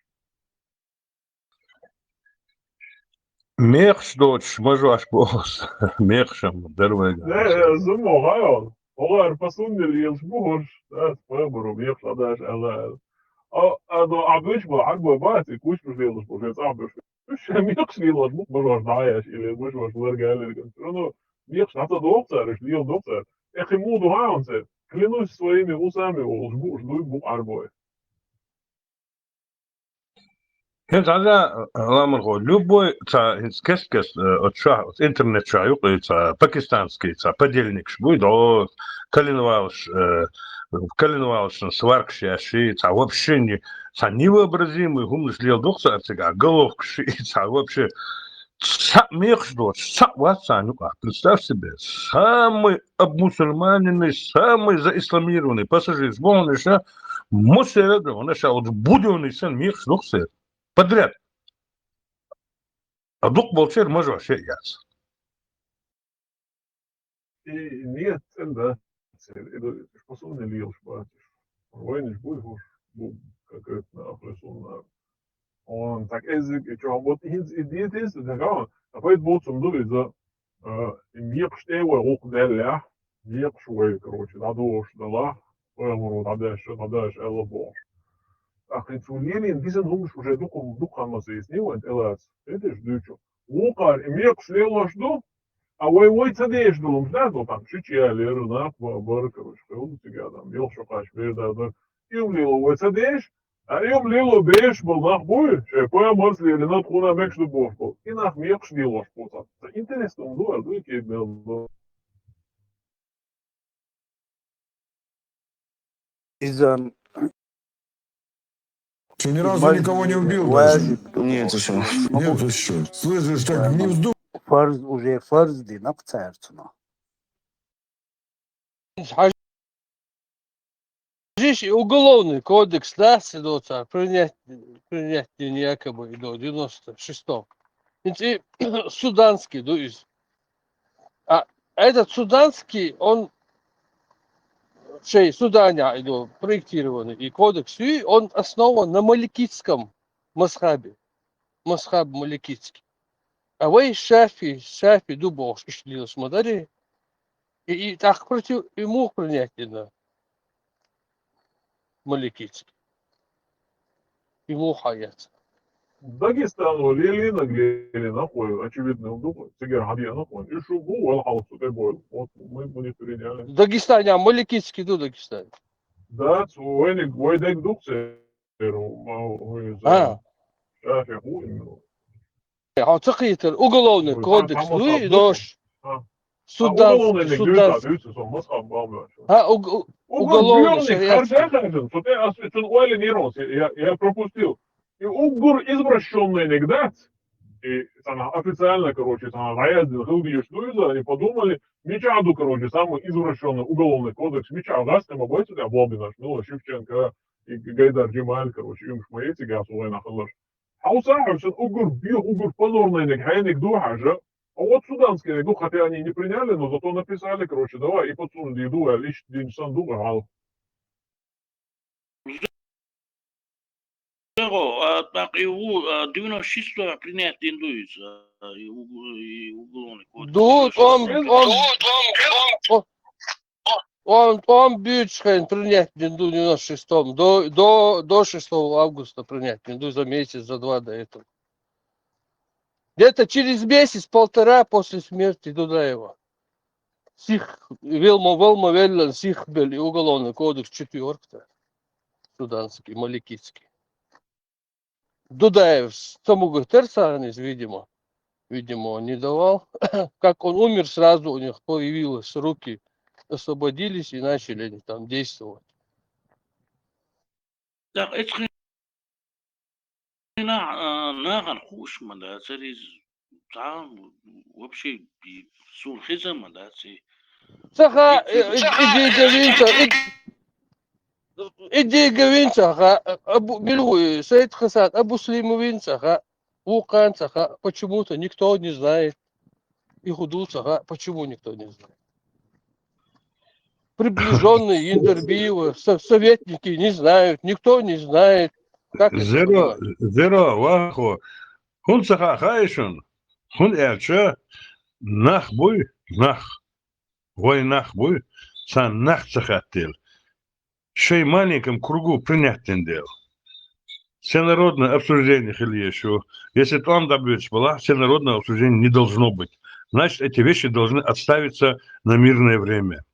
Мекхаш доцуш, мажош боху ас. Мекхаш-м дара вайга. Не, зумо, хьайо. Олар по сунне лелаш бу хӀорш, дац, пайхамаро мекхаш Ӏадаш аьлла аьлла. А, а, до, а, буьйцуш бу, Ӏарбой бац, и кучмаш лелаш бу, шайн цӀахь буьйцуш. Уьш шайн мекхаш лелош бу, мажош дӀа а еш, или мажош ларга аьлларг. Ну, мекхаш дӀа ца доху цара, уьш лела доху цара. Тхе муха ду хьан цара? Клянусь своими усами олуш бу, уьш дуй бу Ӏарбой. ХӀинца хьажа, ламархо, любой цхьа, хӀинца кест-кест, э, оцу чохь, оцу интернет чохь юкъа цхьа пакистанский, цхьа подельникаш буй, до коленвалаш, э, коленвалашна сваркаш еш, цхьа вообще не, цхьа невообразимый хӀуманаш лела ду-кх цара цигахь, головкаш и цхьа вообще цхьаъ мекхаш доцуш, цхьаъ вац царна юкъахь. Представь себе, самый обмусульманенный, самый заисламированный пассажираш бу хьуна ша, массеран а ду хьуна ша, оцу будённый санна мекхаш ду-кх церан. Подряд. А дукха болчеран мажош яц. И нет, цӀена дац, и ду, уьш по сунне лелаш бац уьш. Вайнаш буй хӀорш, бу конкретно ахлу сунна. Он так эзиг, и чохь, вот хӀинца и дийца иза, дагахь, а пайда боцург ду иза, а, и мекхаш тӀе вай гӀуллакх деллехь, мекхаш вай, короче, дӀадохуш далахь, пайхамаро дӀадеш, дӀадеш аьлла бохуш. ТӀаккха и цо лелийна дисина хӀуманаш уже дукха, дукха хан ма ца йисний вайн тӀелаца. Хеташ дуьйцу. Вукхара и мекхаш лелош ду, а вай, вай ца деш долу хӀуманаш дац, там шича ялера нах ба-, бара, короче, хевлла цига адам, йолхуш кхача бер дар дара. И хӀума лело вай ца деш, а и хӀума лело беш болу нах буй, шайн пайхамарс лелийна тхуна мекхаш ду бохуш болу. И нах мекхаш лелош бу цхьа. Цхьа интересно хӀума ду, ара дуй кег мел ду. Иза Ты ни разу никого не убил даже. Нет, ты что? Нет, ты что? Слышишь, так не вздумай. Фарз, уже фарз дина кху цаьрцуна. Хьажиш, и уголовный кодекс, да, седоцар принять, принять якобы и до девяносто шестом. ХӀинца и суданский ду иза. А этот суданский, он, шей, Судане а иду проектированный и кодекс, и он основан на маликитском мазхабе. Мазхаб маликитский. А вай шафи, шафи ду бохуш, иштта лелаш ма дарий. И, и так против, и муха принять дина. Маликитский. И муха яц. Дагестано лелийнарг лелийнарг вай, очевидно, ду, цигара хьан деана вайн. И шу бу, вала хьалха цу тӀе бойла. Вот мы, мы не переняли. Дагестане а маликитский ду Дагестане. Да, цу вайниг, вай дег ду церу, ма, вай за. А. Шафи ху именно. Хьо ца кхийтар, уголовный кодекс ду и дош. Суданский, суданский. А, уг-, у-, уголовный шариат. Харжа, харжа, цу тӀе ас цун ойла нервничал, я, я пропустил. И уггар извращённый анекдот, и цхьана официально, короче, цхьана дӀаяздина хила дезаш ду иза, они подумали, мичахь ду, короче, самый извращённый уголовный кодекс, мичахь гӀаскхи ма бойцу тӀе болбинарш, ну, Шевченко, и Гайдар Джемаль, короче, уьмаш ма яц и гӀаскхи вайнах хиларш. Хьовса хьо, сан уггар беха, уггар позорнайниг хьениг ду хьажа, А вот суданские, ну, хотя они не приняли, но зато написали, короче, давай, и подсунули еду, а лишь день сан дуга гал. Зеро, а, так, и у, а, девяносто шестого принять день дуется, а, и у-, и уголовный кодекс. Ду, он, он, он, он, он бюджет принять день ду девяносто шестом, до, до, до шестого августа принять день ду за месяц, за два до этого. Где-то через месяц, полтора после смерти Дудаева. Сих, велмо, велмо, веллен, сих бел и уголовный кодекс четвёртый. Суданский, маликитский. Дудаев самуга терсанис, видимо. Видимо, он не давал. Как он умер, сразу у них появилось, руки освободились и начали они там действовать. Так, это хрена, а, наган хуш ма да, цариз, там вообще и сун хиза ма да, ци. Цаха, и, и, и, иди гавинца, и, иди гавинца, ха, Абу, Билгу, Саид Хасан, Абу Слимовинца, ха, Вуканца, ха, почему-то никто не знает. И Худуца, ха, почему никто не знает? Приближённые Индербиева, со-, советники не знают, никто не знает. Как это понимать? Зеро, зеро, вахо. Хун цаха хаишун. Хун эрча, нах буй, нах. Вай нах буй, сан нах цахаттел. Шей маленьком кругу принять дел. Всенародное обсуждение хильешу. Если там добьётся была, всенародного обсуждения не должно быть. Значит, эти вещи должны отставиться на мирное время.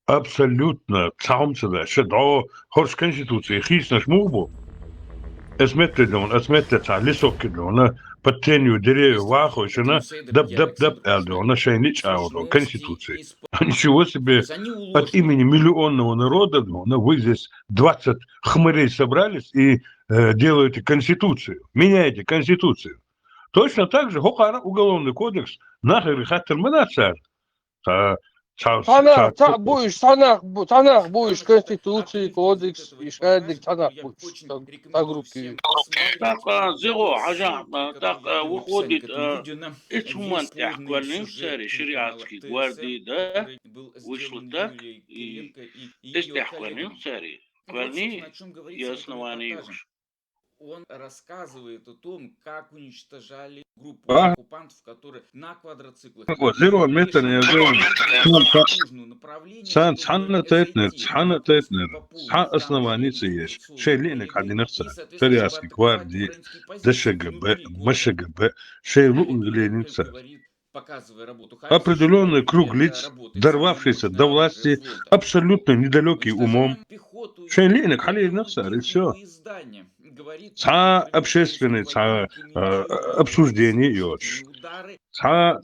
Абсолютно. Цаумца да. Ше до хорш конституции. Хис наш мугбу. Эсметле дон, эсметле ца лесок дон, под тенью деревьев вахо, ещё на даб-даб-даб, эл дон, на шейни чао дон, конституции. Ничего себе, от имени миллионного народа, ну, ну, вы здесь двадцать хмырей собрались и, э, делаете конституцию, меняете конституцию. Точно так же, хокара уголовный кодекс, нахер хатер манацар. Ца, ца, Цана, ца, ца буйш, цанах бу-, цанах буйш конституции, кодекс, и шкайдик цанах буйш. Ца, ца группе. Так, а, зеро, хажа, а, так, а, выходит, а, эцуман тяхквальнин цари, шариатский гвардии, да, вышло так, и эс тяхквальнин цари, квальни и основание юш. Он рассказывает о том, как уничтожали группу оккупантов, которые на квадроциклах. Вот, зеро метр, я зеро. Сан, цхьана тетнер, цхьана тетнер, цхьа основаница еш. Шей линек хадинахца. Шариатский гвардии, ДШГБ, МШГБ, шей лу линекца. Определённый круг лиц, дорвавшийся до власти, абсолютно недалёкий умом. Шей линек хадинахца, и всё. Цхьа общественный, цхьа, э, обсуждение йоч. Цхьа,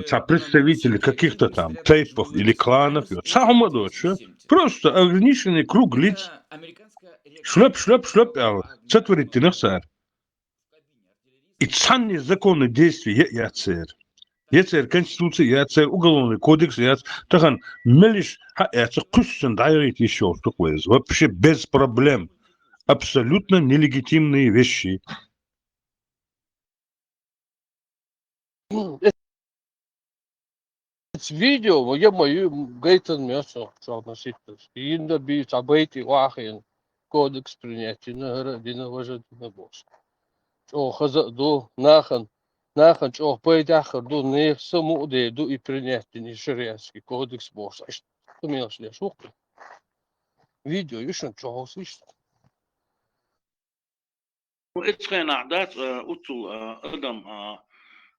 цхьа представители каких-то там тейпов или кланов йоч. Цхьа хумадоч. Просто ограниченный круг лиц. Шлеп, шлеп, шлеп, эл. Сотворить динахца. И цхьанне законы действия я-, яцер. Яцер конституция, яцер уголовный кодекс, яц-, тахан мелиш ха яцер кусцен дайрит ещё штук вез. Вообще без проблем. Абсолютно нелегитимные вещи. Видео, ё-моё, гайтан мясо, что относительно. Индербиев, цабайти, вахин, кодекс принятия, на гора, дина важа, дина бос. Чё, хаза, ду, нахан, нахан, чё, пойдахар, ду, нех, саму, де, ду, и принятия, не шариатский кодекс бос. А что, мелочь, не шутка. Видео, ещё чё, слышишь? Ну, эцхенахь дац, а, уцул, а, адам, а,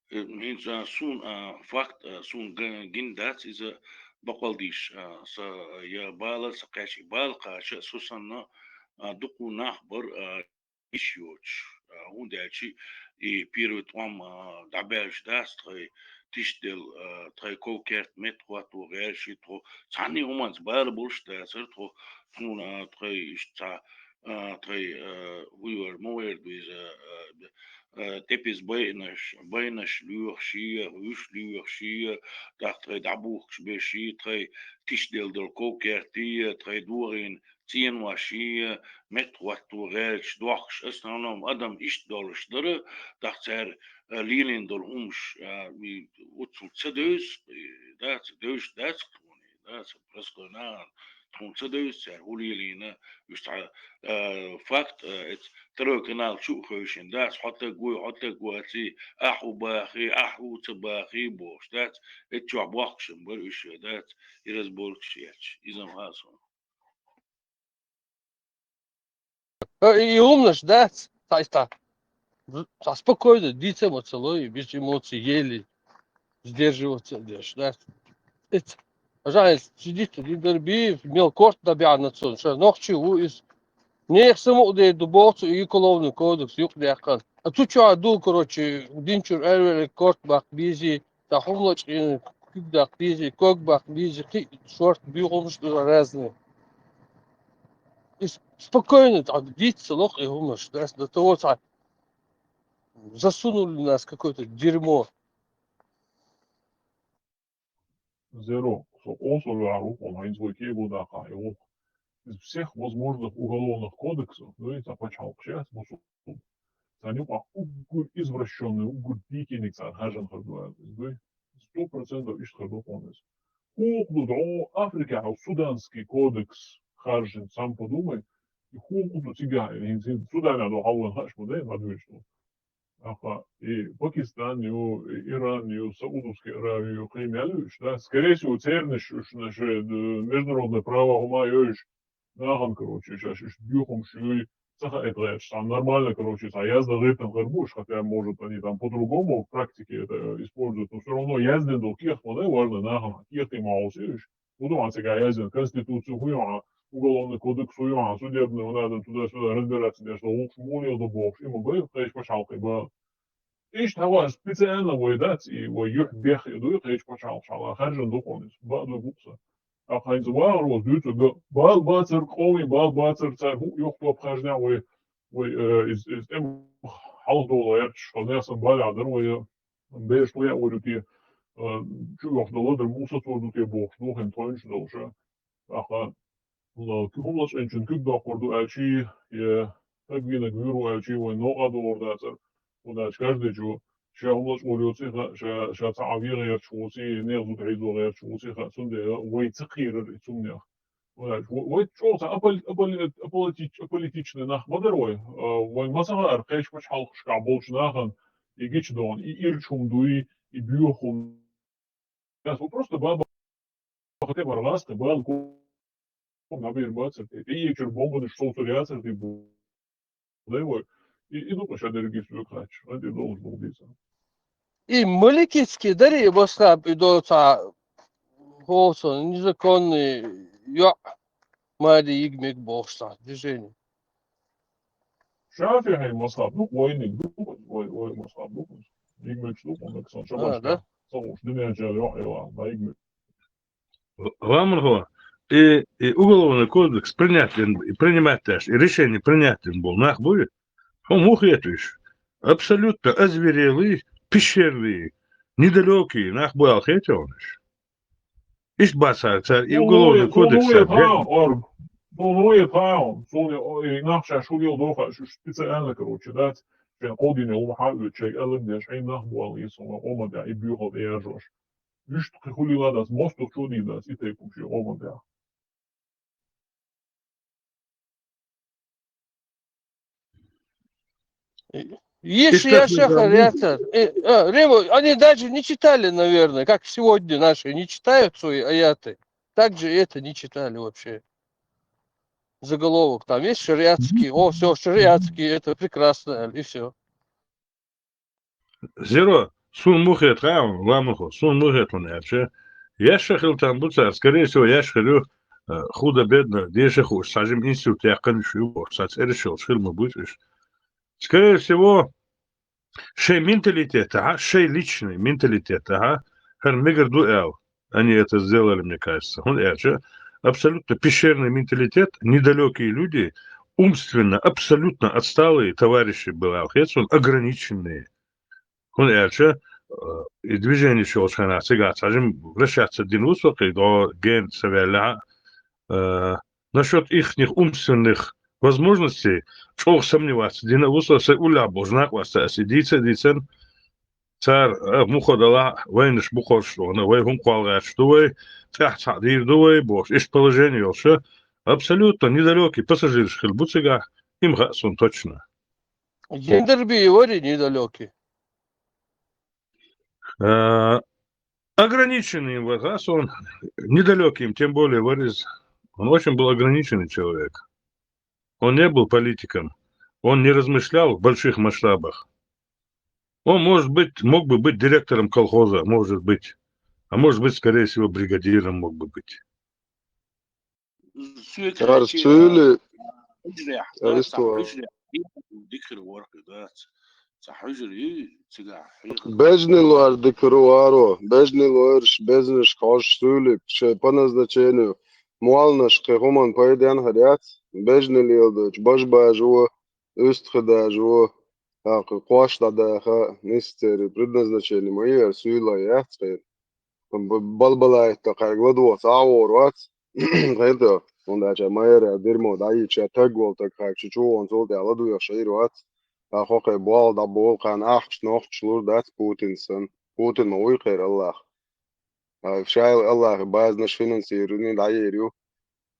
э, хӀинца сун, а, факт, а, сун г-, гин дац иза бакъалдиш, а, са, я бала, са кхаьчи бала кхача, со санна, а, дукха нах бар, а, иш йоч. А, хӀунда аьлча и первый тӀом, а, дӀабаьлча дац тхай тишдел, а, тхай ков-керт меттахӀотто гӀерташ, тхо цхьанне хӀуманца бала болуш дацара, тхо, тхуна, а, тхай иштта цхьа а, тхай, а, вуйвар ма вайр ду иза, а, а, тӀепиз байнаш, байнаш лоьхуш я, вуьш лоьхуш я, тӀаккха тхай дӀабухкуш берш я, тхай тишдел долу ков-керт я, тхай догӀийна цӀенош, ший меттахӀотто гӀерташ, дохкаш, основном адам иштта долаш дара, тӀаккха цар, а, лелийна долу хӀумаш, а, и оццул ца девза, и, да, ца девзаш дац тхуна, да, ца простой нахана тхуна ца девза цар хӀун лелийна, уьш цхьа, а, факт, а, эца второй канал чу а хевшина, дац, хьо таг вуй, хьо таг вац, и ахь хӀу бахий, ахь хӀу ца бахий бохуш, дац, эца чохь бохкуш ма бара уьш, дац, и разборкаш етташ, иза-м хаьа суна. Э, и умнаш, да? Цхьа, цхьа, цхьа спокойно, дийца ма ца лой, без эмоций, еле сдерживаться, деш, да? Эц, а жаль, сидит один дерби, мел корт да бяна цун, ша нохчи ву из. Нех саму де ду бохцу и уголовный кодекс, юк дякан. А тут чё, а ду, короче, динчур эрвеле корт бак бизи, Та хӀума лачкъийна куьг даккха дезий, ког баккха дезий, кхин а шорта буьйхамаш ду разные. И с-, спокойно, там, дийца лоху и хӀуманаш. До того цхьа засунули нас в какое-то дерьмо. Зеро, со къонсалла ваьхьар ву, хьуна хӀинца вай кего даха, и ву. Из всех возможных уголовных кодексов, ну, и цхьа пачхьалкх шеца, бусу. Царна юкъахь уггар извращённый, уггар дикийник цара харжина хир ду аьлла иза дуй. Сто процентов иштта хир ду хьуна иза. ХӀокху ду дӀо Африкехь суданский кодекс харжина, сам подумай, и хӀокху ду цигахь, хӀинца Суданехь ду хьалван хаш ма дай, ма дуьйцу. Аха, и Пакистан ю, и Иран ю, Саудовский Аравия ю, кхин мел ю уьш, да? Скорее всего, цернаш уьш, международное право хӀума йойуш, нахана, короче, шаьш иштта буьйхамаш юй, ца хаийта гӀерташ, цхьа нормально, короче, цхьа яздан гӀиртина хир бу уьш, хотя, может, они там по-другому в практике это используют, но всё равно яздина долу кехат ма дай важно нахана, кехате ма хьовсийша. ХӀун ду хьан цигахь яздина? Конституция хӀун ю хьан? Уголовный кодекс хӀун ю хьан? Судебный, вон адам туда-сюда разбираться деш, гӀуллакхаш муха леладо бохуш, и ма бай, кхечу пачхьалкхе бан. Иштта хьавар специально вай дац, и вай юьхь бех и дуй, кхечу пачхьалкхашкахь харжина ду хьуна иза. Бан дуй букъ сан. Тхьа хӀинца вагӀар ваза дуьйцург, бала бацар, къоман бала бацар, цара хӀуъа юхатоп харжинехь вай, вай, э, из, из тӀем хьалха долу гӀерташ, хаза нехан сан балехь дара вай, э, бераш луьйр ю те, э, чу оьхуш долу дара, муха сацор ду те бохуш, духийна тхойнаш долуш, а. Аха, ла-, кхин хӀума лачкъийначун куьг доккхур ду аьлчий, я таг вийнарг вуьйр ву аьлчий, вайн новкъа догӀур дацара. ХӀунда аьлча каждый чу ша хӀума лачкъор йоций хаьа, ша, ша цхьа а вегӀерчу вуций, нехан зуда хьийзо гӀерташ вуций хаьа, цундела вай ца кхийрар и цуннех. ХӀунда аьлча вай, вай чӀогӀа цхьа аполи-, аполи-, аполитич-, аполитичный нах ма дара вай. А, вайн ма ца хаьара кхечу пачхьалкхашкахь болчу нахана и гича догӀун, и ирча хӀума дуй, и боьха хӀума. Ас ву просто баба хате бара ласта, бала ку-, набир бацар те, тӀеечуьра бомбанаш совцур яцар те бу-, дай вай. И, и ду-кха ша дерриге соьга хаьтташ, ан тӀе долуш болу дийца. И Маликицкий дари и Басхаб и доцу хьо со незаконный йоӀ мади йиг мег бохуш цхьа движение. Шафихьий мазхаб ду, вайниг ду, вай, вай мазхаб ду, йиг мегаш ду, вай сан шабаш да? Ца гуш, дуьнен чара йоӀ, йоӀ, ма йиг мег. Ламанхо, и, и уголовный кодекс принять дин, и принимать деш, и решение принять дин болу нах буй? Хьо муха хеташ? Абсолютно озверелый, пещерный, недалёкий нах бу аьлла хета хьуна уьш? Иштта бац цара, цара и уголовный кодекс цара. Суна вуе тхаун, суна и нах ша шу лел дохаш, уьш специально, короче, дац, шайн кховдийне лума хьан оьцу шайга аьлларг деш, хьайн нах бу аьлла, и суна къоман тӀехь и буьйхал тӀеяржош. Уьш тхи хуьлийла дац, мостагӀ чу а дийр дац, и тайпа шен къоман тӀехь. Есть я шахар, я цар. Э, э, Рема, они даже не читали, наверное, как сегодня наши не читают свои аяты. Так же это не читали вообще. Заголовок там есть шариатский. О, все, шариатский, это прекрасно, и все. Зеро, суна муха хета, ха, ламанхо, суна муха хета хьуна аьлча, яьшша хила там бу цара, скорее всего, яьшша хир ю, э, худо-бедно, деша хууш, цхьа жима институт яьккхина уьш ю бохуш, цхьа цӀераш йолуш хила ма бу иза уьш. Скорее всего, шайн менталитетехь, шайн личный менталитетехь, хӀара мегар ду аьлла, они это сделали, мне кажется. ХӀунда аьлча абсолютно пещерный менталитет, недалёкие люди, умственно абсолютно отсталые товарищи были, аьлла хета суна, ограниченные. ХӀунда аьлча, э, и движение йолчу хенахь цигахь цхьа жима вращаться дина ву со кхин, до ген ца ваьллехь, э, насчёт ихних умственных возможностей чӀогӀа сомневаться дина ву со, сай уллехь болчу накъосташца аса и дийца а дийцина, цара, а, мухха далахь а, вайнаш бу хоржуш вахана, вай хӀума кхолла гӀерташ ду вай, тӀаьхьа цхьаъ дийр ду вай, бохуш, иштта положение йолуш, абсолютно недалёкий пассажираш хилла бу цигахь, и ма хаьа суна точно. Гендерби и вари недалёкий. А, ограниченный вар, а, сон недалёким, тем более вар из. Он очень был ограниченный человек. Он не был политиком. Он не размышлял в больших масштабах. Он, может быть, мог бы быть директором колхоза, может быть. А может быть, скорее всего, бригадиром мог бы быть. Цара суьйле, хьуьжарехь, да, цхьа хьуьжарехь, дика хир вара, да. Цхьа хьуьжар ю цигахь хьехар. Бежанаш лоьраш дика хир варо, бежанаш лоьраш, безамашка хьожуш суьйле, шайн по назначению, молланаш кхин хӀуманна пайденна хир яц, бежанаш леладойтуш, бажа бажа ву, уьстагӀий дажа ву, тӀаккха кхош дӀадаха, нисса церан предназначение ма яра, суьйла яц кхин. Бал-, балбалайта кхаьрга ладогӀа цхьа а гӀор вац. Хета, хӀунда аьлча майрра дирмо дӀайийча, таг волу таг хьайга шу чу вон цул тӀаьхьа ладоьгӀуш Ӏийр вац. Ткъа хӀокхе болх дӀаболу кхарна ахча нохчаш лур дац Путин санна. Путин ма вуй кхеран Аллах. Ткъа шайла Аллахе базанаш финансирование дӀайийр ю.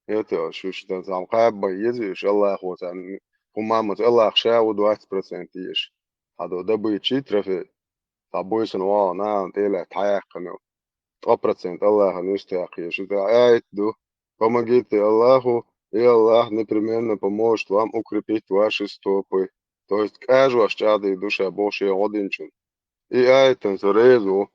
Хета, шуьш дан цхьа кхаба бан еза уьш Аллахо царна. ХӀумма а маца Аллах ша ву двадцать процент езаш. Хьадо дабуьйчий трофей. Цхьа буьйсанна вогӀу нахана тӀелаьтта хьаяьккхина. Ткъа процент Аллахьан юьстахь кхийша. Иза аят ду: «Помогите Аллаху, и Аллах непременно поможет вам укрепить ваши стопы». То есть кӀажош чӀагӀдийр ду ша боху шен гӀо динчунна. И аятан со реза ву.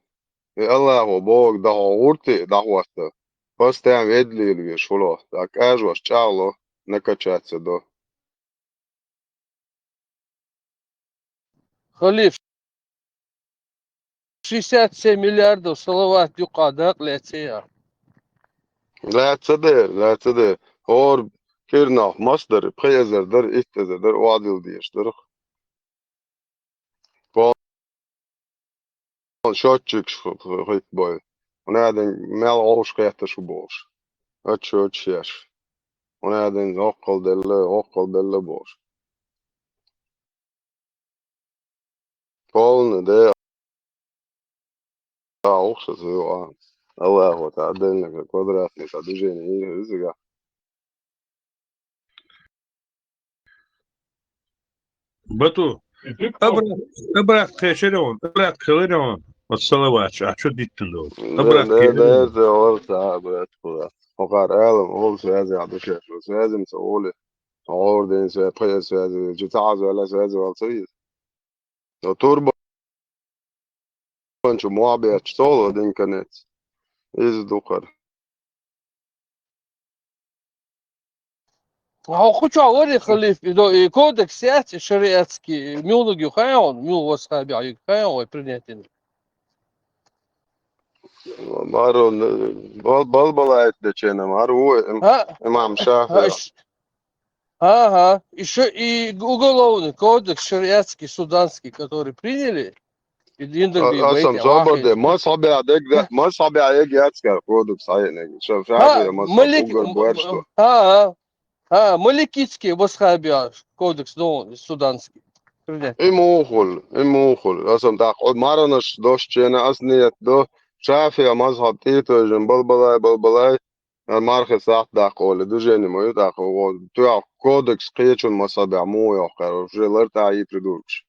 И Аллахо бохург дӀахьо гӀурте а дӀахӀотта, постоянно ведлийла везаш хуьлу, ткъа кӀажош чӀагӀло, накачаться до. Халиф, шестьдесят семь миллиардов салават юкъа дакъа лаьцна я? Лаьцна дера, лаьцна дера. ХӀора кӀирнах маса дара, пхи эзар дара, итт эзар дара, охьадилла дезаш дара. Пол-, счётчикаш хӀитта бой. Хьуна аьлла, мел гӀовш кхетташ ву бохуш. Отчёташ еш. Хьуна аьлла, воккхал делла, воккхал белла бохуш. Полный, да. А, ухша зуйу, а. Аллахо, цхьа отдельно квадратный, цхьа движение, изига. Бату, обрат-, обратка кхечира он, обратка хилира он, вот салаватча, а чу диттина долу. Да, обратка да, кхечира да, он. Да, да, обратка хилира. Хокхар алам, ол связи, а душеш, связи, ца оли. Орден связи, пхе связи, чу ца азвала связи, вал ца виз. Но турбан чу мохь бетташ цӀогӀа дин канец. Иза дукхара. Хьо кху чохь вари, халиф, и до-, и кодекс яц, и шариатский, муьлхаг ю хаьий хьуна, муьлха васхабехь ю хаьий хьуна вай принятина? Марун, бал-, балбалайта дечена, мару ву, им-, хӀа? Имам Шафиа. ХӀа, иш-, ХӀа-хӀа, и ш-, и уголовный кодекс шариатский, суданский, который приняли, и Индерби А-, асам байтехь собар де, вахийна. Мазхабехь дег да, мазхабехь ег яц кара кодекс хьаениг. Ша-, ХӀа, Шафия мазхаб Малик-, угар м-, боьрш ду. ХӀа-хӀа. ХӀа, Маликитский мазхабехь кодекс ду суданский. Принять. И мухул, и мухул. Асам тӀаккха, о, маранаш дош чена ас ниет до, Шафия мазхаб тӀетойжин балбалай, балбалай. Ар мархи сахьт даккха олу, движение ма ю тӀаккха, вот, тоьхна кодекс кхечун мазхабехь муха йоккхура, уже лартӀахьий придуркаш.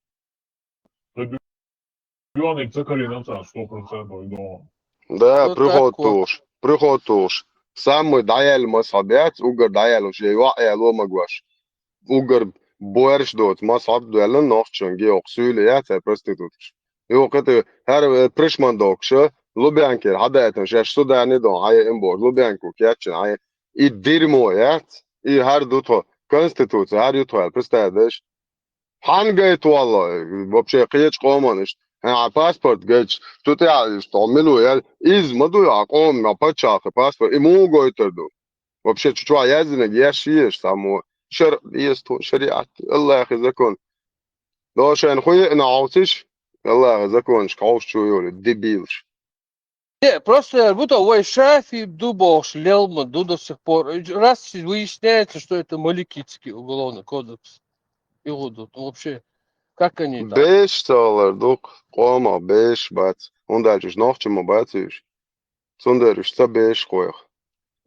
Регионе ца карийна цара сто процентов и догӀу. Да, вот приход так вот. Тухуш, приход тухуш. Самый дӀаяьлла мазхаб яц, угар дӀаяьлла, уьш я йоӀ яло магош. Угар боьрш доцу мазхаб доьлла нохчан геокх суьйла яц, хӀара проституткаш. Юха кхета, хӀара, э, пришман доккхуша, Лубянкера хьадаийтина, шаьш Судане дон хьаеана бохуш, Лубянку кечйина хьаеана. И дерьмо яц, и хӀара ду тхо, конституция хӀара ю тхо аьлла, представь деш. Хьан гайта валло, вообще кхечу къоман иштта. Хьан паспорт гайча, цу тӀехь иштта хьо мила ву аьлла, иза ма ду хьан къоман, хьан пачхьалкхан паспорт, и муха гойтур ду? Вообще чу чохь яздинарг еш езаш цхьаммо. Шар-, еза тхуна шариат, Аллахьан закон. Дошайна хӀун еана хьовсийша, Аллахьан законашка хьовсучу йолу дебилаш. Не, просто, э, будто вай шафи ду бохуш лелма ду до сих пор. Э, раз выясняется, что это Маликитский уголовный кодекс. И вот, вот, ну, вообще, как они там? Беш цалар дук, къома беш бац. Он дальше ж нохчи ма бац уж. Цундер уж ца беш хойх.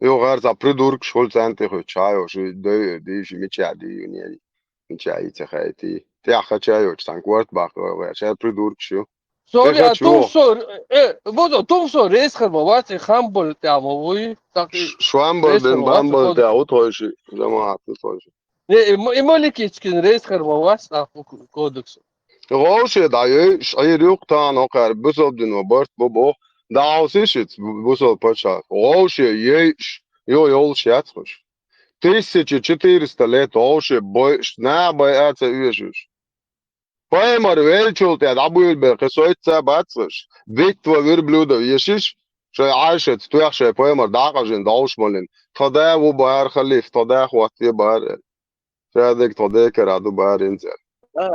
Ю гар за придурк шул цанти хуй чайо, ши дой, ди, ши мича ди, ю не. Мича и ца хайти. Тя хачайо, чтан кварт бах, ша придурк шу. Сори, Эх, а чего? Тумсо, э, вот он, тумсо рейс харбавац, и хамбал тямовый, так и Ш-, швамбал рейс бен харбавац, бамбал кодекс. Тя, вот хойши, жамаат, вот хойши. Не, и м-, и Маликитский рейс харбавац, а, ку-, ку-, кодекс. Гъовше да ей, шайрюк тан окар, бусол дин ва барт бу бу. Да гъовсе шит, бу-, бусол пача. Гъовше ей, ш-, ё, ёл шац хуш. Тысяча четыреста лет гъовше бой, ш-, на бой аца уешуш. Паймар велчул тя дабуил бер, хесойца бацлыш. Битва верблюдов ешиш, шай айшет, туях шай паймар, дакъажин, долшмалин. Тода ву бар халиф, тода хват е бар. Шадек тода караду бар инзер. А,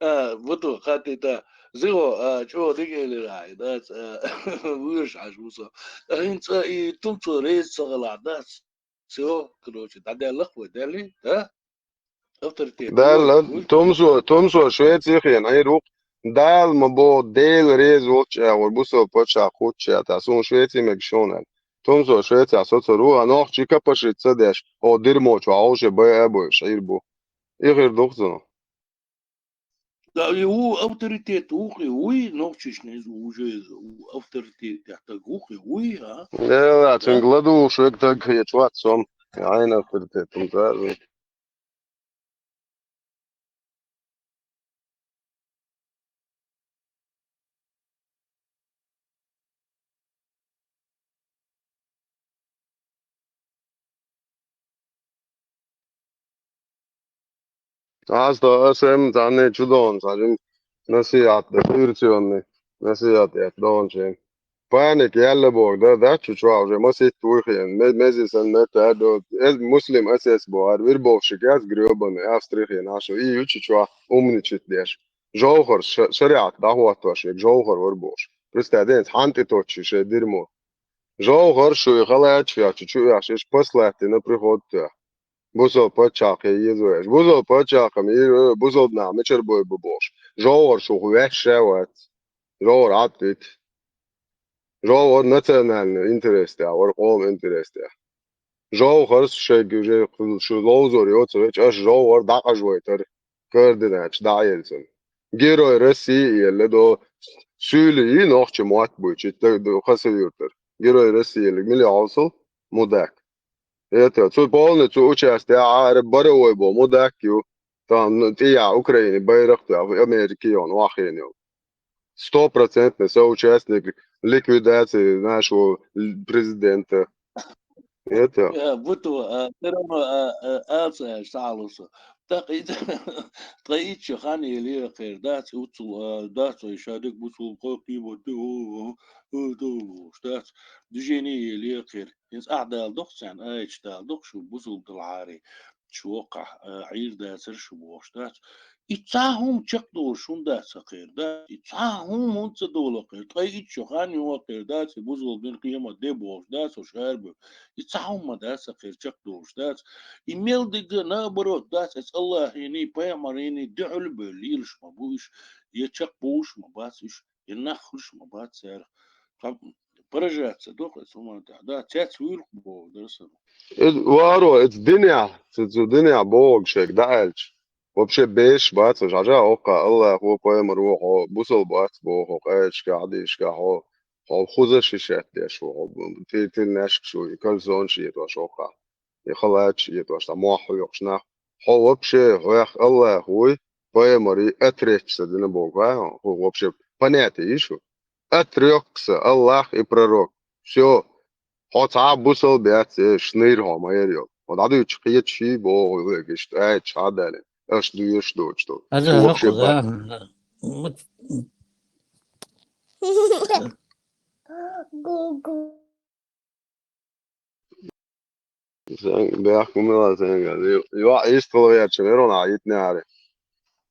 а, вот хати да. Зиго, а, чо дигели рай, да, а, вырш аш мусо. А, инца и тумцо рейс цагала, да. Всё, короче, да, да, лах вы, да ли, да? Авторитет. Да, ла, тумсо, тумсо, Швеция хен, ай рук. Дал ма бо, дел рез волча, вор бусо пача хуча, та сун Швеция мег шонал. Тумсо, Швеция соцо ру, а нох чи капаши цадеш, о дирмо чу, а уже бай абу, шаир бу. Ихир духзуно. Да, и у авторитет, ух, и уй, нох чиш не, уже у авторитет, я так, ух, и уй, а? Да, да, цинг ладу, шек так, я чуат сом. Айн авторитет, тум да. Аз да эсэм, тани чудон, сажим насият, да, пирционный насият, я дон чем. Паник, ялла бог, да, да, чучуа уже, масит туйхен, ме-, мези сан мета, да, э, муслим эсэс бо, ар вир бог шикас грёбаный, австрихен, ашо, и ю чучуа умничать деш. Жохар, ша-, шариат, да, хуат ваш, жохар вар бош. Просто дэнс, ханти точи, ше дерьмо. Жохар, шу и халач, я чучу, я шеш послати на приход, да. Бусо пачак, я езуэш. Бусо пачак, ми, э, бусо дна, мечер бой бу бош. Жохар, шу хуэш шеват. Жохар атвит. Жохар национальный интерес, да, вар ком интерес, да. Жохар шег уже шу лоузор йоцу, аш жохар дакъажвайтар. Кардинач, да, Ельцин. Герой России, еле до сюли и нохчи муат буйчи, т-, д-, хаса юртар. Герой России, еле мили алсыл, мудак. Это, цу полный, цу участие, а, р-, баровой бо, мудак ю. Там, ну, ты я, Украины, байрак ты, а в Америке он, вахен ю. Стопроцентный соучастник ликвидации нашего л-, президента. Это. Э, вот, а, всё равно, а, а, а, ц-, э, шалуса. Так и, так и чё, хани или хер, да, ц-, уцул, а, да, ц-, и шадик бусул, кой, кибо, ты, у, у, у, у, штац, движение или хер. Инс а дал дох сан, а, ич дал дох, шу бусул дал хари. Чуокъа, э, гӀир дацар шу бохуш дац. И цхьа хӀума чекхдолуш хӀума дац хӀокхера, да? И цхьа хӀума хӀунда ца дола хӀокхера? Ткъа иччо хан ю хӀокхера, дац, и бузулба дин къемат де бохуш дац, хӀо шарбу. И цхьа хӀума дац хӀокхера чекхдолуш дац. И мел дигга, наоборот, дац, эс Аллахьини, пайхамарини дуьхьал бевлла лелаш ма бу уьш, я чекхбовлуш ма бац уьш. И нах хуьлуш ма бац цаьрах. Цхьа поражаться доху эцу хӀуманна тӀехь. Да, цец вуьйлуш боху дара сана. Иза варо, эцу динехь, цу, цу динехь бохург шайга дӀааьлча. Вообще беш бац, хьажа, оккха Аллахо, пайхамаро хьо бусал бац боху, хьо къаьчка, хьадийшка, хьо, хьо хуза шишет деш ву, хьо тир-, тирнешка шу, и кальсонаш етош оккха. И халач, и то, что мохь хьоькхуш нах. Хьо вообще, хьоьх Аллах вуй, пайхамарий отречься дина боху, а? Хьо вообще понятие йиш ву? Отрёкся Аллах и пророк. Всё. Хьо цхьа бусал бац, э, шнайр хьо ма яр йо. Хьо дӀадуьйчу кхечу ший боху, вегаш, тӀаьча хьа дале. Аш дуьйш доцу. Аза хӀокху, да? Бехк мила сенга. Ю-, юа истал гӀерча верон а йитни ари.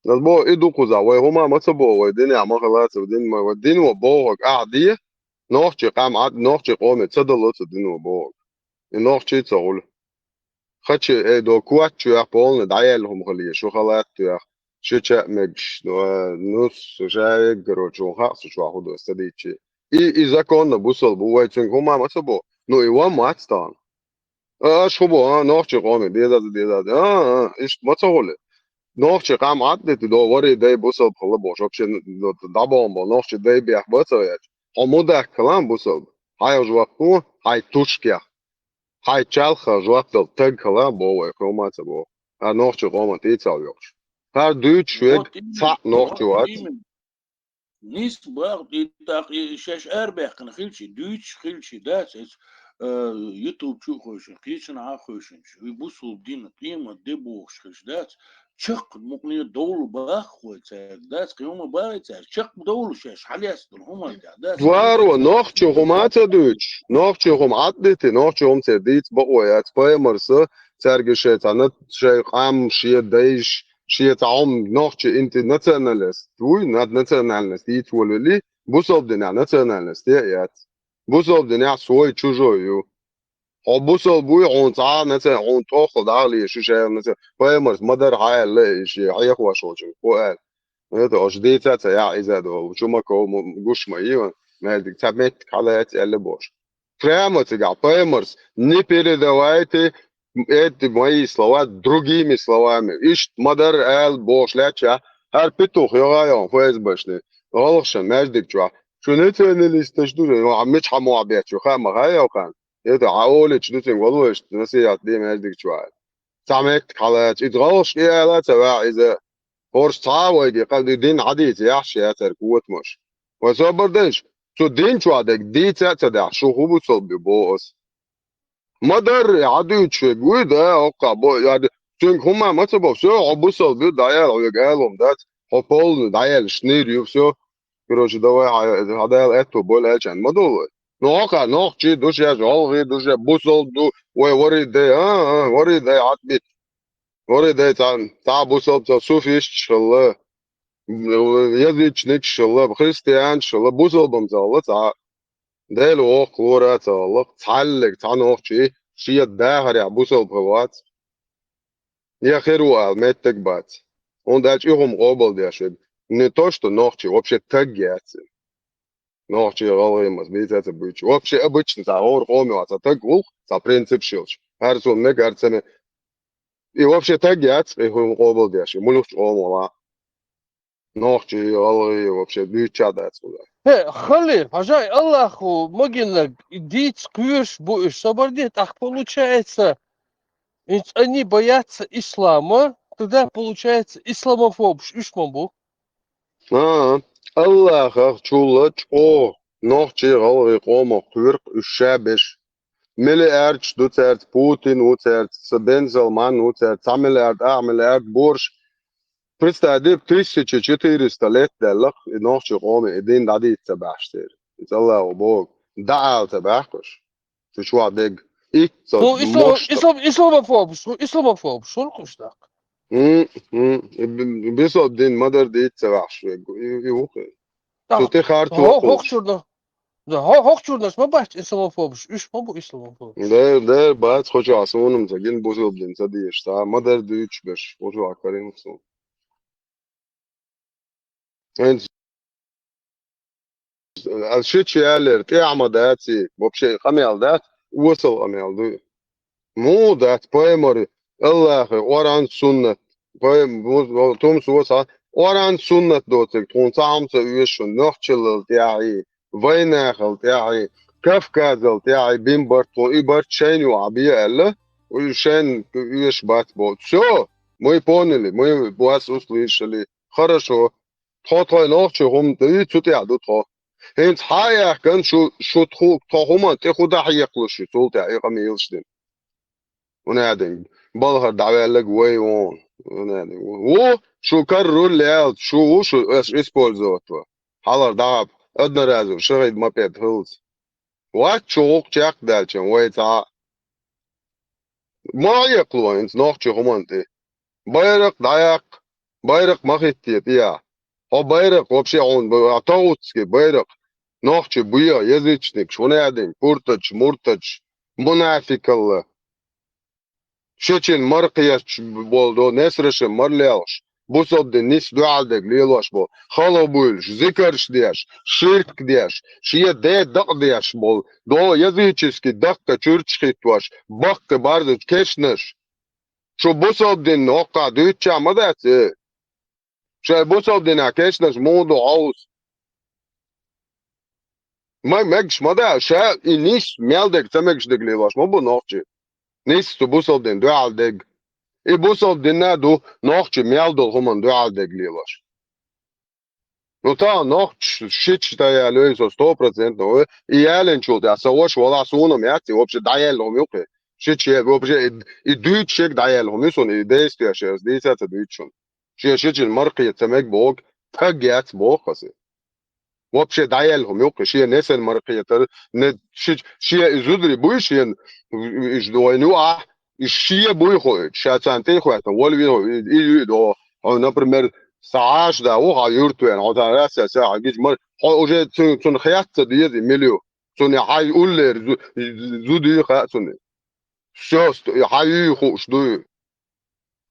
Нас бо и дукхуза, вай хӀума ма ца бо, вай динехь ма хала ца, дин ма, вай дин ва бохург ахь де, Нохчий къам Ӏад, нохчий къоме ца дало ца дино боху. И нохчий ца гӀула. Хачи, эй, до куаччуях полный дӀаяьлла хӀума хиле, шу халат туях. Ши ча мегаш, ну, ну, шаверг, короче, он хакъ су чохь хӀу до, ца дийчи. И, и законно бусал бу, вай цуьнга хӀума ма ца бо. Ну, и ван мац тан. А, аш хӀу бу, а, нохчий къоме, деза, деза, а, а, иштта ма ца гӀули. Нохчий къам Ӏад дити до, вари дай бусал хала бо, вообще, ну, дабон бо, нохчий дай бех ба ца веч. Хьо мудак калам бусал. Хьай жуахту, хьай тушкех. Хьай чалха жоп дал таг хала бо вай, хӀума ца бо. А нохчий къоман тӀе ца йоккхуш. ХӀара дуьйцуш верг цхьаъ нохчо вац. Нис бах, и тӀаккха и шаьш арабаьккхина хилчи, дуьйцуш хилчи, дац, эс, э, YouTube чу а хойшина, кхечанхьа а хойшинчу, и бусул дина къемат де бохуш хилчи, дац, чакх мукъане довла баххой цаьрга, дац, кхин хӀума бахий цаьрга, чакх довла шаьш, хьалестала хӀума тӀехь, дац. Варо, нохчо хӀума ца дуьйцуш, нохчо хӀума Ӏад дити, нохчо хӀума церан дийца бакъо яц, пайхамарса, цаьрга шайн цхьа на-, шайн къам, шен дайш, шен цхьа хӀума нохчо инти националист вуй, над национальность дийца волавелли, бусалба динехь национальность е а яц. Бусалба динехь свой чужой ю. Хьо бусалба вуй, хьуна цхьа наци-, хьуна тӀоххал дӀахале шу шайна наци-, пайхамарс ма дара хьан аьлла, и шен хьехош волчун, хӀу аьлла. Это ош дийца ца яхь иза а долу, чу ма ков-, м-, гуш ма йийван, маьждиг цхьа меттиг хьалаэца аьлла бош. Прямо цигахь пайхамарс: «Не передавайте эти мои слова другими словами». Иштта ма дара аьлла бохуш лаьттача, хӀара петух йогӀа йогӀун ФСБшный, гӀалгӀашан маьждиг чохь. Шу националисташ ду, мича хьан мохь бетташ ю, хаа ма хаа йоккхана. Это хьан олучу дуьцин валуш насихьат де маьждиг чохь. Цхьа меттиг хьалаца, иза гӀалгӀаш и ала ца ваьхьа иза. ХӀорш цхьа а вайга, кхин дин хьадийца яхьаш яцара котамаш. Вай собар дайша, цу дин чохь дерг дийца а ца дахь, шу хӀу бусалба ю боху ас. Ма дарра, хьан дуьйцуш верг вуй, да, хӀокхахь бо, я ди-, цуьнга хӀума ма ца бо, всё, хьо бусалба ю, дӀаяла хьоьга алам дац, хьо полный дӀаяьлла шнир ю, всё. Короче, давай, хьа-, хьан Дала аьтто бойла аьлча ма долу вай. Ну, хӀокхахь нохчий ду шаьш, гӀалгӀий ду шаьш, бусалба ду, вай вари дай, а, а, вари дай хьатбит. Вари дай цхьа, цхьа бусалба цхьа суфисташ хилла, язычникаш хилла, христианаш хилла, бусалбам ца хилла цхьа. Дела воккха лора а ца хилла, цхьаьллиг цхьа нохчий шен дахарехь бусалба хила вац. Я хир ву ала меттиг бац. ХӀунда аьлча и хӀума къобалдеш верг. Не то, что нохчий, вообще таг яц. Нохчий, гӀалгӀай мас бийца ца буьйцу. Вообще обычно цхьа гӀора къоме вац, цхьа таг вулх, цхьа принцип шилч. ХӀара суна мега, хӀара ца ме-, и вообще таг яц, и хӀума къобалдеш, и мулух къомо ла. Нохчий, гӀалгӀай, вообще дуьйцуш а дац хӀума. Хе, хали, хьажай, Аллаху магиннаг, и дийца кхоьруш бу уьш, собар де, тӀаккха получается, и цӀани боятся ислама, тогда получается исламофобш, уьш ма бу. А, Аллахах чулла чӀогӀа нохчий, гӀалгӀай къомах кхоьру уьш ша беш. Миллиардаш ду цаьрца, Путин ву цаьрца, Бен Салман ву цаьрца, цхьа миллиард, ахь миллиард борш. Представь, дира тысяча четыреста лет даьллах, и нохчий къоме и дин дӀадийца ца баьхьаш церан. Иза Аллаху Богу, дӀаала ца баьхкаш. Шу чохь дерг. Итт ца Ну, ислам-, мошта. Ислам-, исламофобш, ну, исламофобш, шуркъуш даккха. М, м, и б-, бисал дин ма дар дийца ца ваьхьаш вегу. И, и ву хи. Цу тӀе харцо хо-, хохчурна. Да, хо-, хохчурнаш ма бац исламофобш, уьш ма бу исламофобш. Дер, дер, бац, хоча суна ца гин бусалба дин ца дезаш, цхьа ма дар дуьйцуш берш, хоча карим су. ХӀинца, а, шича ялера, тӀехь ма дац и, вообще къамел дац, осал къамел ду. Муха дац пайхамар, Аллахе, Къуръан, суннат, пайхам-, бу-, бу-, тумсо цхьа, Къуръан, суннат доцург, тхуна цхьа хӀума ца оьшу шуна, нохчаллал тӀехьий, вайнахал тӀехьий, Кавказал тӀехьий, бин барт тхуна, и барт шайна юкъахь бе аьлла, уьш шайна оьшуш бац боху. Всё, мы поняли, мы вас услышали. Хорошо. Тхо тхойн нохчий хӀума дуй, цу тӀехь ду тхо. ХӀинца хьан а яхкана шу, шу тху-, тхо хӀуманна тӀе хӀу дӀахьекхалуш ю, цул тӀехь и къамелаш дина. Вунаьдинг, балхара дӀаваьллаг вай вон. Вунаьдинг. Ву, шу кара руль яьлча, шу ву, шу аш использовать ву. Хьалхара дӀахьа, одноразовый, шахид мопед хилца. Вац шу гӀуллакх чекхдаьлча, вай цхьа. Ма хьекхало хӀинца нохчий хӀуманна тӀе. Байракх дӀаяккха, байракх ма хӀиттае тӀехьа. Хьо байракх вообще хьуна, а, товгӀуццке байракх. Нохчий буьйха язычникаш, хӀунда аьлла, пуртача, муртача, мунафикалла. Шича мара кхеташ болу до, несарашна мара лелаш, бусалба дин нисса дуьхьал дерг лелош болу, хала буьйлуш, зикарш деш, ширк деш, шен ден дакъа деш болу, до языческий дахка чуьрчаш хӀиттош, баккхий барзачу кешнаш. Шу бусалба дин хӀоккхахь дуьйцучохь ма дац, э? Шайн бусалба динехь кешнаш муха ду хьовса? Ма мегаш ма дац, ша и нисса мел дерг ца мегаш дерг лелош ма бу нохчий. Нисса цу бусалба дин дуьхьал дерг. И бусалба дин а ду нохчий мел долу хӀуманна дуьхьал дерг лелош. Ну, та нохчий шича тӀе яьлла со сто процентов, и ялинчул тӀаьхьа сан ваша валахь, суна-м яц и вообще дӀаяьлла хӀума юкъе. Шича вообще и, и дуьйцуш ерг дӀаяьлла хӀума ю суна, и действие шерас дийца а ца дуьйцу шуна. Шен шича мара кхета ца мега боху, таг яц боху аса. Вообще дӀаяьлла хӀума юкъе, шен несана мара кхетар, не, ши, шен и зударий буй шена, иш ду вайна ю ахь, и шен буй хо, ша царна тӀе а хӀоьттина, вала вин хо, и, и, и до, хьо, например, сан Ӏаш да ву, хьан юьртвен, хьо царна расса, сан хьан гича мара, хьо уже цу-, цунна хетта ца деза, и мила ю, цунна хьай уллера зу-, зу дуьйху а цунна. Всё, ст-, хьан юй хууш дуй.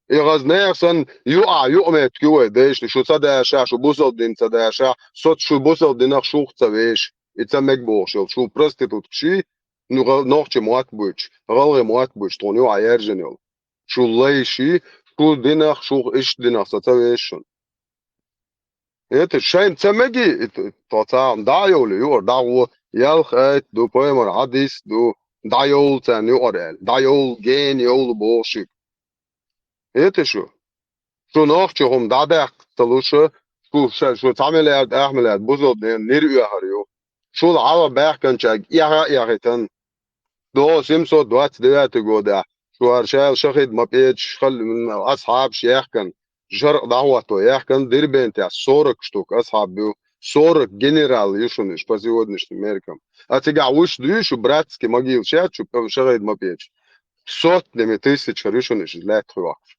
И хаза нехан санна, юкъа, юкъаметтиг ю вай дайшна, шу ца дашахь, шу бусалба дин ца дашахь, соц шу бусалба динах шух ца веш, и ца мега бохуш йолу, шу проституткаш, ну, гӀа-, нохчий мотт буьйцуш, гӀалгӀай мотт буьйцуш, тхуна юкъа яьржина йолу. Шу лайш, шу динах, шух иштта динах со ца веш шуна. Это шайна ца меги, и т-, тхо цхьа а дӀа а йовлий, юкъара дӀагӀо, ялх айта ду, пайхамар хьадис ду, дӀайовла царна юкъара аьлла, дӀайовла, гена йовла боху шуьга. Это шу. Шу нохчо хӀума дӀадаккха ца луша, шу ша, шу цхьа миллиард, ах миллиард бусалба ден нир оьхар ю. Шул хьалха баьхканчаьрга эхьа а эхийтан. До семьсот двадцать девятый годехь, шу хӀара шайла шахид ма печаш, хал-, асхьабаш яьхкан, шаркъ дӀахӀотто яьхкан, Дербентехь сорок штук асхьаб ю, сорок генерал ю шуна иш по сегодняшним меркам. А цигахь вуьш дуй шу братский могилаш яц шу шахид ма печаш. Сотнями тысячхара ю шуна иш лаьтта хьоькхуш.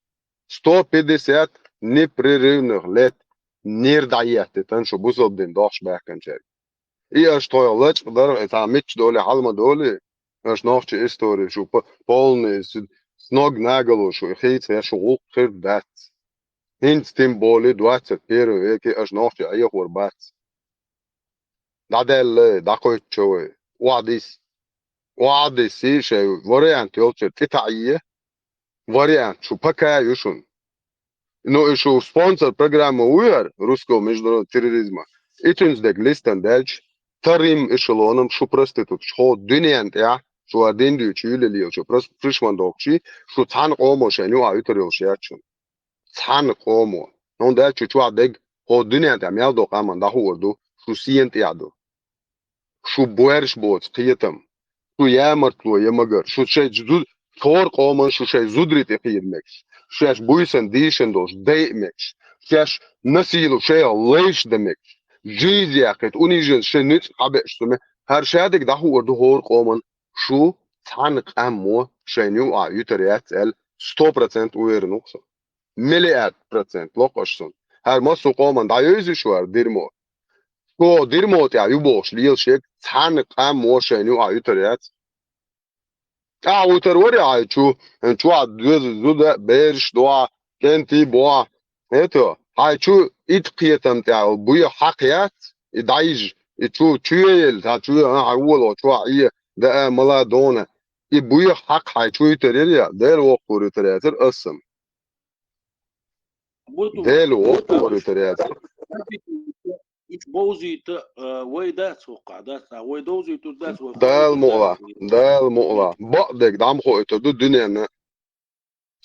Сто пятьдесят непрерывных лет нир дӀаеттитан шу бусалба дин дохуш баьхканчаьрга. И аша тхойх лачкъа даргӀа, и цхьа мичча долий, хьала ма долий, аша нохчийн истори шу по-, полный с-, с ног на голову шу, и хийца шу гӀуллакх хир дац. ХӀинца тем более двадцать первый веке аша нохчий Ӏехор бац. ДӀадаьлла, дӀакхоьттучо вай, охьадис. Охьадисий шайн вариант йолчуьра тӀе таӀае, вариант, шу пока ю шуна. Ну, и шу спонсор программа вуй хӀара русского международного терроризма. И цуьнца дерг листан даьлча, вторым эшелоном шу проституткаш хӀо дуьнен тӀехь, шу а дин дуьйцу юьле лелачо, просто пришман дохкуш, шу цхьана къомо шайна юкъа уьтар йолуш яц шуна. Цхьана къомо. ХӀунда аьлча чохь дерг хӀо дуьнен тӀехь мел до къаман дӀахуур ду, шу сена тӀехь ду. Шу боьрша боцу кхетам, шу ямартло я магар, шу шайн зу-, хӀора къоман шу шайн зударий тӀе кхийра мегаш, шаьш буьйсан дийшина долуш дайа мегаш, шаьш насилу шайх лайш дан мегаш, жизнь яьккхийта, унижен шайн ницкъ хьабеаш цу ме-, хӀара шадерг дӀахуур ду хӀора къоман, шу цхьана къаммо шайна юкъа уьтар яц аьлла, сто процент уверен ву со. Миллиард процент локхуш суна. ХӀара массо а къоман дӀайовзуьйтуш вара дирмо. Шу дирмо тӀехь ю бохуш лелаш ерг цхьана къаммо шайна юкъа уьтар яц. ТӀаккха уьтар вара хьайн чу, чохь доьза зуда, бераш дохьа, кӀентий бохьа. ХӀета, хьайн чу итт кхетам тӀехь буьйха хьакха яц, и дӀайижа, и чу чуелла, цхьа чу, а, хьайн воло чохь Ӏе, даа, мала, дона. И буьйха хьакха хьайн чу уьтар яра, Дела воккхур уьтар яцара аса-м. Буту, Дела буту воккхур уьтар яцара. Уьш бовзийта, а, вай дац хӀокхахь, дац, а, вай довзуьйтур дац, вай Дала мукъалахь, Дала мукъалахь. Бакъдерг дӀа ма хоуьйтур ду дуьненна.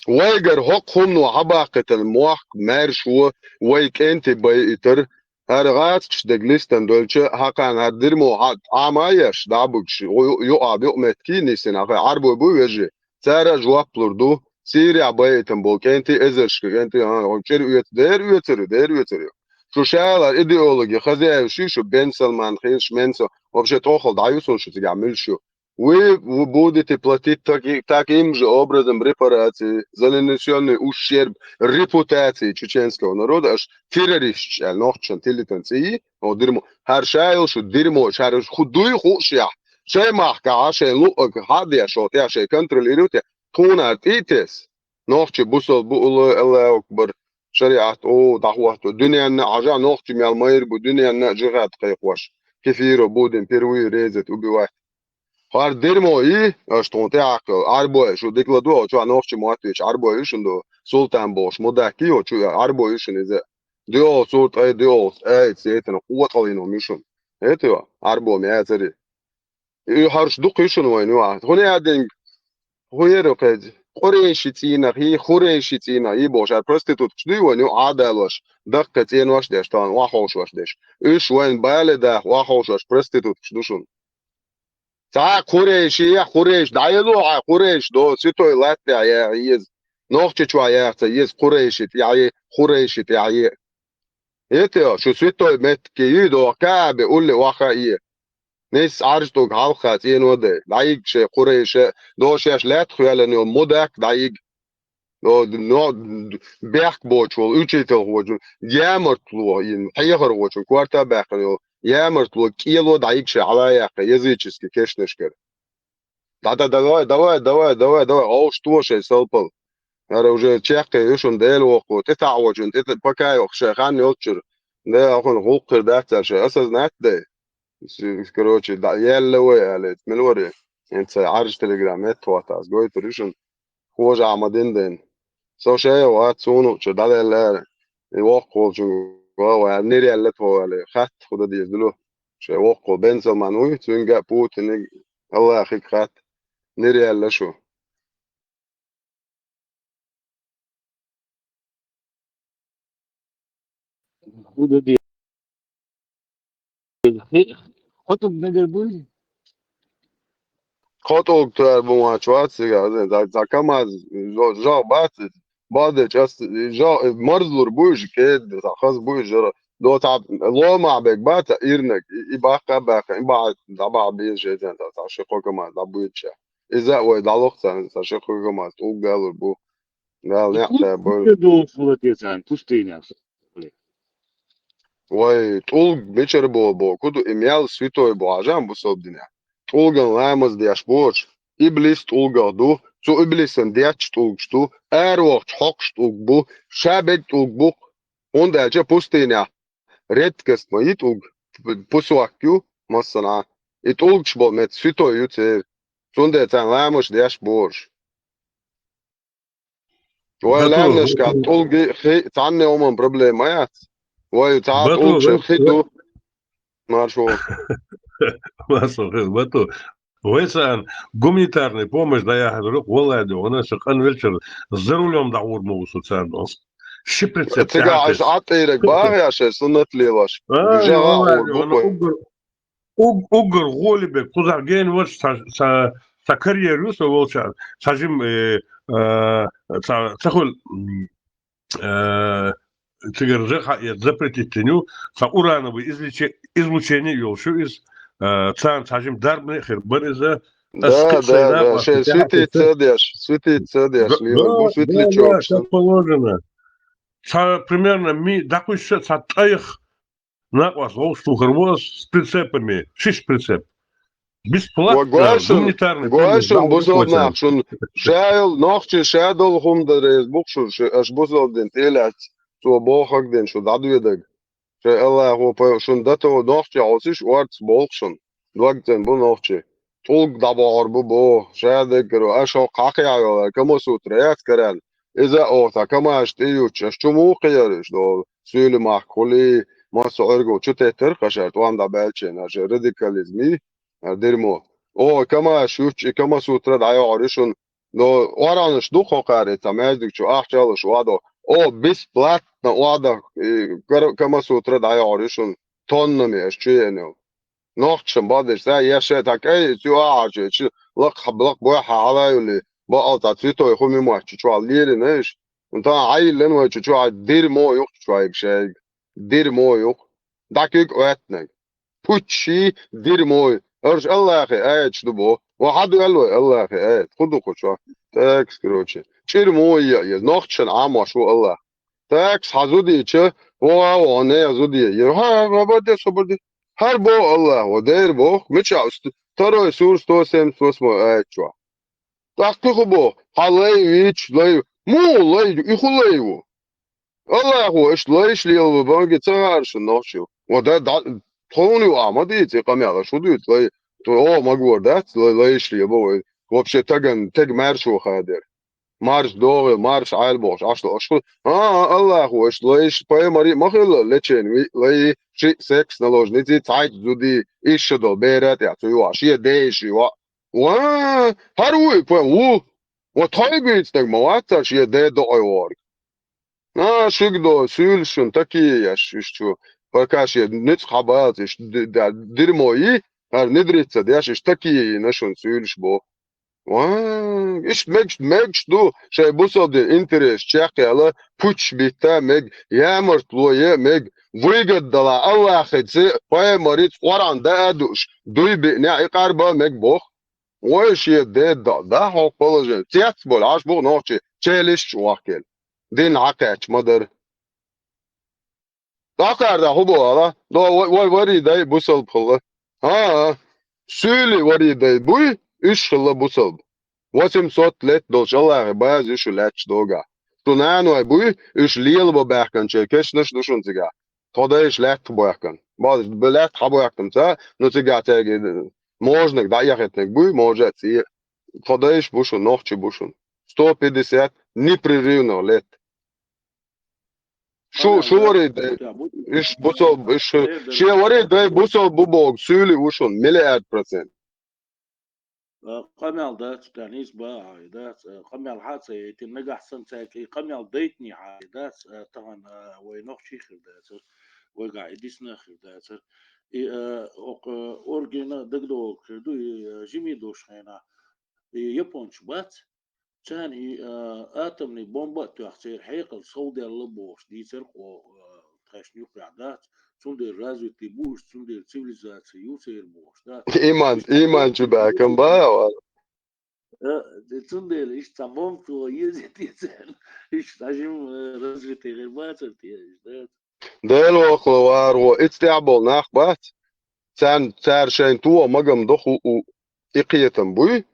Вайгара хӀокху хӀумано хьабаккхийтина мохк, маьршо, вай кӀентий байийтар, хӀара гӀазкхаш дерг листан долча, хьакхана хӀара дирмо хьа-, Ӏама а еш, дӀа а буьгуш, ю-, юкъа, юкъаметтиг а нисйина, хьайн Ӏарбой буй вежарий? Цара жоп лур ду, Сирехь байийтина болу кӀентий, эзаршка кӀентий, а, чӀир оьцу, дера оьцур ю, дера оьцур ю. Шу шала идеологи хозяеваш ю шу, Бен Салман хилаш, Менсо, вообще тӀохал дӀа ю суна шу цигахь муьлш ю. Вы, вы будете платить таки-, таким же образом репарации за нанесённый ущерб репутации чеченского народа, аш террористаш аьлла нохчашна тиллитан цӀий, о, дерьмо, хӀара ша йолу шу дерьмо, хӀара шу дуй хууш яхь, шайн махкахь шайн луъаг хьа а деш, шо тӀехь шайн контролируйте, тхуна тӀе а тесна. Нохчий бусалба бу, улло, Аллаху акбар, шариат, о, дӀахӀотто, дуьненна а хьажа, нохчий мел майра бу, дуьненна а жихӀад кхайкхош, кефира будем впервые резать, убивать. ХӀара дерьмо и, аша тхуна тӀе а кхел, Ӏарбой, шу дика ладогӀа, чохь нохчий мотт вечу Ӏарбой ю шуна ду, Султан бохуш, мудак и, йо, чу Ӏарбой ю шуна иза. Дуьйолу цура ткъе, дуьйолу ткъе, цетана къотӀаллин хӀума ю шуна. ХӀета йо, Ӏарбо меца ри. И хӀорш дукха ю шуна вайна юкъахь. ХӀун яа динга? ХӀун яра кхеза? Къурайши цӀийнах и, хурайши цӀийнах и бохуш, хӀара проституткаш дуй вайна юкъа Ӏадалош, даккхий цӀенош а деш, тахана охьаховшош деш. Уьш вайна бале даха охьаховшош проституткаш ду шуна. Цхьа а кхурайши, хурайш, дӀаело хьайн кхурайш до, святой латтехь яхьа еза. Нохчийчохь яхьа ца еза, кхурайши тӀехье, хурайши тӀехье. ХӀета йо, шу святой меттиг юй доху, Каъбе улле охьа а е. Нийсса Ӏаржа тӀулг хьалха цӀено а дай, дӀайига шайн кхурайша, до шаьш лаьтта хьоьллина йолу мудак дӀайига. До, но, бехк боцуш волу учитель гӀочун, ямартло йина, хьехар гӀочун, корта а баьккхина йолу, ямартло кӀело дӀайига шайн хьала а яьккхина, языческий кешнашкара. Да, да, давай, давай, давай, давай, давай, гӀовш то шайн салпал. ХӀара уже чеккхе ю шуна Дела воккхо, тӀе таӀ вочун, тӀе та-, пока йоккху шайн хан йолчуьра. Дела ахуна гӀуллакх хир дац цара шайн, осознать дай. С-, короче, да, яьлла вай, аьлла, мила варе? ХӀинца Ӏаржа телеграм метта хӀоттас, гойтур ю шуна. Хожа Ахьмадин ден. Со шайо вац, суна чу дӀалеллара. И воккхачун ван ван, нир яьлла тхо вале, хатта хӀун дан деза дело. Шайн воккхо Бен Салман вуй, цуьнга а Путиниг, Аллахиг хатта, нир яьлла шу. ХӀотӀуг нагар буй? ХӀотӀуг тар бу вац, вац цигахь, за, за КамАЗ, жо-, жо бац, бадечу ас, жо, марзлур буй уьш, кеда, за хаза буй уьш, жара. До цхьа ломахь бег бац, ирнаг, и, и баккха а баьккхина, и бахьа, дӀабахьа беза шайзен, цхьа ши кхо КамАЗ дӀабуьйцуш. Иза а вай дӀалоху царна, цхьа ши кхо КамАЗ тӀулг далур бу. Дала неӀ тӀе бойла. Пустыня долуш хила те царна, пустыня. Вай, тӀулг мичара бо, бо, ку ду, и мел святой бу, хьажам бу со динехь. ТӀулган ламаз деш боцуш, иблис тӀулгах ду, цу иблисан детташ тӀулгаш ду, аравохучу хьокхуш тӀулг бу, ша бег тӀулг бу, хӀунда аьлча пустынехь редкость ма ю тӀулг, пусок ю массанхьа. И тӀулгаш бо мет святой ю церан. Цундела царна ламазаш деш боцуш. Вай Бату, лаьмнашкахь тӀулги хи цхьанне хӀуман проблема яц. Вай цхьа Бату, тӀулг шен вай, хи ду. Маршо. Маршо, Бату. Вай сан гуманитарный помощь даяхьа дуру, валла де, вана ша къан велчар, за рулём дӀагӀур ма ву со царна. Ши прицеп Цига тӀехь аш тесна. Ӏаттайраг бахьа я шайн суннат лелош. Ай, Жага валла, гӀур вана буквой. Уггар, уг-, уггар гӀоле бег, кхузахь гена варш ца, ца, ца карьер ю со волча, ца жим, э, э, ца, ца хуьл, м, э, цигара жа хьаэца запретить йина ю, ца урановый изличе-, излучение йолуш ю иза, э, царна ца жим дарбане а хир бара иза, Да, да, да, шайн светиться а деш, светиться а деш, Да, лелар бу да, да, светлячок да, сан. Как положено. Ца, примерно, ми, дакхуьйсуш а ца тӀайх накъост вовшах тухар ву ас с прицепами, шиш прицеп. Бесплатно, Ва гуайшун, гуманитарный помощь гуайшун, дӀа бусалба нах, шун ша йолу нохчи ша долу хӀума дан реза бу-кх шу, шу, аш бусалба дин тӀелаьцна, цо бохаг дин шу дӀадоьдаг. Шайн Аллахо пай шун дато нохчи хьовсиш орца болу-кх шун. Дог цӀена бу нохчи. ТӀулг дӀабохьур бу боху, ша деггара, аш хӀокху хьакхехьа йолу, Камасутра яц караьлла. Иза а оха цхьа КамАЗ тӀе юьтуш, аш чу муха кхиара уьш долу? Суьйлу махка хули, массо Ӏуьргал чу теттара кхашара тӀом дӀабаьлча, аш радикализми, а, дерьмо. Оха КамАЗ юьтуш, и Камасутра дӀайохьур ю шуна. Но, оргӀанаш ду хӀокхара, и цхьа маьждиг чу ахча а луш, охьадо. Оха бесплатно охьадо, и кара-, Камасутра дӀайохьур ю шуна. Тоннами аш чу еана йолу. Нохчашна бакъдерг ца еш, ша тхан кӀай, цу ахьарчу, чу лакха, лакха бохьа хьала а юллий, бакъал цхьа цветой хӀума ю моьтту чохь лелийна иш. Тхан хьайиллина вай чу чохь дерьмо юкъ чохь шайга. Дерьмо юкъ. ДӀакуьг Ӏоьттинарг. Пуччий дерьмо ю. Арш Аллахе аяташ ду бо. Ва хьа ду аьлла вай Аллахе аят. Ху ду кху чохь. Такс, короче. ЧӀир мо я, я. Нохчан Ӏамош ву Аллах. Такс, хьан зудийча, вогӀа вогӀа, не зудий. Я, ха, ха, баде, со баде. ХӀара бо Аллах, ва дер бо, мича уст-, второй сур сто семьдесят восьмой аят чохь. ТӀаккха хӀу бо, хьан лай вич, лай, му лай, и хӀу лай ву? Аллахо, аш лайш лела ву, банги ца гӀарша нохчил. Ва да, да, тхуна ю а ма дийца, и къамел, аш хӀу дуьйцу, лай, ту, о, магор дац, лай, лайш лела бо, вай. Вообще таган, таг маршо хадер. Марш догӀи, марш Ӏаьл бохуш, Ӏаш до, аш хӀу, а, а, Аллахо, аш лайш, пайхамари ма хилла, лечен, ви, лай, ши, секс, наложницы, цхьайтта зуди, иш ша до, бера тӀехь, цу юа, шен деш, юа. Ва, хӀара вуй, пан, ву. Ва тхойгуьйцу стаг ма вац цара шен ден доӀой ворг. А, шуьга до, суьйлаш шун такие еш, иш чу. Пока шен ницкъ хьабалц, иш ди-, да-, дирмо йи, хӀара нидрица деш, иш такие йина шун суьйлаш бо. Ва, иш мегаш, мегаш ду, шайн бусалдин интерес чекхъяла, пуч битта мег, ямарт ло е мег, выгод дала Аллахица, пайхамарица, Къуръан даа душ, дуй биъна, и къарба мег бох. Вай шен ден да, да, хьо положение. Цец болу, Ӏаш бу нохчи, челиш чу вахкел. Дин хьакхаьчча ма дара. ДӀакхарда хӀу боху ала? До вай, вай вари дай бусалба хилла. ХӀа-а. Суьйли вари дай буй, уьш хилла бусалба. Восемьсот лет долчу Аллахи база уьш лаьтташ догахь. Шу наной буй, уьш лела бо баьхканчей кешнаш ду шун цигахь. Тхо дайша лаьттах боьхкан. Базаш бу лаьттах хьабоьхканца, ну цигахь цаьрга можно дӀаэхийтинарг буй, можно а цӀе. Тхо дайша бу шун, нохчи бу шун. Сто пятьдесят непрерывных лет. Шу, шу вари дай. Иш бусал, иш, шен вари дай бусал бу богу, суьйли ву шун, миллиард процент. Э, къамел дац, тӀаьхьа нийса бан хьан дац, э, къамел хьан а ца яйтина, нагахь санна цаьрга и къамел дайтиний хьан дац, э, тахана, э, вай нохчий хир дацара, вайгахь и дисна хир дацара. И, э, окх, э, оргина дагадогӀург хир ду, и, э, жимий долуш хенахь, и япончу бац, царна и, а, атомный бомба а тоьхна, церан хьекъал совдаьлла бохуш дийцар кхо, а, тхаьшна юкъахь дац, цундела развитый бу уьш, цундела цивилизация ю церан бохуш дац. Иман, иман чу баьккхина бан а вара. А, цундела иштта цхьа бомба тоха еза те царна, иштта цхьа жима, а, развитый хир бацара те, иштта дац. Дела воккхалла вара гӀо, иза тӀехь болу нах бац? Царна, цара шайн тоха магам до хӀу у, и кхетам буй?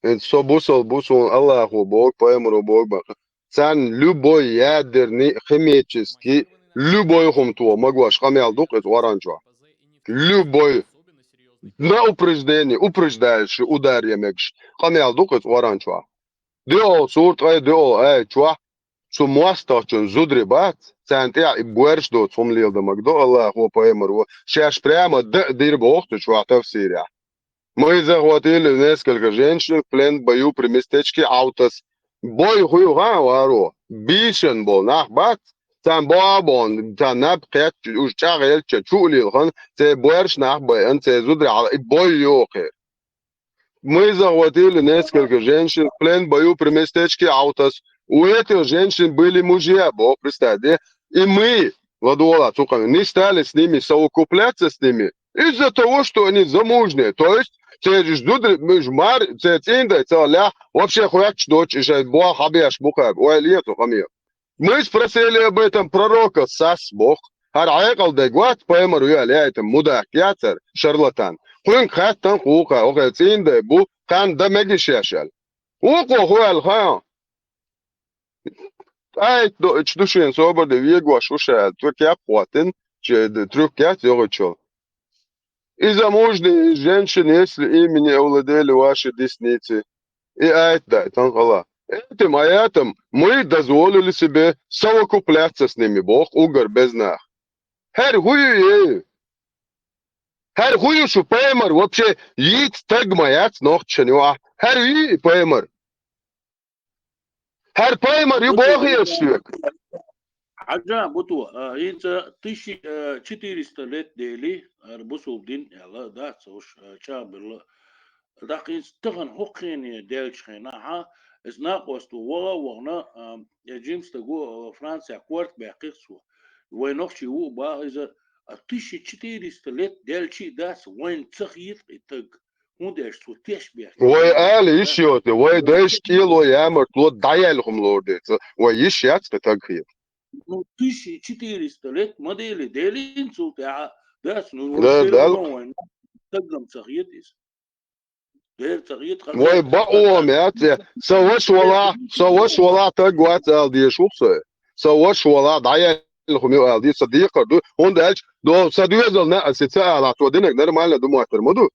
ХӀинца со бусал бу, суна Аллахо богу, пайхамаро богу бан. Царна любой ядерный, химический, любой хӀума тоха магош къамел ду-кх иза Къуръан чохь. Любой. На упреждение, упреждающий удар е мегаш къамел ду-кх иза Къуръан чохь. ДоьалгӀа сур ткъе доьалгӀа аят чохь, цу мостагӀчун зударий бац, царна тӀехь и боьрша доцу хӀума леладан магадо Аллахо, пайхамаро, шаьш прямо дан а дира боху цу чохь тафсирехь. Мы захватили несколько женщин в плен в бою при местечке Аутас. Бой хӀу ю хаьа, варо? Бийшина болу нах бац, царна бо а бохна, царна наб кхетча, уьш чӀагӀъелча, чу а лилхина, церан боьрша нах байина, церан зударий хьала, и бой йоху хир. Мы захватили несколько женщин в плен в бою при местечке Аутас. У этих женщин были мужья, боху, представь, де. И мы, ладогӀа цу къамел, не стали с ними совокупляться с ними из-за того, что они замужние. То есть, церан зударий, уьш мар, церан цӀийндай ца лаьа, вообще хоьттуш доцуш, и шайн боху хьабеш бу кхаба. Ойла е цу къамел. Мы спросили об этом пророка, сас боху. ХӀара хьекъал дерг вац, пайхамар ву аьлла, яйтам мудак яцара, шарлатан. Кхуьнга хаьттан кхуха, охе цӀийндай бу, кхаьнна дан мегаш еш аьлла. Вукхо хӀу аьлла хаьа? Айт до, ич ду шен собар де вегош ву ша аьлла, цо кеп хӀоттина, че д-, трюк яц йогӀучо. И замужние женщины, если ими не овладели ваши десницы. И айт дай, тан хала. Этим аятом мы дозволили себе совокупляться с ними, боху, угар без нах. ХӀара хӀу ю е? ХӀара хӀу ю шу пайхамар? Вообще, йийца стаг ма яц нохчашна юкъахь. ХӀара ю и пайхамар? ХӀара пайхамар ю боху аш шоьга? Хьажа, Буту, а, хӀинца тысяча, а, четыреста лет дели, хӀара бусул дин аьлла, дац уьш, а, чӀагӀбелла. ТӀаккха хӀинца тахана хӀокху хене даьллачу хенахь, иза накъост ву ваха а вахана, а, я жима стаг ву, а, Францехь корта баьккхира цо. Вай нохчий ву а баха иза, А тысяча четыреста лет даьлча а дац, вайна ца хета и таг. ХӀунда аьлча цо теш бехк. Вай ала йиш йоцу, вай дайша кӀело ямартло дӀаяьлла хӀума лорадеш. Вай йиш яц тха таг хета. Ну, тысяча четыреста лет ма деле, делин цул тӀаьхьа дац, ну, Да, всё да. равно вайна тагам ца хета иза. Дера ца хета, хан Вай ца- бакъо ма яц, э, са ваша вала, са ваша вала таг вац ала дезаш ву со. Са ваша вала дӀаяьлла хӀума ю ала деза, са декхар ду. ХӀунда аьлча, до, са доьзална а се ца ала, цо динарг нормально ду моттар ма ду.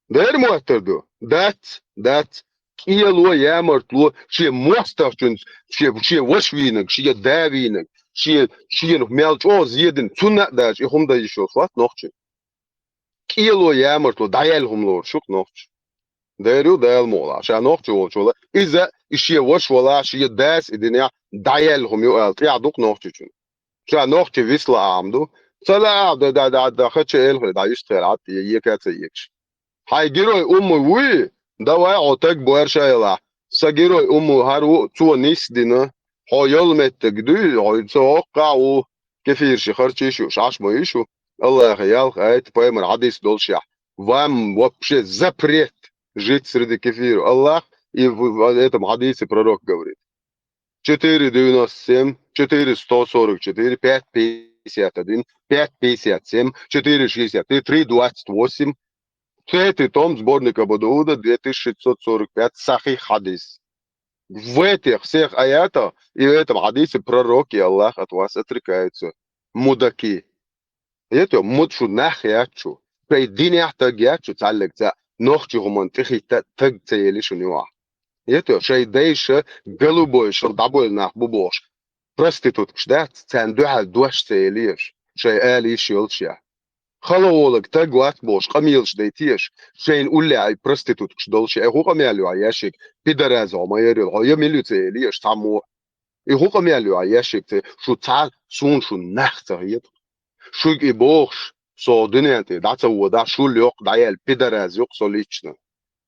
Дера моттар ду. Дац, дац. КӀело ямартло, шен мостагӀчун, шен, шен ваша вийнарг, шен да вийнарг, шен, шена мел чӀогӀа зе дина, цунна а даьлча, и хӀума дан йиш йолуш вац нохчи. КӀело ямартло дӀаяьлла хӀума лоруш ю-кх нохчи. Дера ю Дала мукъалахь, ша нохчи волчу вала. Иза, и шен ваша вала, шен дас и динехь дӀаяьлла хӀума ю ала, тӀехь ду-кх нохчичун. Ша нохчи виса лаахь ма ду. Ца лаахь, да, да, да, да, хача элхи, дӀа йист хир, Ӏад, е, ека ца екаш. Хьайн герой умма вуй, давай хьо таг бор ша ялахь. Са герой умма хӀара ву, цо нис дина. Хьо йолу меттиг дуй, хьо ца воккхахь ву, кефир ши харчийш ю, шаш ма йиш ву. Аллаха ялх айта, пайхамар хьадис долушехь. Вам вообще запрет жить среди кефиров. Аллах и в, в этом хадисе пророк говорит. Четыре девяносто семь, четыре сто сорок четыре, пять пятьдесят один, пять пятьдесят семь, четыре шестьдесят три, три двадцать восемь. Третий том сборника Абу Дауда, две тысячи шестьсот сорок пять, сахих хадис. В этих всех аятах и в этом хадисе пророк и Аллах от вас отрекаются. Мудаки. Ето, муд шу нах яц шу. Шайн динехь таг яц шу цхьаьллиг цхьаъ. Нохчи хӀуманна тӀехӀитта таг ца ели шуна юахь. Ето, шайн дайша голубой шал дӀабойла нах бу бохуш. Проституткаш дац, царна дуьхьал дош ца елеш. Шайн ала йиш йолуш я. Хала волаг таг вац бохуш, къамелаш дайтеш. Шайна уллехь ай проституткаш долуш я. Ай хӀун къамел ю хьан яшик? Пидораз хьо ма ярил. Хьо я милица елеш, цхьаммо. И хӀун къамел ю хьан яшик? Шу цхьа суна шу нах ца хета. Шуьга и бохуш, со дуьнен тӀе дӀа ца вода, шу лоькху дӀаяьлла пидораз ю-кх со лично.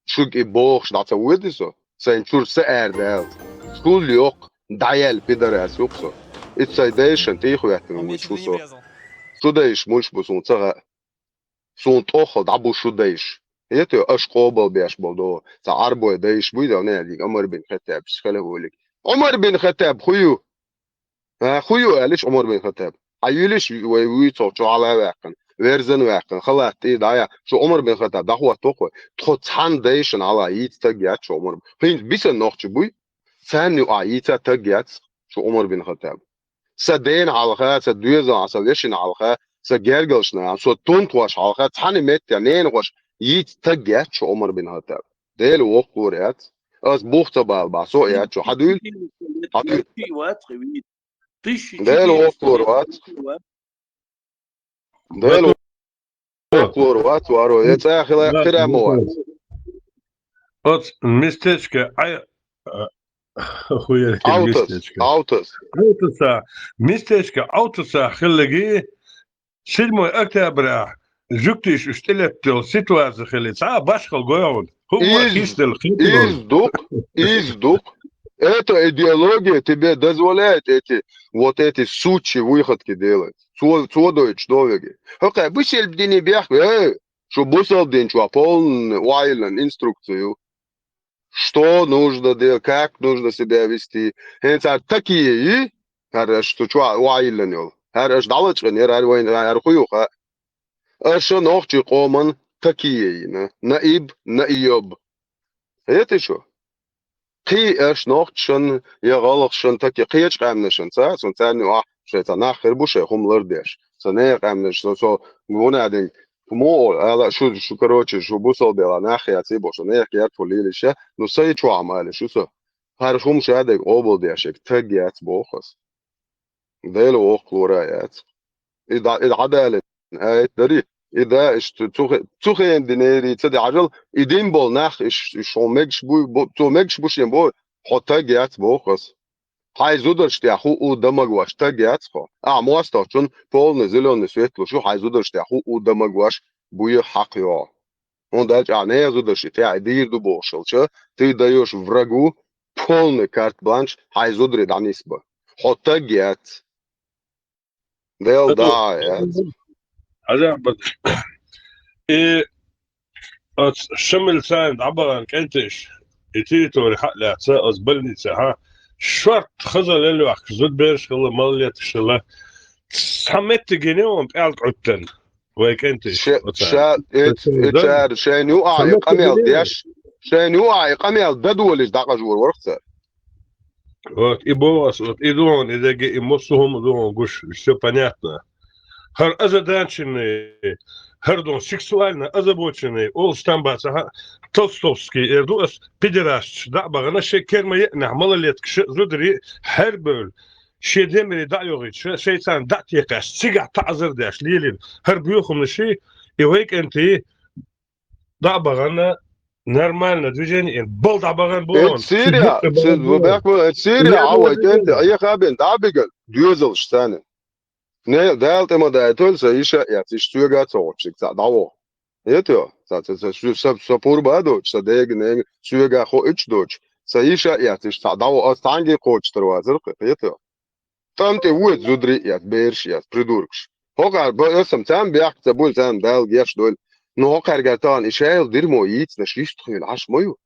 Шуьга и бохуш дӀа ца води со, сайн чуьра са арадалц. Шу лоькху дӀаяьлла пидораз ю-кх со. Ит сайн дайшан тӀехветтина вуьйцу шу со. Шу дайш муьлш бу суна ца хаьа. Суна тӀоххал дӀабу шу дайш. Ето, аша къобал беш болу до. Ца Ӏарбой дайш буй да, не, дика Ӏумар бин Хаттаб, хала волиг. Ӏумар бин Хаттаб хӀу ю? А, хӀу ю, аьллаш Ӏумар бин Хаттаб. Хьан юьлиш вай вуьйцу чу хьала ваьккхина, верзан ваьккхина, халат тӀе дӀая, шу Ӏумар бин Хаттаб дӀахӀотту хӀокхой. Тхо цхьана дайшан хьала йийца таг яц шу Ӏумар бин. ХӀинца бисан нохчи буй? Царна юкъа йийца таг яц шу Ӏумар бин Хаттаб. Са дена хьалха, са доьзална, са вешина хьалха, са гергалшна, со тунтхош хьалха, цхьана метте ненахош йийца таг яц шу Ӏумар бин Хаттаб. Дела воккхалора яц. Ас бух ца бала бахьа, со а яц шу. Хьан дуьйла? Хьан дуьйла? Дела воккхалора вац. Дела воккхалора вац, варо, я цӀа хила хира ма вац. Оц местечко Ай хуяр Автос, местечко. автос. Автоса, местечко автоса хиллиги седьмой октября жуктиш уж тӀелеттал ситуация хили. Цхьа башхал гойгӀун. ХӀума Из- хистал Из дук, из дук. Эта идеология тебе дозволяет эти, вот эти сучьи выходки делать. Цо, цо дойтуш довеги. ХӀокхе бусел дини бехк, э, шу бусел дин чу полный вайлан инструкцию. Что нужно делать, как нужно себя вести. ХӀинца такие и, хӀара аша цу чу вайлан йол. ХӀара аша дӀалачкъан яр, хӀара вайн, хӀара хӀу юха. Аша нохчи къоман такие йина. Наиб, наиёб. Хети шу? Кхи аш нохчан я гӀалгӀашан таки кхечу къаьмнашан ца, сон царни а шайн ца нах хир бу шайн хӀума лардеш. Ца нехан къаьмнаш, со, со гуна дин. Мо, ала шу, шу, короче, шу бусал бела нах яций бо, шу нех герт фу лилиша, ну сай чуам али шу со. ХӀара хӀума ша дег къобал деш, таг яц бохас. Дела воккхалора яц. И да, и дӀадале, айт дари. И да, иш цу, цу хе-, цу хен динери, ца де хьажал, и дин бол нах, иш, иш хьо мегаш буй, бо-, цо мегаш бу шен бо, хьо таг яц бохас. Хьайн зударш тӀехь хӀу у дамаг ваш таг яц хьо. А мостагӀчун полный зелёный свет луш ю, хьайн зударш тӀехь хӀу у дамаг ваш буй хьакх йо. ХӀунда аьлча а нехан зударш и тӀехь дийр ду бохуш хилча, ты даёшь врагу полный карт-бланш хьайн зударе дӀанисба. Хьо таг яц. Дел да, яц. Хьажахь, бат. И оцу Шамил царна дӀабахана кӀентий, и территори хьа а лаьцна, оцу больницехь, шортта хаза лелоьхкуш зудабераш хилла, малолеткаш хилла. Цхьа меттиг йина вайна пӀелг Ӏуьттина, вай кӀентий. Ше-, оцара. Ша-, э, оцара э, дан. Цара шайна юкъахь и къамел деш, шайна юкъахь и къамел дан долийча дӀакъажор вара-кх цара. Вот, и боху ас, вот, и ду хьуна, и дерриге, и массо а хӀума ду хьуна гуш, всё понятно. ХӀара азаданчинный, хӀара ду хьуна сексуально озабоченный, олуш там бацахь, Толстовский, эр ду ас, пидорасчаш дӀа а бахана, шайн керма еанехь малолеткаш а, зударий а хьербевлла, шен демарий дӀа а йохуьйтуш, шайца дӀа а текхаьчча, цигахь таӀзар деш лелийна. ХӀара боьхамнаш, и вай кӀентий, дӀа а бахана, нормально движение, бал дӀа а бахана бу. Эцу Сирия, бехк бу, эцу Сирия, а вай кӀентий, Ӏеха а бина, дӀа а бигина, доьзалш царна. Не, Дала тӀе ма дайтойла, сан йиш а эцна, иштта соьга а ца хоттуш, цхьаъ дӀаваха. Хетий хьо? Сан, сан, сан, сан, сан пурба а доцуш, сан дега, нега, соьга а хоуьйтуш доцуш, сан йиш а эцна, иштта цхьаъ дӀаваха, ас цхьаьнгге кхочуш тара вацара-кх, хетий хьо? ТӀам тӀе ву эцу зударий а эцна, бераш а эцна, придуркаш. ХӀокхара бо-, аса-м царна бехк ца буьллу, царна Дала гечдойла. Но хӀокхаьргара тахана и шайла дерьмо йийцинарш йистхила хилла Ӏаш ма ю.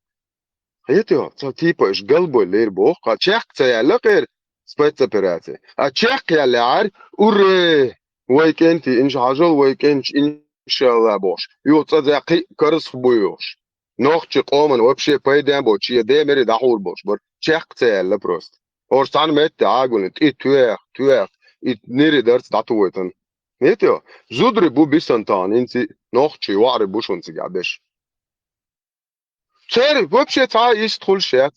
Хетий хьо, цхьа типа уьш галбой лер боху, кху чехка ца яьлла кхера спецопераци. А чехка яьллехьара, уре! Вай кӀентий, инша хьажал, вай кӀентий, иншалла бохуш. Юха цӀа даккхий, карзах буй бохуш. Нохчийн къоман вообще пайден боцуш, шен демарий дӀахьур болуш бара. Чехка ца яьлла просто. Оцу цхьана метте Ӏагулин тӀе тоьхна, тоьхна, и нери дарца дӀатохуьйтура. Хетий хьо, зударий бу бисина тахана, хӀинца нохчий, ваӀарий бу шуна цигахь берш. Церан вообще цхьа а йист хуьлуш яц.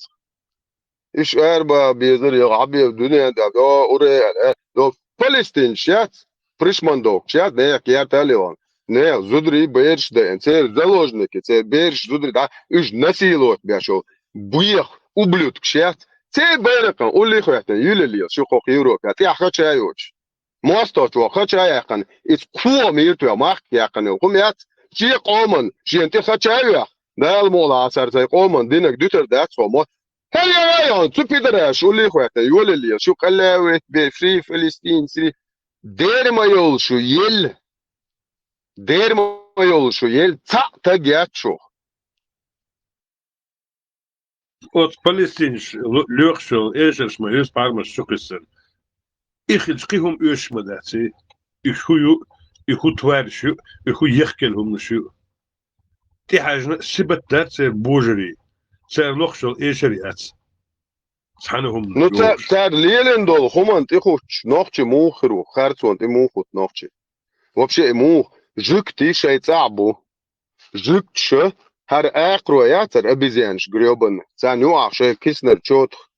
Иштта арабаха безара, я гӀабе дуьнен тӀехь, до уре, до палестинцаш яц, пришмандовкаш яц, нехан керта а лелийна, нехан зударий, бераш а дайина, церан заложники, церан бераш, зударий дӀа, уьш насиловать беш йолу, беха, ублюдкаш яц, церан байракхана уллий а хӀоьттина, юьлалла еза шу кху Европехь, тӀехь хача а йоцуш. МостагӀчо хача а яьккхина, иза кхо мира тоьхна махка яьккхина йолу хӀума яц, шен къоман шена тӀе хача а йоьхна, Дала мукъ лахь, цара сайн къоман динарг дуьтур дац хӀума. ХӀара яра а йолу, цу пидораша уллий а хӀоьттина, йолалла еза шу, къалаьвит бе, фри, фалестинцаш, дера ма йолу шу елла. Дера ма йолу шу елла, цхьаъ таг яц шух. Оцу палестинцаш ло-, лоькхуш йолу эшарш ма юьзу пхьармаш чу кхиссина. И хилча кхин хӀума оьшуш ма дац и. И хӀун ю, и хӀун твараш ю, и хӀун яхкелла хӀуманаш ю. ТӀехьаьжна сибат дац церан божарий. Цара локхуш йолу эшар яц. Цхьана хӀума Ну, ца-, йохуш. Цара лелийна долу хӀуманна тӀехуттуш, нохчий муха хир ву, харцонна тӀе муха хӀутту нохчий? Вообще и муха? Жуьгтий шайн цӀахь бу. Жуьгташа хӀара акхаро яцара, обезьянаш грёбаный. Царна юкъахь шайн киснар чотах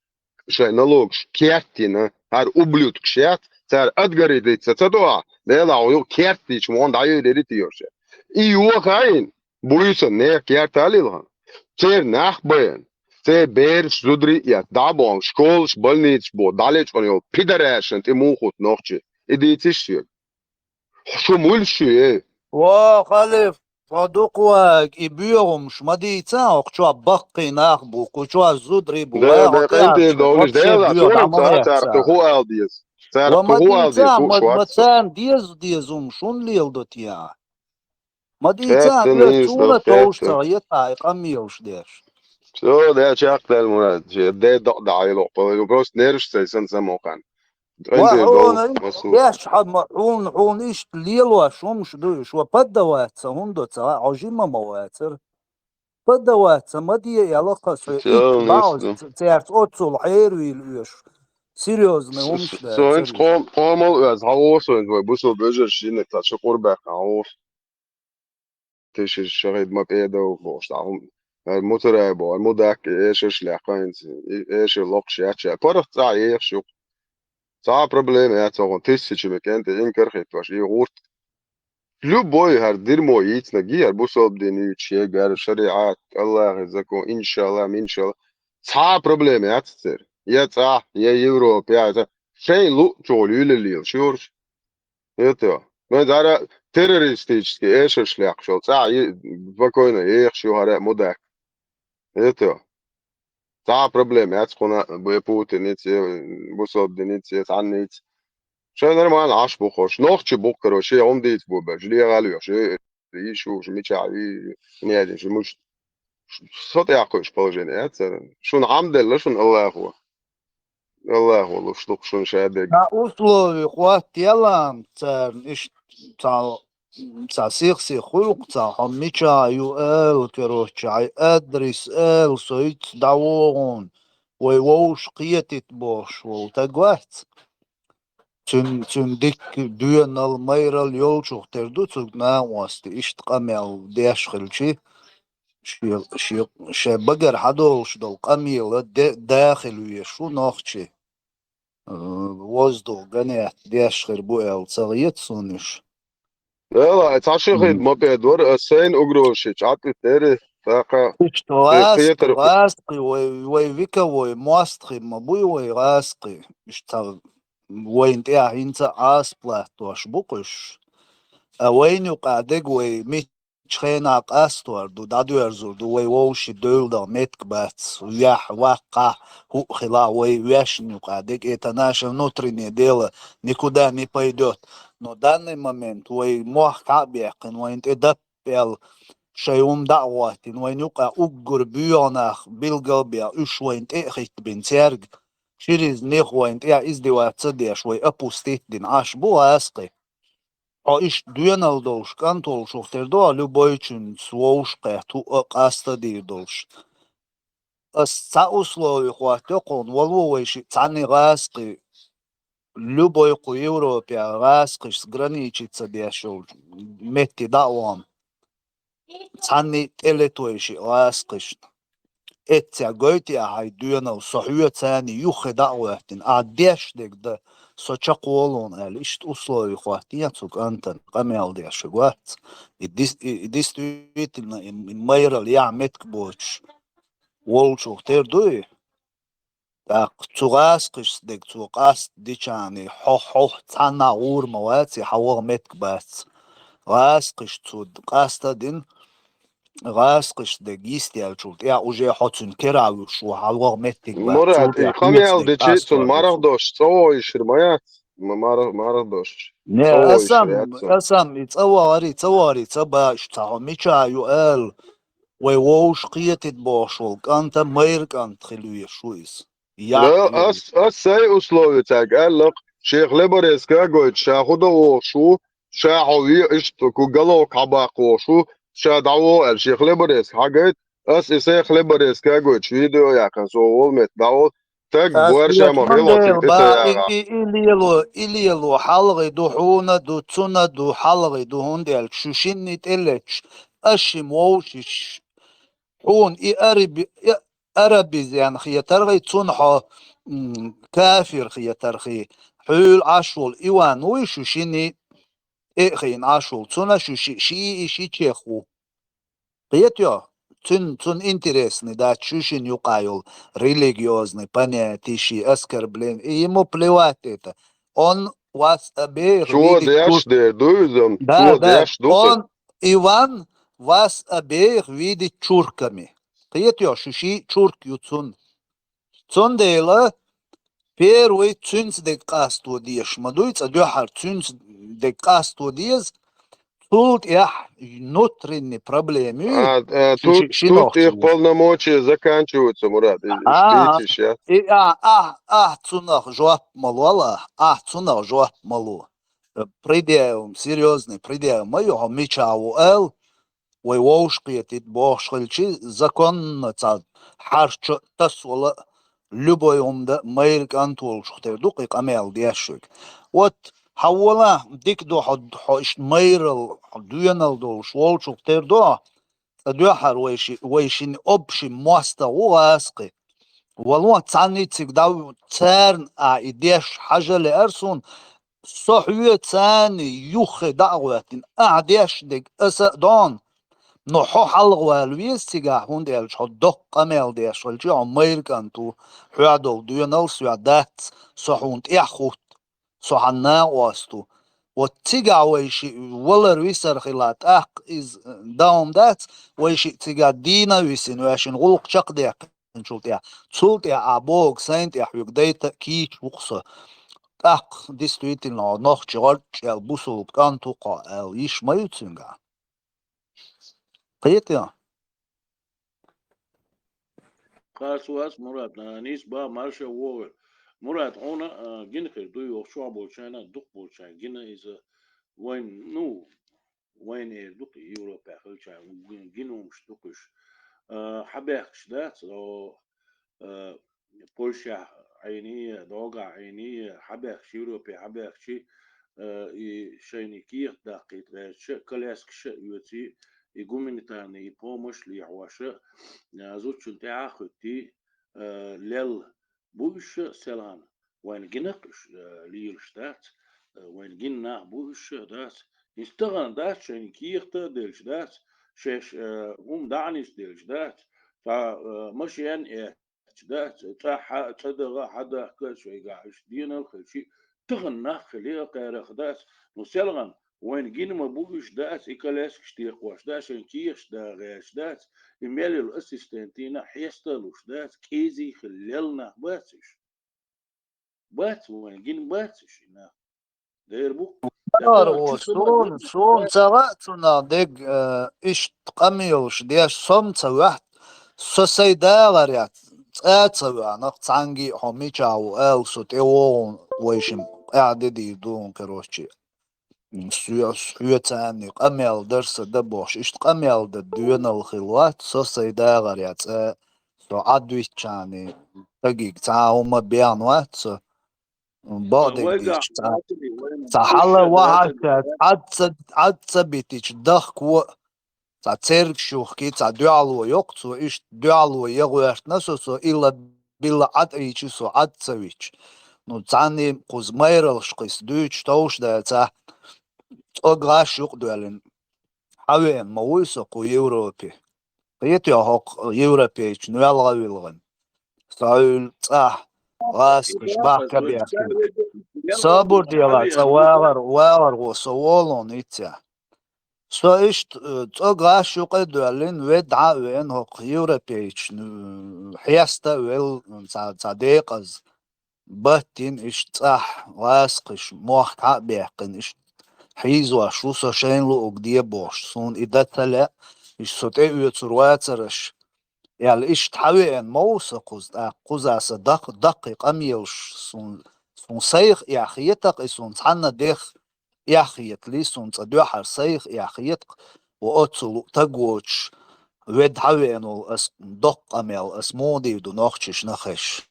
шайн налогаш кертдина, хӀара ублюдкаш яц, цара адгари дицца ца до ахь, Делахь юкъа кертдийча мо дӀайуьйрира те йоша. И йоха а йина, буьйсанна нехан керта а лилхина. Церан нах а байна, церан бераш, зударий а эцна, дӀа а бохна, школаш, больницаш боху, дӀалечкъина йолу пидорашна тӀе муха хӀутту нохчий? И дийциш соьга. Шу муьлш ю, эй? Во, Халиф, хьо дукха ваьгга, и боьхамаш ма дийца, хӀокху чохь баккхий нах бу, кху чохь зударий бу, Дела вай хьо декъий тӀе тӀе а долуш, вообще Дела боьха дӀа ма лаьцна. Царна кху ала деза. Царна кху ала деза, ма дийца, ма, ма царна деза, деза хӀума шуна леладо те а. Ма дийца, Кхетта, оьшуш нийса цунна товш ца хета, и къамелаш деш. Всё, да, чекхдал, Мурад, де докъ дӀахьийла, просто нерваш цай сан самукъан. Ва хьуна, деш хьама, хьуна, хьуна иштта лелош хӀумаш ду уьш, ва поддаваться хӀунда ца, хьо жима ма вацара. Поддаваться ма де, я лакха со, итт баӀ, цаьрца оццул хьервийла оьшу. Серьёзный хӀумаш да. Со хӀинца къом-, къомал оьза, хьан ву со хӀинца вай бусул бежар шиннак, цхьа шу къурбаьккхина хьан ву. Тешиш шахид ма пӀедав бохуш, дӀа хӀума. Ай, муцарай бо, ай, мудак, эшарш лаьхкина хӀинца, и эшар локхуш яц ша. ПаргӀат цӀа ехаш ю-кх. Цхьа а проблема яц хьуна, тиссачу ме кӀентий, инкар хӀиттош, и гӀурт. Любой хӀара дерьмо йийцинарг, хӀара бусалба дин юьйцуш, я гара шариӀат, Аллахьан закон, иншалла, миншалла. Цхьа а проблема яц церан. Я цӀа, я Европа, я цӀа. Шайн луъчул юьлалла лелаш ю хӀорш. ХӀета. Вайн зара террористический эшарш лаьхкаш йолу цӀа а спокойно ехаш ю хӀара мудак. ХӀета. Цхьа а проблема яц кхуна, я Путиница, я бусалба диница, я цхьанница. Шайн нормально Ӏаш бу хӀорш. Нохчий бу, короче, шен хӀума дийца бу беш. Легал веш. Э, э, йиш уш, мичахь, и, и, неадин, ши муш. Со тӀехь кхуьуш положение яц цара. Шуна хӀама делла, шуна Аллахо. Аллахо луш ду-кх шуна ша дерг. Цхьа условий хӀоттаелла царна, иштта цхьа, цхьа сих-сих хуьлу-кх цхьа хьо мичахь ю ала, короче, хьайн адрес ала, со ицца дӀавогӀун, вай вовшах кхетийта бохуш волу стаг вац. Цуьнан, цуьнан дика доьналла, майралла йолчух тера ду цуьнга накъостий, иштта къамел деш хилчи, шен, шен, шен багара хьадолуш долу къамела де-, дахийла везаш ву нохчий. Э, воздух гонять деш хир бу аьлла ца хета суна уьш. Ала, ай, цхьа ши хин мопед вара, ас сайна угрозаши чӀаттӀиттера, тӀаккха Иштта гӀазкхи, гӀазкхи, вай, вай вековой мост хин ма буй вай гӀазкхи. Иштта вайна тӀехь хӀинца а Ӏазап латтош бу-кх уьш. Ткъа вайна юкъахь дерг вай миччу хенахь къастор ду, дӀадоьрзур ду, вай вовшийн девлла даха меттиг бац, вехь, ваккхахь, хӀуъа хилахь, вай вешна юкъахь дерг, это наше внутреннее дело, никуда не пойдёт. Но данный момент вай мохк хьа а баьккхина, вайна тӀе дап аьлла, шайн хӀума дӀа а гӀоттийна, вайна юкъахь уггар боьха нах билгал а беха, уьш вайна тӀе а хӀиттабина, цаьрга шириза нехан вайна тӀехь издеваться а деш, вай опустить а дина Ӏаш бу гӀазкхи. Хьо иштта доьналла долуш, кӀант волуш ву тера ду хьо, любойчуьнца вовшахкхетта, хӀуъа а къаста а дийр долуш. Ас цхьа условий хӀоттайо кхунна, вало вай шиъ цхьанне гӀазкхи, любой кху Европехь гӀазкхишца граничить ца деш йолчу метте дӀа а вахана. Цхьанне тӀелета вай шиъ гӀазкхишна. Эццехь гойту ахь хьайн доьналла, со хьоьца юххе дӀа а гӀоьттина, ахь деш дерг дан, со чекхволун аьлла, иштта условий хӀоттайо цу кӀантана, къамел деш вац. И дис-, и, и действительно, и, и майралла яхь меттиг боцуш волчух тера ду и? ТӀаккха цу гӀазкхишца дерг цо къаста дича а, хьо, хьо цхьаннахь гӀур ма вац и, хьан ваха меттиг бац. ГӀазкхиша цо къаста а дина, гӀазкхишца дерг йистеллачул тӀаьхьа уже хьо цуьнан керахь вуьсуш ву, хьан ваха меттиг бац. Мурад, и къамел дичи, цунна марха дош цӀа вогӀуш хир ма яц? Ма марха, марха дош. Не, аса-м, аса-м, и цӀа вогӀари, ца вогӀари ца баьш, цхьа хьо мичахь ю ала, вай вовшах кхетийта бохуш волу кӀант а майра кӀант хила везаш ву иза. Яхь, ас, ас сайн условий цаьрга аьлла-кх, шен хлеборезка а гойтуш, ша хӀун до вохуш ву, ша хьо ве, иштта кху головка хьабаккха вохуш ву, ша дӀавогӀу аьлла, шен хлеборезка хьагайта, ас и сайн хлеборезка а гойтуш, видео а яьккхина, со волу метта дӀаволу, стаг борша ма хилла, и, и, и лело, и лело хьалхе ду, хьуна ду, цунна ду, хьалхе ду, хӀунда аьлча шу шинна тӀелеташ, ас шимма вовшаш, хьуна и араби-, и арабизен хетархий, цунна хьо, м, кафир хетархий, хьуьла Ӏаш волу Иван вуй шу шинна, тӀе а хиъна Ӏаш волу, цунна шу ши, ши и ши чех ву. Кхетайо? Цуьнан, цунна интересный дац шу шина юкъахь йолу религиозный понятие, ши оскорбление. И ему плевать это. Он вас обеих видит чур-, деш дер ду иза? Да, цо да. Деш ду? Он, Иван, вас обеих видит чурками. Кхетайо, шу ши чурк ю цунна. Цундела первый цуьнца дерг къасто дезаш ма дуй, цкъа дуьххьара цуьнца дерг къасто деза, цул тӀаьхьа внутренний проблема ю. А, а, ши-, тут, ши-, тут шинохчу их полномочия заканчиваются, Мурад. И, а, и, а, а, цунах жоп ма лол, а, а, цунах жоп ма ло. Предъява, серьёзный предъява ма ю, хьо мичахь ву ала, вай вовшахкхетийта бохуш хилчи, законно цхьа хьарчо а тасвала а, любой хӀума дан а майра кӀант волчух тера ду-кх и къамел деш верг. Вот, хьан волахь, дика ду хьо, хьо иштта майралла, хьо доьналла долуш волчух тера ду хьо, цкъа дуьххьара вай ши-, вай шина общий мостагӀа ву гӀазкхи. Вало цхьанна цига дӀа-, царна а и деш хьажа лаьара суна, со хьоьца юххе дӀа а гӀоьттина, ахь деш дерг аса а дон, но хьо хьалхавала веза цигахь, хӀунда аьлча хьо доккха къамел деш хилчи, хьо майра кӀант ву, хьоьгахь долу доьналла соьгахь дац, со хьуна тӀаьхьахӀутту, со хьан накъост ву. Вот цигахь вай шиъ валар висар хила, тӀаккха иза даун дац, вай шиъ цигахь дийна а висина, вешин гӀуллакх чекхдаьккхина. Цул тӀаьхьа, цул тӀаьхьа а бохург сайна тӀехь хьоьга дайта а кийча ву-кх со. тӀаккха действительно нохчи гӀорчӀел бусулба кӀант ву кхо аьлла, йиш ма ю цуьнгахь. Кхетий? Кхарс вац, Мурат, а, нийса ба марша вогӀур. Мурат, хьуна, а, гина хир ду, йоху чохь болчарна, дукха болчарна гина иза вайн, ну, вайн эр ду-кх Европа хилча, гин-, гина хӀумаш ду-кх уьш. А, хьабаьхкаш дац, о, а, Польшехь Ӏийний, дӀогахь Ӏийний, хьабаьхкаш, Европе хьабаьхкачи, а, и шайна кехат даккхийта гӀерташ, коляскаш а оьций, и гуманитарный, и помощь лехьош, а, зудчун тӀаьхьа а хӀуьттий, а, лелла бу уьш селхана, вайна гина-кх уьш, а, лелаш дац, а, вайна гина нах бу уьш дац. Иза тахана дац, шайна кехат а делча дац, шаьш, а, хӀума дӀа а нисделча дац, цхьа, а, машен а эцча дац, цӀа хьа-, цӀа даха а, хьадахка а шайгахь уьш денал хилчи, тахана нах хили а кхарах дац. Ну, селхана, вайна гина ма бу уьш дац, и коляскаш текхош дац, шайн кехаш да гӀерташ дац, и мел йолу ассистентина хьеста а луш дац, кӀезий хила лелла нах бац уьш. Бац вайна гина бац уьш и нах. Дера бу. Ара, о, суна, суна ца ваьа цунах дег, э, иштта къамелаш деш со-м ца ваьхьа, со сайн дагӀар яц, цӀа а ца ваьхьа, нах цхьаьнгге а хьо мичахь ву аьлла, со тӀе вогӀун вайшимма къаьхьа де дийр ду хӀун, короче. Соьца, соьца царна къамел дар сан дан бохуш, иштта къамел дан доьналла хилла вац со сайн дагӀар яц, э, со Ӏад витчарна, стагиг цхьа а хӀума бехна вац со. Бакъдерг дийцича, цхьа, цхьа хьала вахьаш, Ӏад ца, Ӏад ца битича, дахка ву а, цхьа цергаш юхкий, цхьа дуьхьало йоккху цо, иштта дуьхьало ян гӀоьртина со, со илла-билла Ӏад Ӏийча, со Ӏад ца вича. Ну, цхьанне кхуза майраллаш кхуьйсу дуьйцуш товш дацахь, цӀога гӀаш юкъадоьллина. Хьан веана ма вуй со кху Европе? Кхетий хьо хӀокху европейчу нуьлгӀа вилгӀина? Со хьуьлла цӀахь гӀазкхаш бахка бехкина. Сабур дела, цкъа вагӀар, вагӀар гӀо со волун иццехь. Со иштта, э, цӀога гӀаш юкъа а доьллина, ведда хьа а веана хӀокху европейчу, м, хьеста а велла, цхьа, цхьа декъаза. Баттина иштта цӀахь гӀазкхаш мохк хьа а баьккхина, иштта хьийзош ву со шайна луург де бохуш, суна и дан ца лаьа, иштта со тӀеоьцур вацараш, аьлла, иштта хьан веана ма ву со кхуза, тӀаккха кхуза сан дакх-, даккхий къамелаш суна, суна сайх эхь хета-кх и, суна цхьанна дех эхь хетале, суна цкъа дуьххьара сайх эхь хета-кх, ва оццул стаг воцуш, ведда хьан веана волу ас доккха къамел, ас муха дийр ду нохчашна хезаш.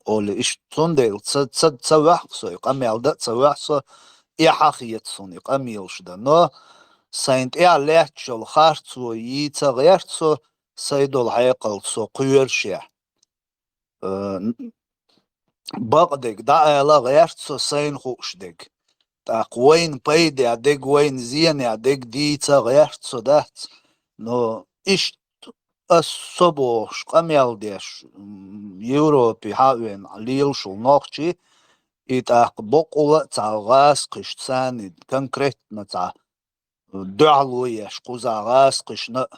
Олий, иштта цундела ца, ца, ца ваьхьа со, и къамел дан а ца ваьхьа со, эхь а хета суна и къамелаш дан. Но сайн тӀехь лаьтташ йолу харцо йийца гӀерта со, сайн долу хьекъалца со кхоьрушехь. Э, н-, бакъдерг дӀаала гӀерта со, сайна хууш дерг. ТӀаккха вайна пайдехь дерг, вайна зенехь дерг дийца гӀерта со дац. Но иштта ас со бохуш къамел деш, м, Европе хьан а веана лелаш волу нохчий, и тӀаккха баккъала а цхьа гӀазкхаш царна конкретно цхьа дуьхьало еш, кхузахь гӀазкхашна а,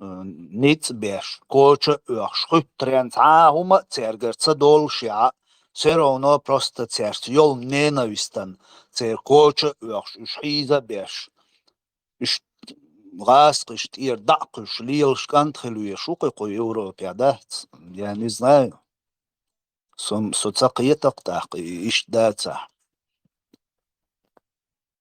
э, ницкъ беш, коча а оьхуш, хӀуьттаренна цхьа а хӀума а цаьргара ца доллушехь а, всё равно просто цаьрца йолу ненавистан церан коча а оьхуш, уьш хьийза а беш, уьш гӀазкхашна тӀера дӀа а кхуьссуш лелаш кӀант хила везаш ву кху Европе, дац? Я не знаю. Со, со ца кхета-кх тӀаккха, и-, иштта дацахь.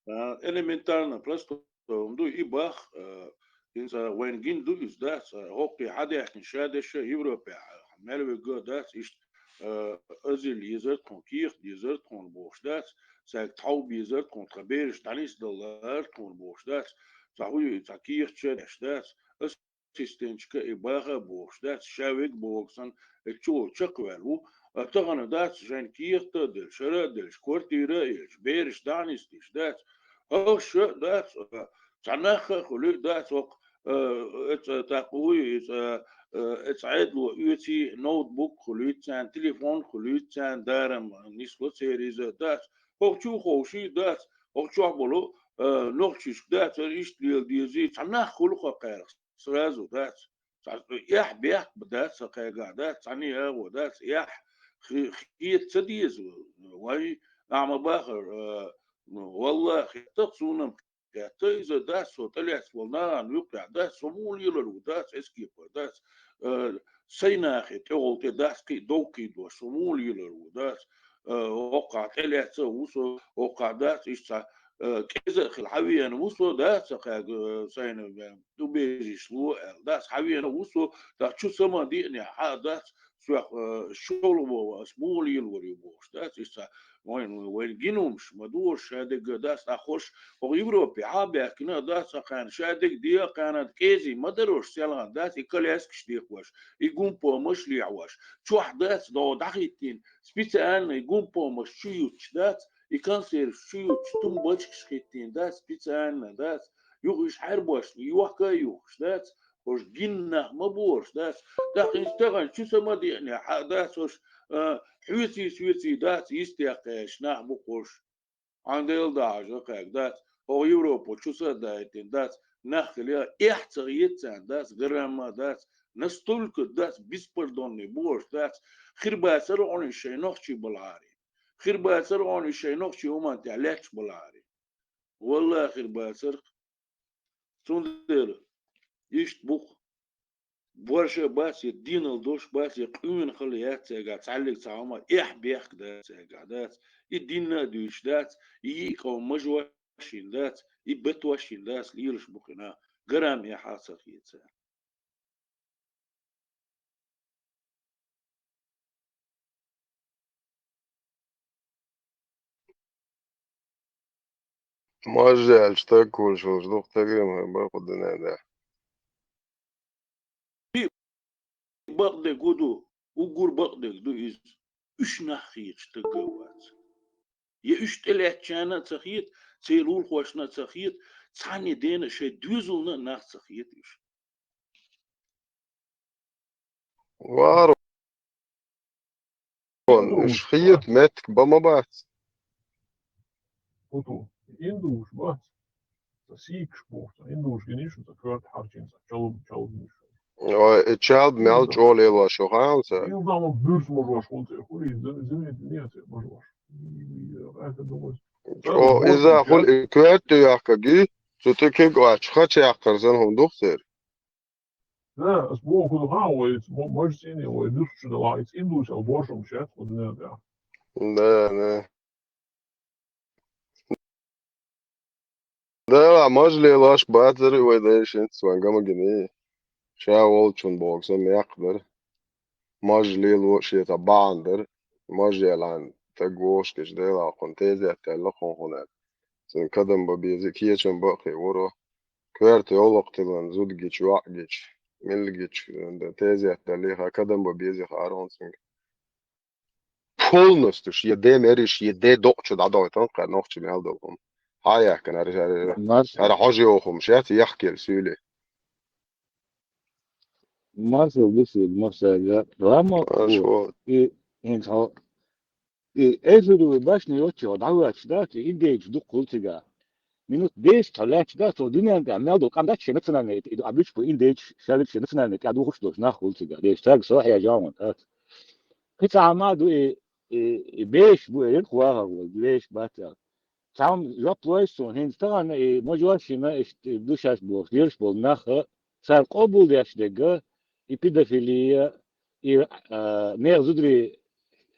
А, элементарно, просто хӀума ду, и бах, а, хӀинца вайна гина ду иза, дац, а, хӀокхе хьадаьхкина ша деш Европехь, а, мел вега, дац, иштта, а, азил езар тхуна, кехат дезар тхуна бохуш, дац, цаьрга тхьов безар тхуна, тхан бераш дӀанисдалар тхуна бохуш, дац, цхьа хӀуй, цхьа кехат ша деш, дац, ас ассистенташка и баха а бохуш дац, ша вега боху санна, и чу волу чекхваьлла ву. А тахана дац, шайна кехат а делча, шара а делча, квартира а елча, бераш дӀа а нисдеш дац. Ахша а дац, а, цхьа нах а хуьлуьйту дац, хӀокху, а, эца тӀаккха вуй, иза, а, эца Ӏедало оьций, ноутбук хуьлуьйту царна, телефон хуьлуьйту царна, дарам нисло церан иза дац. ХӀокху чу ховший дац, хӀокху чохь болу, а, нохчашка дац, ара иштта лела дезий, цхьа нах хуьлу хӀокхаьрах. Сразу дац. Цхьа эхь бехк дац, сан кхайгахь дац, цхьанне агӀо дац, эхь хи-, хета ца деза. Вай, нах ма бахар, э, ну, валлахӀи, хетта-кх суна-м, хетта иза, дац, со тӀалаьцна волу нахана юкъехь, дац, со муха лелар ву, дац, эскипа, дац, э, сайн нахе тӀехула тӀе дац кхин а дов кхийдош, со муха лелар ву, дац, э, хӀокхахь тӀелаьцна а ву со, хӀокхахь, дац, иштта цхьа, э, кӀеза а хилла хьан веана ву со, дац, кхаьга, э, сайна, э, убежище ло аьлла, дац, хьан веана ву со, тӀаккха чу са ма диънехь, хьан, дац, соьх, э, шолгӀа ас муха лелавар ю бохуш, дац, иштта вайн, вайн гинумаш ма дора ша дерг, дац, нах хӀорш, хӀокху Европе хьан а баьхкина, дац, кхана ша дерг де а кхана, кӀезиг ма дарош селхана, дац, и коляскаш декхош, и гумпомаш лехьош, чохь, дац, дӀахӀиттийна, специально и гумпомаш чу юттуш, дац, и консерваш чу юттуш, тумбочкаш хӀиттийна, дац, специально, дац, юха уьш хьербош, йохка а юхкуш, дац, хӀорш гина нах ма бора уьш, дац. ТӀаккха хӀинца тахана чу са ма деънехь, хьан, дац, хӀорш, а, хьоьций-соьций, дац, йистехь кхаьчна нах бу-кх хӀорш. Хьан Дела дӀахьажа кхаьга, дац. ХӀокху Европа чу са а даийтина, дац, нах хила, эхь ца хета царна, дац, грамма, дац, настолько, дац, беспардонный бу хӀорш, дац, хир бацара хьуна уьш шайн нохчий балахьара. Хир бацара хьуна уьш шайн нохчий хӀуманна тӀехь лаьтташ балахьара. ВаллахӀи, хир бацара-кх. Цундела иштта бу-кх, борша а бац, я динал долуш бац, я къуьйна хала яц цаьргахь, цхьаьллиг цхьа хӀума эхь-бехк дац цаьргахь, дац. И динна а дуьйцуш дац, и йиъ къоман мажош йина дац, и батош йина дац, лелаш бу-кх и нах, грамм эхь а ца хета царна. Мажа яьлча стаг хуьлуш волуш ду-кх стаг, ма бакъ ду дуьнен тӀехь. Бакъдерг хӀун ду? Уггар бакъдерг ду иза. Уьш нах хеташ стаг а вац. Я уьш тӀелаьцначарна а ца хета, церан лулахошна а ца хета, цхьанне дена а шайн доьзална а нах ца хета уьш. Варо. Уьш хета меттиг бан ма бац. Хото, индуш бац. Ца сийкаш боху, ца индуш гиниш, ца коьрта хьарчийна, ца чалуб-, чалубниш. Ой, и чалба мел чӀогӀа лелош ю хаьа ца? Ил дама буьрса мажош хӀунда ца хуьлий, зин-, зин-, зин-, ца мажош. Ой, иза хуьлу и коьрта тӀе йохкарг, цу тӀе куьг оцу ха чекхар санна хӀума ду-кх церан. Да, ас боху, хӀун хаьа вай, ма-, мажа цӀийне вай дуьсучу дала, иза индусал бошам шаьц, хӀун дуьнен тӀехь. Да, да. Дела, мажа лелош бацара вай дайшинца вайн гамагиний. Ша волчун боху сан мекх дара. Мажа лело шен цхьа бахьана дара. Мажа ялан таг вогӀуш гича Дела кхунна тезет даьлла кхунна хӀунда. Цуьнан кадам бан беза, кечам бан а кхин вуро. Коьрта йовлакх тилан зуда гича, йоӀ гича, милла гича, тезет даьллий ха, кадам бан безий ха аронцуьнга. Полностью шен де мериш, шен де докъа чу дӀадойтан кхаьа нохчи мел долу хӀума. Хьан яхкина, хӀара, хӀара, хӀара хьожа йоху хӀума шаьц яхкийла суьйлий. Маршал ду шуьга, Маршал, я. Ламо, и, и, хьо, и эфиру башни йоцчу дӀавоьдуш дац, и индейцаш дукха хуьлу цигахь. Минут десять хьо лаьтташ дац, цо дуьненна тӀехь мел долу къам дац шен национальный, и, и, обычно индейцаш, шаьллиг шен национальный тӀехь духуш долуш нах хуьлу цигахь. Деш цаьрга со хьежа ван дац. Кхин цхьа хӀума ду и, и, и беш бу, и вахар волу, беш бац аьлла. Цхьамма жоп лойша суна, хӀинца тахана и мажош йина, иштта ду шаьш бохуш, лелаш болу нах а, цара къобалдеш дерг а, и педофилия, и, а, нехан зударий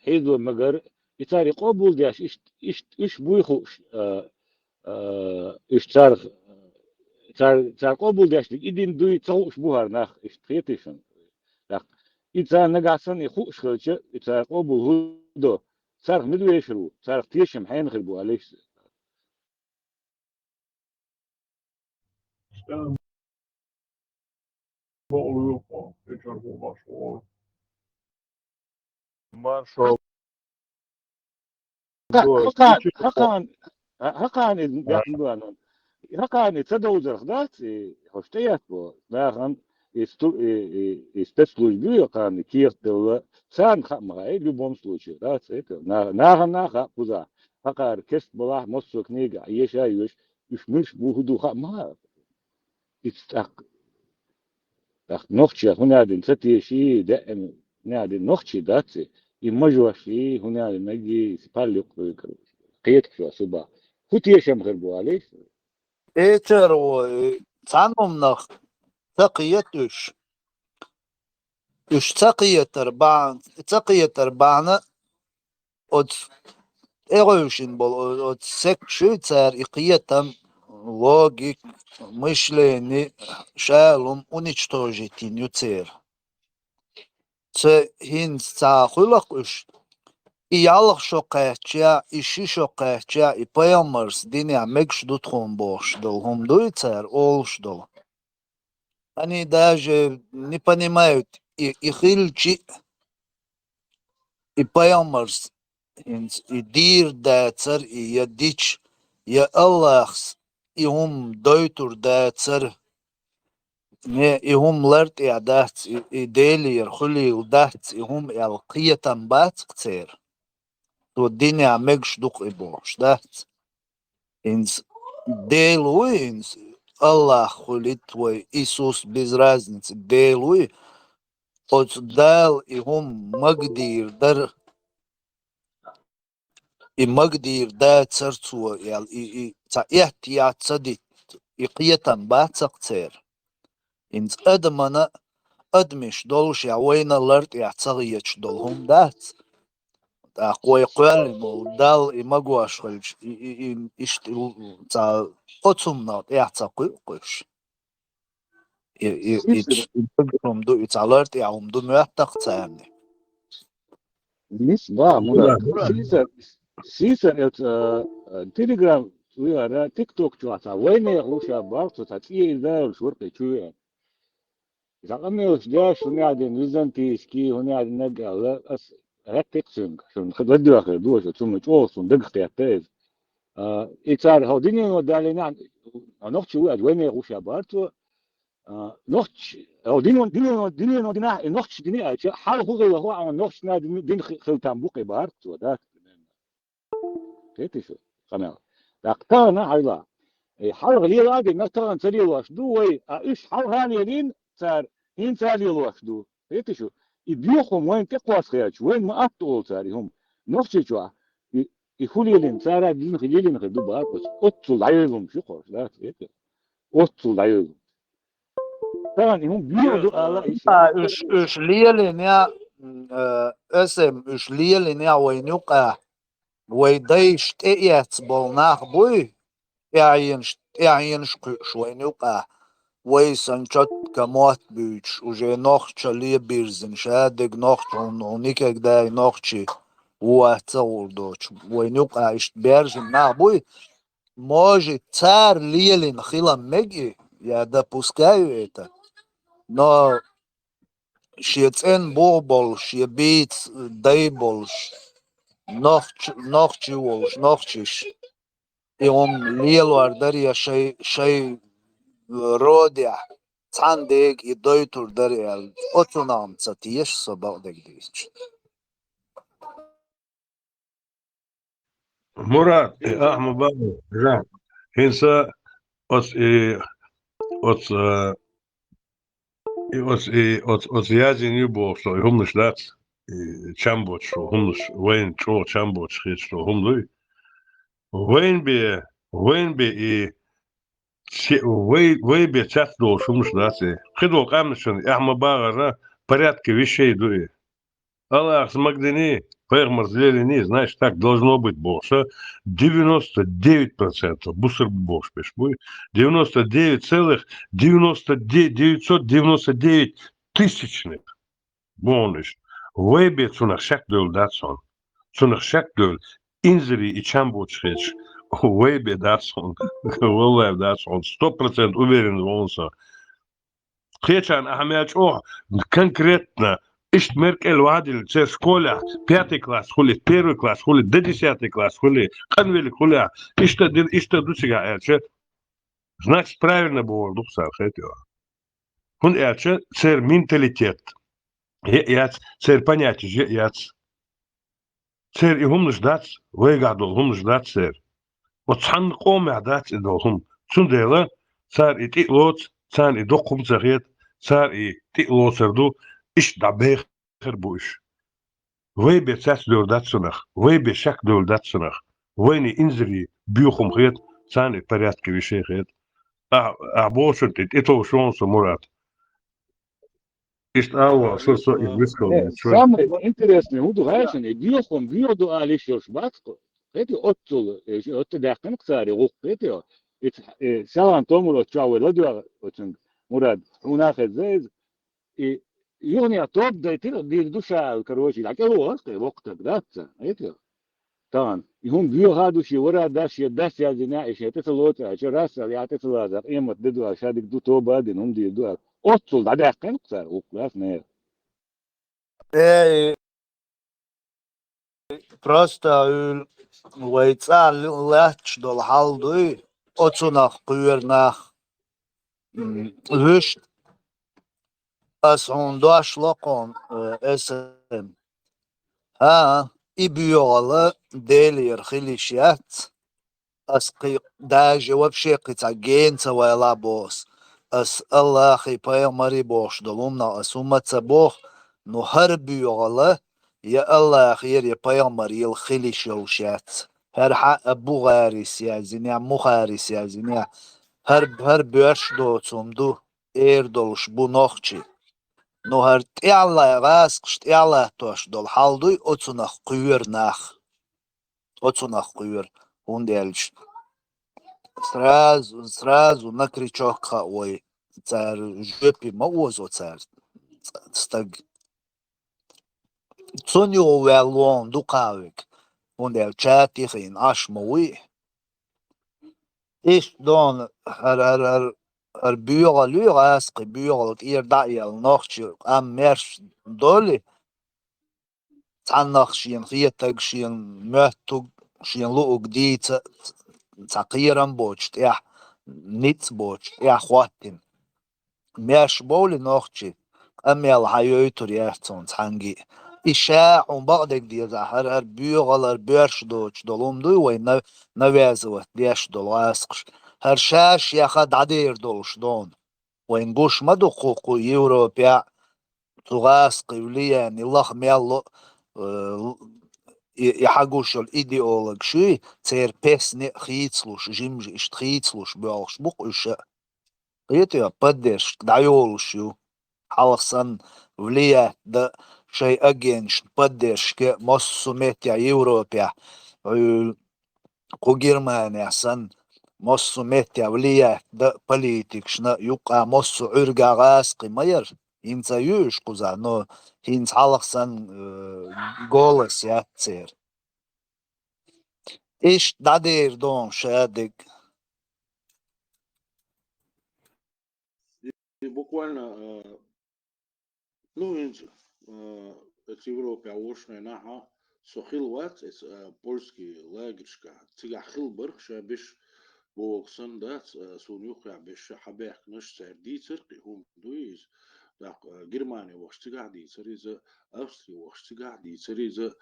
хьийзо магар, и цара и къобалдеш, иштта, иштта, уьш буй хууш, а, а, уьш царах, цара, цара къобалдеш дерг и дин дуй ца хууш бу хӀара нах, иштта хетий шуна? ТӀаккха и цара нагахь санна и хууш хилча, и цара къобал хӀун до? Царах мила вешар ву, царах тешам хьенан хир бу, алейхиссалам. Маршал. ХӀокхарна, хӀокхарна, хӀокхарна, хӀокхарна ца довзарх дац, и хӀорш тӀеэцбо, нахана и сту-, и, и, и спецслужбы ю, кхарна кехат делла, царна хаа ма хаьа, и в любом случае, дац, это, на-, нахана хаьа кхузахь, хӀокхара кест балахь, массо а книга, еша а йоьш, уьш муьлш бу, хӀун ду, хаа ма хаьа. Ица тӀаккха, тӀаккха нохчех хӀун аьлла дина ца теший, даим хӀун аьлла дина нохчий дац, и мажош и, хӀун аьлла дина, и пал юккъе, короче. кхеташ ва субах. ХӀун тешам хир бу алий? Эчар ву, цхьана хӀуманах ца кхета уьш. Уьш ца кхетар бахьана, ца кхетар бахьана оцу тӀегӀевшина болу, оцу секташ ю цара и кхетам, логик, мышление, шалум уничтожить йина ю церан. Ца хӀинца ца хуьлу-кх уьш, и ялх шо кхаьчча, и ши шо кхаьчча, и пайхамарс динехь мегаш ду тхуна бохуш долу хӀума дуй цара олуш долу. Они даже не понимают, и, и хилчи, и пайхамарс хӀинца и дийр дацара, и я дича, я Аллахьас и хӀума дойтур дацара, не, и хӀума лар тӀехь дац, и, и Делера хуьлийла дац, и хӀума аьлла кхетам бац-кх церан. Цо динехь мегаш ду-кх и бохуш дац. ХӀинца Дела вуй, хӀинца Аллахь хуьлийла вай, Иисус, без разницы, Дела вуй, оцу Дала и хӀума магадийр дара, и магадийр дацара цо, аьлла, и, и цхьа эттехь ца дитта, и кхетам бац-кх церан. ХӀинца адамана, адамаш долушехь вайна лар тӀехь ца хеташ долу хӀума дац. ТӀаккха вай кхоьллина волу Далла и магош хилча, и, и, и, иштта и, цхьа оцу хӀуманах тӀехь ца кхуьу-кх уьш. И, и, и, Сийсара. И хӀума ду, и цхьа лар тӀехь хӀума ду моьтту-кх царна. Нис ба, Мурад. Мурад, Мурад. Сийсара, сийсара, э, э, Telegram вуьгара, TikTok чохь цхьа вайнехан луша бахьа, цо цхьа цӀе иза йолуш вара кхин чу веана. Иза къамелаш деш, хӀунда аьлла дина византийский, хӀунда аьлла дина наг аьлла, ас гӀеттакх цуьнга, шуна ладоьгӀна хир ду, шу цунна чӀогӀа суна дагах кхетта иза. А, и цара хьо динено далийна, а, нохчи ву аьлча, вайнехан луша бахьара цо. А, нохчи, хьо дино, динено, динено динахь, и нохчи дини аьлча, хьал хӀун хилла хьо, а, нохчи дина, дина хи-, хила там бу кхин бахьара цо, да? Кхетий шу, къамел. ТӀаккха тахана хьайла. Э, хьалха лела а дина, тахана ца лелош ду вай, а уьш хьалха лелийна цара, хӀинца а лелош ду. Кхетий шу, и доьху хӀума вайна тӀекхоссахь, вайна ма атта олу цара и хӀума. Нохчийчохь, и, и хӀун лелийна, цара дина хи-, лелийна хир ду бахьа, оццул дӀайойла хӀума шу кхош, да, кхетий? Оццул дӀайойла. Тахана и хӀума бийр ду ала, и А, уьш, уьш лелийна, м, э, эсэм уьш лелийна вайна юкъа. Вай дайша тӀеэцна болу нах буй, тӀаьхьенаш, тӀаьхьенаш кхуьуш вайна юкъа. Вай санна чотка мотт буьйцуш, уже нохчалле бирзина, ша дерг нохча хьуна, хьуна никогда и нохчи ву вац ца гӀур доцуш. Вайна юкъа иштта баьржина нах буй, может, цара лелийна хила мега и, я допускаю это, но шен цӀен бух болуш, шен бийца дай болуш, нохч-, нохчи волуш, нохчиш, и хӀума лелор дара я шай, шай родехь цхьана дега и дойтур дара аьлла, оцунах-м ца теша со бакъдерг дийцича. Мурад, и Ахьмад бан, жа, хӀинца оц и, оц, э, и оц и, оц, оц язйина ю бохуш, и хӀуманаш дац, и чам боцуш, хӀуманаш, вайна чӀогӀа чам боцуш хеташ, хӀума дуй. Вайн бе, вайн бе и се-, вай, вай бе цец долуш хӀуманаш дац и. Кхидолу къаьмнашна, Ахьмад багӀара, порядка вещей ду и. Аллахьас магадини, пайхамарс лелийний, значит, так должно быть бохуша, девяносто девять процентов бусурба бохуш беш буй, девяносто девять целых девяносто девять, девятьсот девяносто девять тысячных бохуш. Вай бе цунах шек девлла дац хьуна. Цунах шек девлла, инзаре и чам боцуш хеташ, вай бе дац хьуна. Валлай дац хьуна. Сто процент уверен ву хьуна со. Кхечарна ахьа мел чӀогӀа конкретно, иштта мер кӀел вадилла, церан школехь пятый класс хуьлий, первый класс хуьлий, до десятый класс хуьлий, къанвелиг хуьлий, иштта дина, иштта ду цигахь аьлча, значит, правильно бохур ду-кх цара, хетий хьуна. ХӀунда аьлча церан менталитет е а яц, церан понятеш е а яц. Церан и хӀуманаш дац, вайгахь долу хӀуманаш дац церан. Оцу цхьанна къомехь дац и долу хӀума. Цундела цара и тӀе а лоцу, царна и доккха хӀума ца хета, цара и тӀе а лоцур ду, иштта дӀабехар бу уьш. Вай бен цецдевр дац цунах, вай бен шек девр дац цунах. Вайна инзаре боьха хӀума хет, царна порядке вешать хет. Ахь, ахь бохучун тӀе тӀетовш ю хьуна со, Мурад. Иштта ала, со, со из вискал. Не, самое интересное, хӀун ду хьаьшана, и боьха хӀума боьха ду ала йиш йолуш бац-кх. Хетий, оццул, э, оццул даьккхина-кх цара и гӀуллакх, хетий. Ица, э, Селхан Томурод чохь вай ладоьгӀна оцунга, Мурад, хьуна а хезна иза. И юханехьа тоба дайтира, дийр ду ша, короче, дӀакӀелвахара-кх и воккха стаг, дац ца, хетий. Тахана, и хӀума боьха а ду, шен вара а дац, шен дас яздина, и шен тӀе ца лоцу аьлча, расса аьлла, тӀе ца лаза, къемат де ду аьлла, ша дика ду, тоба а дина, хӀума дийр ду аьлла. Оццул дӀадаьккхина-кх цара гӀуллакх, лаьцна нера. Э, просто уьйла вай цӀа лаьтташ долу хьал дуй, оцунах кхоьру нах. М, вуьшта, ас хьуна дош ло кхунна, э, эсэм. ХӀан, и боьгӀала Делера хила йиш яц. Ас кхин даже вообще кхин цхьа гена ца ваьлла боху ас. Ас Аллахий, пайхамарий бохуш долу хӀуманах ас хӀумма ца боху, но хӀара боьгӀала я Аллахера, я пайхамарера хила йиш йолуш яц. ХӀара хьаъа Бухарис яздинехь, Мухарис яздинехь, хӀара, хӀара боьрша доцу хӀума ду, эр долуш бу нохчий. Но хӀара тӀаьхьа гӀазкхаш тӀаьхьа латтош долу хьал дуй, оцунах кхоьру нах. Оцунах кхоьру, хӀунда аьлча сразу, сразу на крючок хаьа вай, цара жоьпе ма озо цара ц-, стаг. Цунна юха ваьлла вон ду кхавиг, хӀунда аьлча ша тихина Ӏаш ма вуй. Иштта дона хӀара, хӀара, хӀара, хӀара боьгӀал ю, гӀазкхий боьгӀал тӀера дӀа а яьлла, нохчий къам маьрша долий, цхьаннах шена хетарг, шена моьттург, шена луург дийца, цхьа кхерам боцуш тӀехь, ницкъ боцуш тӀехь хӀоттийна. Маьрша бовлий нохчий, къамел хьан йойтур яц цунна цхьаьнгге. И ша хьуна бакъдерг деза, хӀара, хӀара боьгӀал, хӀара боьрша доцуш долу хӀума дуй вай нав-, навязывать деш долу гӀазкхаш. ХӀара ша-шеха дӀадер долуш дона. Вайна гуш ма ду кху, кху Европехь, цу гӀазкхийн влияние лаха мел ло, э, и, и хьан гуш йолу идеологаш юй, церан песни а хийцалуш, жимжа иштта хийцалуш боьлхуш бу-кх уьш а. Кхетий, поддержка дӀайолуш ю. Хьалха санна влиять дан шайн агенташна поддержка массо а меттехь Европехь, э, кху Германехь санна, массо а меттехь влиять дан политикашна, юккъа массо а Ӏуьргахь гӀазкхий ма яра. ХӀинца а ю уьш кхузахь, но хӀинца хьалха санна, э, голос яц церан. Иштта дӀадер дона ша дерг. И буквально, э, ну, хӀинца, э, эца Европехь волуш хенахь со хилла вац, эца, э, польский лагерьшкахь. Цигахь хилла бара ша беш боху санна дац, э, суна юххехь беш ша хьабаьхкинарш, цара дийцар, кхин хӀума дуй иза. ТӀаккха, э, Германи вахча цигахь дийцар иза, Австри вахча цигахь дийцар иза.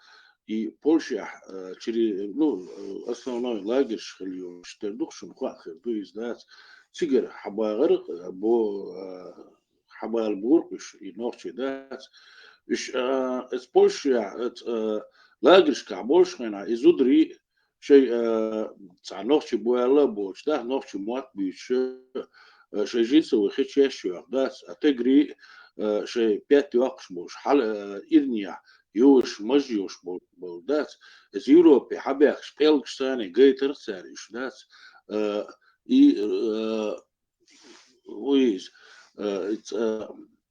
И Польшехь, э, чери-, ну, э, основной лагерьш хилла йолуш тера ду-кх, шуна хоьа хир ду иза дац. Цигара хьабагӀар, э, бо-, э, хьабала бора-кх уьш, и нохчий дац. Уьш, э, эца Польшехь, эца, э, лагерьшкахь болуш хенахь, и зударий шайн, э, цхьа нохчий бу аьлла а боцуш, да, нохчий мотт буьйцуш, э, шайн жинсовый хечеш йоьху, дац, а тегри, э, шайн пет йоккхуш болуш, хьал, э, ирнех йолуш, маж йолуш бол-, болу, дац. Эца Европе хьабаьхкаш пӀелгаш санна гайтарх цара уьш, дац. Э, и, э, ву иза, э, ц-, э,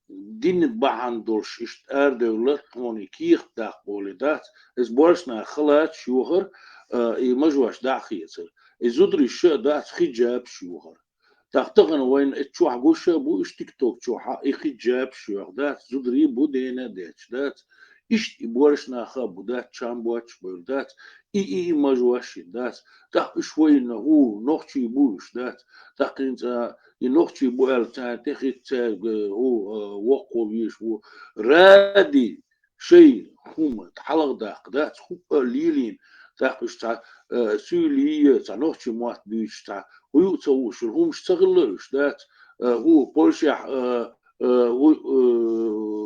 дин бахьана долуш иштта арадевлла, тхуна и кехат даккха олий дац. Эца боьрша нах халаташ йохар, э, и мажош дӀа а хецар. И зударий ша а дац, хиджабаш йохар. ТӀаккха тахана вайна эца чохь гуш а бу, уьш тикток чохь а и хиджабаш йоху дац, зударий бу дена а детташ дац. Иштта и боьрша нах а бу дац, чам боцуш бевлла дац. И, и, и мажош а дац. ТӀаккха уьш вайна, хӀу, нохчий бу уьш дац. ТӀаккха хӀинца и нохчий бу аьлла царна тӀе хица цаьрга, хӀу, а, воккхо везаш ву. Ради шайн хӀума хьалха даккха дац, хӀуъа а лелийна, тӀаккха уьш цхьа, э, суьйлий, цхьа нохчий мотт буьйцуш, цхьа хӀу юа ца хууш, хӀумаш ца хилла уьш дац, э, хӀу Польшехь, э, э, хӀу, э,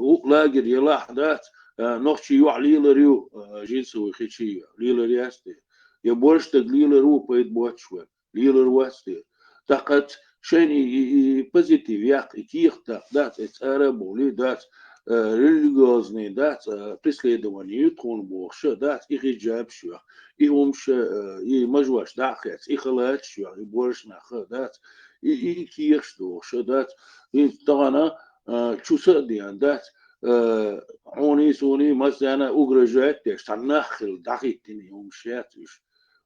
хӀу лагерь елахь дац, э, нохчий йоӀ лелар ю, э, жинсовый хечий лелар яц те. я борш даг лелар ву пайда боацаш вар, лелар вац те. ТӀаккха шайна и, и, и позитив яккха, и кехат даккха дац, эцара а бовлий дац, э, религиозный дац, э, преследование ю тхона бохуш а дац, и хиджабаш йоах, и хӀумаш, э, и мажош дӀа а хецна, и халаташ йоах, и борш нах а дац, и, и, и кехаш дохуш а дац, и тахана, э, чу са а деана дац, э, хьуний, суний, массарна угрожать деш, цхьа нах хила дӀахӀиттина и хӀумаш яц уьш.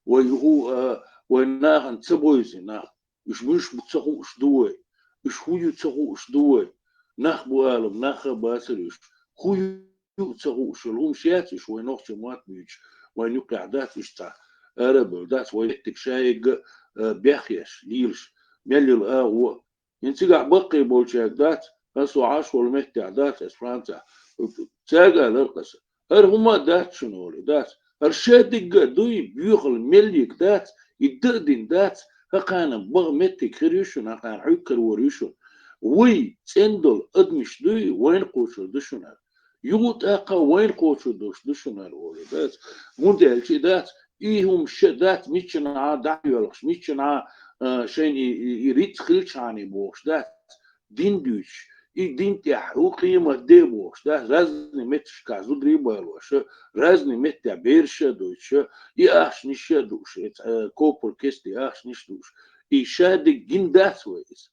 Вай хӀу, э, вай нахана ца бовзий нах. Уьш муьш бу ца хууш ду вай. Уьш хӀу ю ца хууш ду вай. Нах бу алам, нах а бацар уьш. ХӀу ю ца хууш йолу хӀумаш яц уьш, вай нохчийн мотт буьйцуш, вайна юккъехь дац уьш цхьа. Арабевлла дац, вай меттиг ша эгга, а, бехъеш, лелаш, мел йолу агӀо. ХӀинца цигахь баккхий болчаьрга дац, аса со Ӏаш волу меттехь дац, аса Францехь. Цаьрга а ларкъаса. ХӀара хӀума а дац шуна олий, дац. ХӀара ша дигга а дуй, боьхал мел йиг дац, и дан а дина дац, хӀокхарна баха меттиг хир ю шуна, хӀокхарна хьуьгкхар вар ю шуна. Вай цӀена долу адамаш дуй, вайна кхочур ду шуна хӀара. Юха тӀаккха вайна кхочур долуш ду шуна хӀара олий, дац. ХӀунда аьлча и дац, и хӀума ша дац, миччанхьа дӀахьоьлхуш, миччанхьа, а, шайна и, и, и рицкъ хилчхьана бохуш дац. Дин дуьйцуш, и дин тӀехь хӀу къемат де а бохуш, да, разный метташкахь зударий а балош, разный меттехь бераш а дойтуш, и ахчанаш а дууш, э, копал кести ахчанаш а дууш. И ша дерг гина дац вай иза.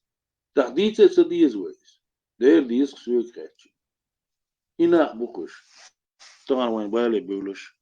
ТӀаккха дийца а ца деза вай иза. Дера деза-кх соьга хаьттича. И нах бу-кх уьш. Тахана вайн бале бевллаш,